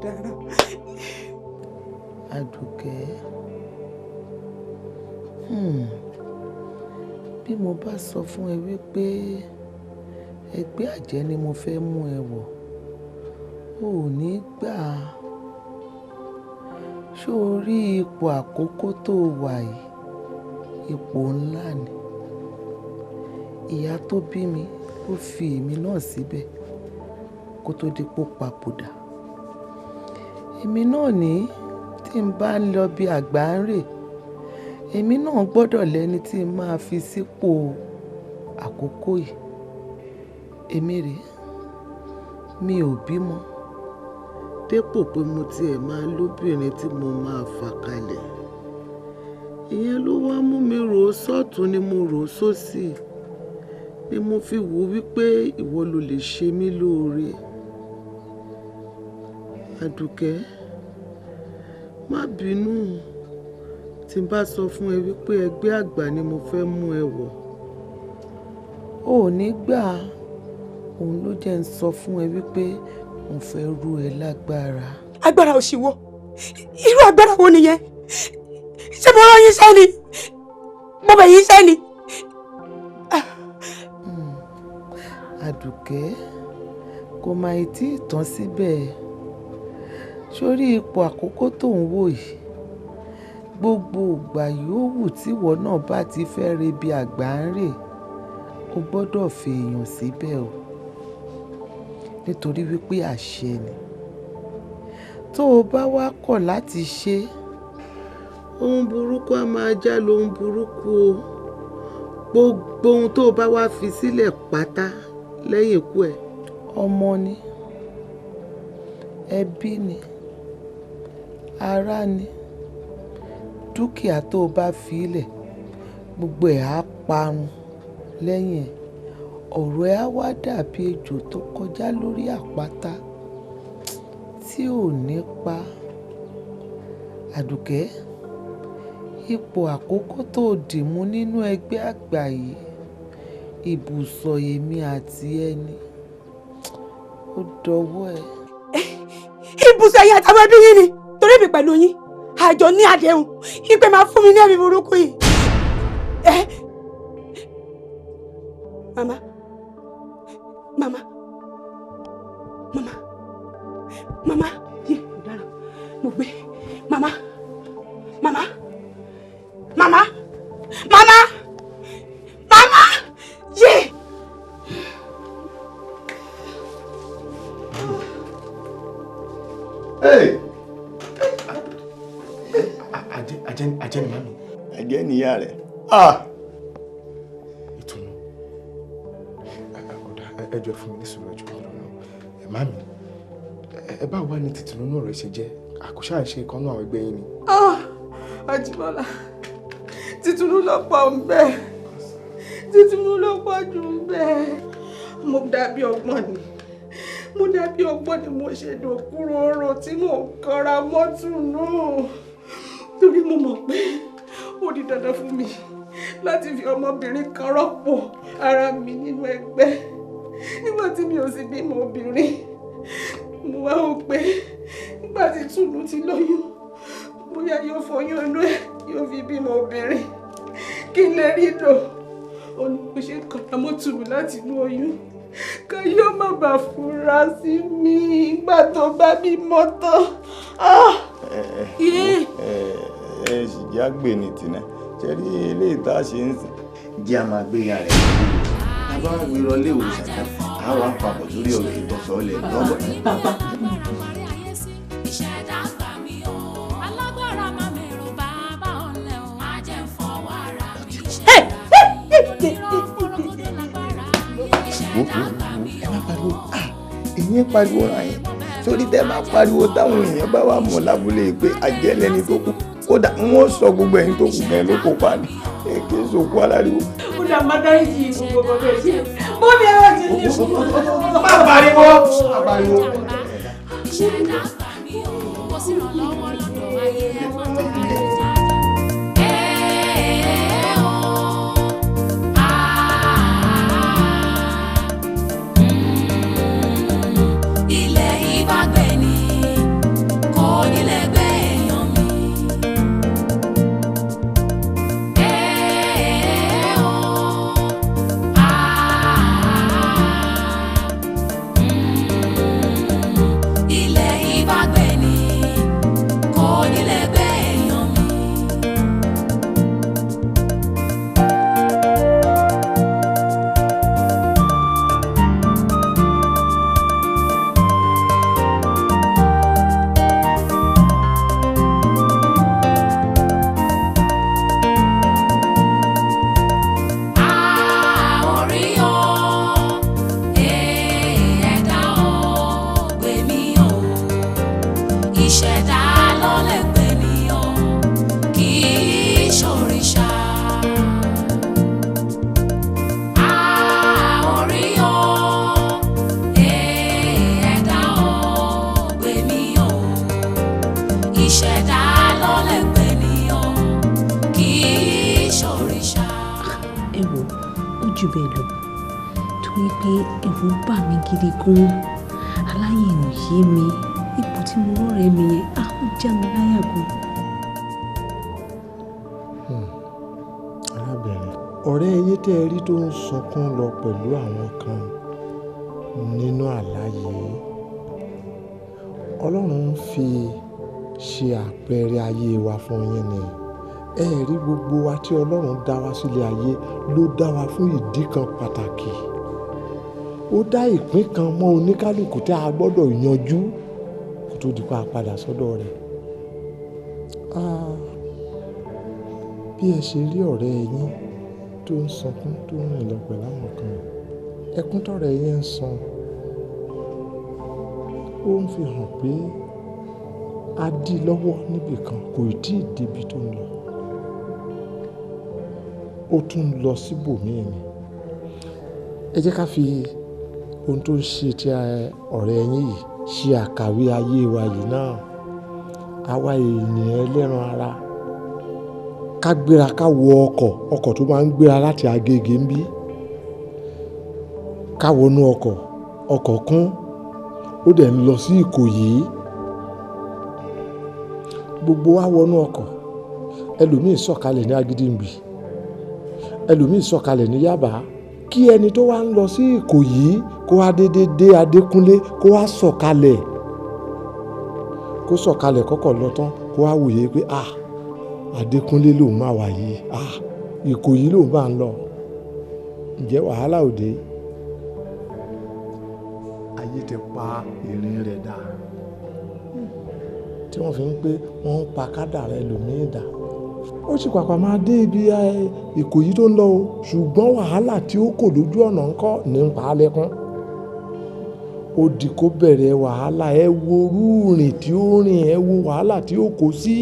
Dáràn. Àdùkẹ́, bí mo bá sọ fún ẹ wípé ẹgbẹ́ àjẹ́ ni mo fẹ́ mú ẹ wọ̀, o ò ní gbà á. Ṣó o rí ipò àkókò tó wà yìí? Ipò ńlá ni. Ìyá tó bí mi ó fi èmi náà síbẹ̀ kó tó di pó papòdà. Èmi náà ní tí n bá ń lọ bí àgbà ń rè, èmi náà gbọ́dọ̀ lẹ́ni tí n máa fi sípò àkókò yìí. Èmi rèé, mi ò bímọ dépò pé mo tiẹ̀ máa lóbìnrin tí mo máa fà kalẹ̀. Ìyẹn ló wá mú mi rò ó sọ́tún ni mo rò ó sósì, ni mo fi wò wípé ìwọ ló lè ṣe mí lóore. Àdùkẹ́, má bínú tí n bá sọ fún ẹ wípé ẹgbẹ́ àgbà ni mo fẹ́ mú ẹ wọ̀. O ò ní gbà á. Òun ló jẹ́ ń sọ fún ẹ wípé mo fẹ́ rú ẹ lágbára. Agbára òṣì wo? Irú agbára wo nìyẹn? Ṣé mo rán yín ṣẹ́ ni? Mo bẹ̀ yín ṣẹ́ ni? Àdùkẹ́, kò mà ì tí ì tán síbẹ̀. Sórí ipò àkókò tó ń wò yìí, gbogbo ìgbà yòówù tíwọ náà bá ti fẹ́ rebi àgbà ń rè, o gbọ́dọ̀ fi èèyàn síbẹ̀ o. Nítorí wípé àṣẹ ni. Tó o bá wá kọ̀ láti ṣe, ohun burúkú á máa já lóhun burúkú o. Gbogbo ohun tó o bá wá fi sílẹ̀ pátá lẹ́yìn ikú ẹ̀, ọmọ ni, ẹbí ni, Ará ni dúkìá tó o bá fi ilẹ̀, gbogbo ẹ̀ á parun lẹ́yìn ẹ̀. Ọ̀rọ̀ ẹ̀ á wá dàbí ejò tó kọjá lórí àpáta tí ò ní pa. Àdùkẹ́, ipò àkọ́kọ́ tó dì mú nínú ẹgbẹ́ àgbà yìí, ibùsọ̀ èmi àti ẹni, ó dọwọ́ ẹ. Ibùsọ̀ ẹ̀yin àtàwọn ẹbí yín ni, torí mi pẹ̀lú yín àjọ ní àdéhùn ìpè máa fún mi ní ẹ̀mí burúkú yìí. Ẹ màmá, màmá, màmá, màmá, yé mo dára, mo gbé. Màmá, màmá, màmá, màmá, màmá, yé. Hey! Ajẹ́ ni màmí. Ajẹ́ níyà rẹ̀. Ah! Ìtùnú. Ọ̀dà, ẹ jọ̀ọ́ fún mi ní sùúrù, ẹ jọ̀ọ́ lọ́nà. Ẹ màmí, ẹ bá wà ní tìtùnú náà rẹ̀ ṣe jẹ́. Àkóṣà ń ṣe ìkànnú àwọn ẹgbẹ́ yín ni. Ah! Àjíbọ́lá, tìtùnú ló pọ̀ ń bẹ́ẹ̀. Tìtùnú ló pọ̀ jù ń bẹ́ẹ̀. Mo dàbí ọgbọ́n ni. Mo dàbí ọgbọ́n ni mo ṣe dòkúrò ọ̀rọ̀ tí mò ń kanra mọ́tùnú. Torí mo mọ̀ pé ó di dandan fún mi láti fi ọmọbìnrin kan rọ́pò ara mi nínú ẹgbẹ́. Nígbà tí mi ò sì bímọ obìnrin, mo wá wò pé nígbà tí Tùnú ti lóyún, bóyá yóò fọyún inú ẹ̀ yóò fi bímọ obìnrin kí n lè rí lò. Ó ní mo ṣe ń kanra mọ́tùnú láti inú oyún, ká yóò má bàa fura sí mi nígbà tó bá bímọ tán. Ẹ sì jẹ́ àgbè ní tìǹà ṣe rí eléyìí tá a ṣe ń sìn. Jẹ́ a máa gbé ya rẹ̀ a bá wí lọ lé ìwòsàn tán, a wà papọ̀ lórí ọ̀rọ̀ ìtọ́sọ̀ ilẹ̀ lọ́gbọ̀n. Bàbá. Ẹ má pariwo, ìyẹn pariwo ra yẹn sórí. Tẹ́ bá pariwo táwọn èèyàn bá wà mọ̀ lábúlé pé àjẹ́ lẹni tó kú, kódà wọ́n sọ gbogbo ẹ̀yin tó kù gan ló kópa ní èké sòkú aláriwo. Ó dà má dáríjì gbogbo bàbá ẹ̀ ṣe bóbi ẹ̀rọ ti ní fún mi. Má pariwo, má pariwo. Ilẹ̀ ìbágbé ni kò nílẹ̀ gbé èèyàn mi. Ilẹ̀ ìbágbé ni kò nílẹ̀ gbé èèyàn mi. Orí o, ẹ̀dá o, gbè mí o, ìṣẹ̀dá ló lè gbè mí o, kì í ṣòrìṣà. Orí o, ẹ̀dá o, gbè mí o, ìṣẹ̀dá ló lè gbè mí o, kì í ṣòrìṣà. Ẹ wò ó jù bẹ́ẹ̀ lọ, torí pé ẹ̀rù ń bà mí gidi gan-an. Aláyè ò yé mi, ipò tí mo rọ̀rẹ́ mi yẹn á ó já mi láyà gan. Arábìnrin, ọ̀rẹ́ yín tẹ́ ẹ rí tó ń sunkún lọ pẹ̀lú àwọn kan nínú àlá yìí, Ọlọ́run ń fi ṣe àpẹẹrẹ ayé wa fún yín ni. Ẹ rí gbogbo wa tí Ọlọ́run dá wa sílé ayé ló dá wa fún ìdí kan pàtàkì. Ó dá ìpín kan mọ́ oníkálukú tí a gbọ́dọ̀ yanjú kó tó di pa padà sọ́dọ̀ rẹ̀. Bí ẹ ṣe rí ọ̀rẹ́ yín tó ń sunkún tó ń rìn lọ pẹ̀lú àwọn kan, ẹkún tọ̀rẹ́ yín ń sun, ó ń fi hàn pé A dí lọ́wọ́ níbì kan, kò tí ì débi tó ń lọ, ó tún ń lọ síbòmíì ni. Ẹ jẹ́ ká fi ohun tó ń ṣe ti ọ̀rẹ́ yín yìí ṣe àkàwé ayé wa yìí náà. Àwa ènìyàn ẹlẹ́ran ara, ká gbéra ká wọ ọkọ̀, ọkọ̀ tó máa ń gbéra láti Agége ń bí, ká wọnú ọkọ̀, ọkọ̀ kún, ó dẹ̀ ń lọ sí Ìkòyí. Gbogbo wa wọnú ọkọ̀, ẹlòmíì sọ̀kalẹ̀ ní Agídìngbì, ẹlòmíì sọ̀kalẹ̀ ní Yábà. Kí ẹni tó wá ń lọ sí Ìkòyí kó wá dédé dé Adékúnlé, kó wá sọ̀kalẹ̀, kó sọ̀kalẹ̀ kọ́kọ́ lọ tán, kó wá wòye pé ah, Adékúnlé lòun máa wà yìí, ah, Ìkòyí lòun máa ń lọ. Ǹjẹ́ wàhálà ò dé? Ayé ti pa ìrìn rẹ̀ dà, tí wọ́n fi ń pé wọ́n ń pa kádàrá ẹlòmíì dà. Ó sì pàpà máa dé ibi Ìkòyí tó ń lọ o, ṣùgbọ́n wàhálà tí ó kò lójú ọ̀nà ńkọ́ ní ń pa á lẹ́kún. Ó di kó bẹ̀rẹ̀ wàhálà. Ẹ wo rúùrìn tí ó rìn, ẹ wo wàhálà tí ó kó sí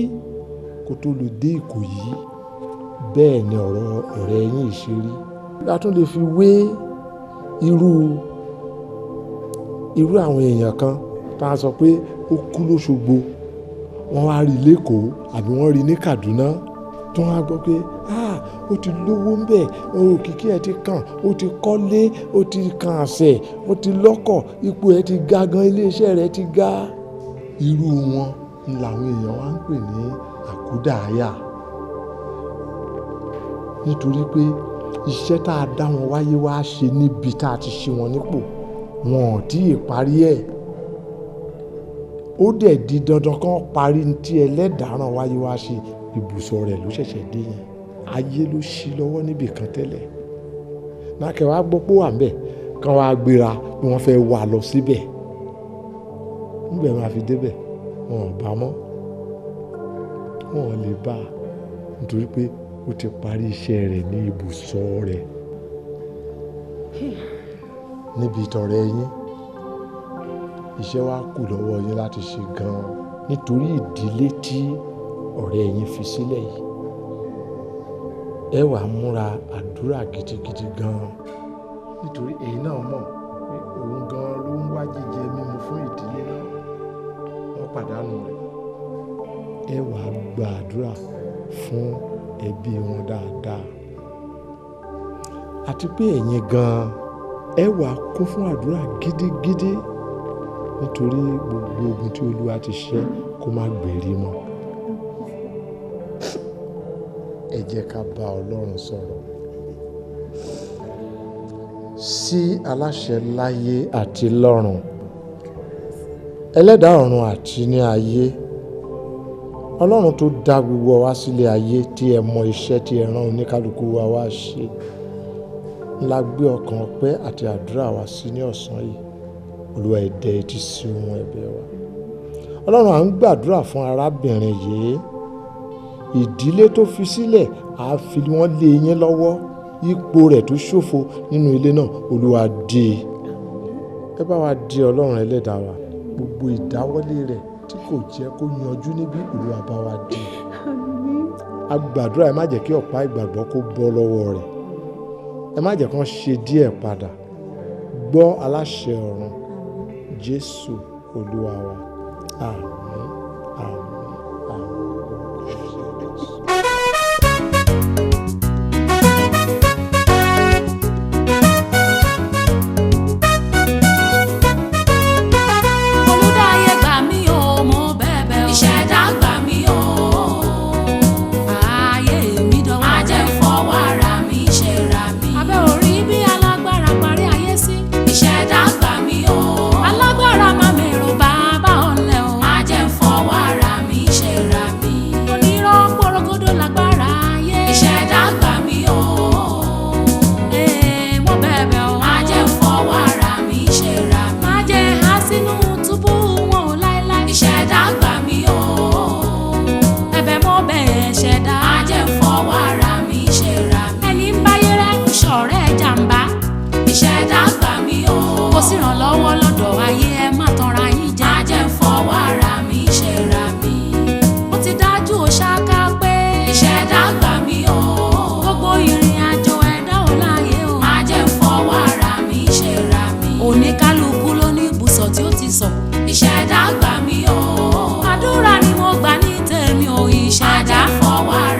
kó tó lè dé Ìkòyí. Bẹ́ẹ̀ ni ọ̀rọ̀ ọ̀rẹ́ yín ṣe rí. A tún lè fi wé irú àwọn èèyàn kan tá a sọ pé ó kú lóṣogbo, wọ́n wá rí lẹ́kọ̀ọ́ àbí wọ́n rí ní Kaduna, tí wọ́n á gbọ́ pé ah, ó ti lówó ń bẹ̀, òkìkí ẹ̀ ti kàn, ó ti kọ́lé, ó ti kàn àṣẹ, ó ti lọ́kọ̀, ipò ẹ̀ ti ga gan, iléeṣẹ́ rẹ̀ ti ga. Irú wọn ni làwọn èèyàn wá ń pè ní àkúdàáyà, nítorí pé iṣẹ́ tá a dá wọn wáyé wá ṣe níbi tá a ti ṣe wọn nípò, wọn ò tí ì parí ẹ̀. Ó dẹ̀ di dandan kán parí tí ẹlẹ́dàá rán wáyé wá ṣe. Ibùsọ̀ rẹ̀ ló ṣẹ̀ṣẹ̀ dé yẹn. Ayé ló ṣí lọ́wọ́ níbì kan tẹ́lẹ̀. Nákẹ́ wàá gbọ́ pé wà ń bẹ̀, kán wàá gbéra bí wọ́n fẹ́ wà lọ síbẹ̀. Nígbà máa fi débẹ̀, wọn ò bá mọ́, wọn ò lè bá a, nítorí pé ó ti parí iṣẹ́ rẹ̀ ní ibùsọ̀ rẹ̀. Níbi ìtọ̀rẹ́ yín, iṣẹ́ wa kù lọ́wọ́ yín láti ṣe gan-an, nítorí ìdílé tí ọ̀rẹ́ yín fi sílẹ̀ yìí. Ẹ wàá múra àdúrà gidigidi gan-an, nítorí èyí náà mọ̀ pé òun gan-an ló ń wá jíjẹ mímu fún ìdílé náà. Wọ́n pàdánù rẹ̀. Ẹ wàá gba àdúrà fún ẹbí wọn dáadáa, àti pé ẹ̀yin gan-an ẹ wàá kún fún àdúrà gidigidi, nítorí gbogbo ogun tí Olúwa ti ṣẹ́ kó má gbèrí mọ́. Ẹ jẹ́ ká bá Ọlọ́run sọ̀rọ̀ sí aláṣẹ láyé àti lọ́run, ẹlẹ́dàá ọ̀run àti ní ayé, Ọlọ́run tó dá gbogbo wa sílé ayé, tí ẹ mọ iṣẹ́ tí ẹ rán oníkálukú wa wá ṣe. La gbé ọkàn ọpẹ́ àti àdúrà wa sí ní ọ̀sán yìí. Olúwa, ẹ dẹ etí sí ohùn ẹ̀bẹ̀ wa. Ọlọ́run, à ń gbàdúrà fún arábìnrin yìí. Ìdílé tó fi sílẹ̀, á fi wọ́n lé yín lọ́wọ́. Ipò rẹ̀ tó ṣòfò nínú ilé náà, Olúwa dì í. Ẹ bá wa di Ọlọ́run ẹlẹ́dàá wa. Gbogbo ìdáwọ́lé rẹ̀ tí kò jẹ́ kó yanjú níbí, Olúwa bá wa dì í. A gbàdúrà, ẹ má jẹ́ kí ọ̀pá ìgbàgbọ́ kó bọ́ lọ́wọ́ rẹ̀. Ẹ má jẹ́ kán ṣe díẹ̀ padà. Gbọ́ aláṣẹ ọ̀run, Jésù Olúwa wa. Àmín.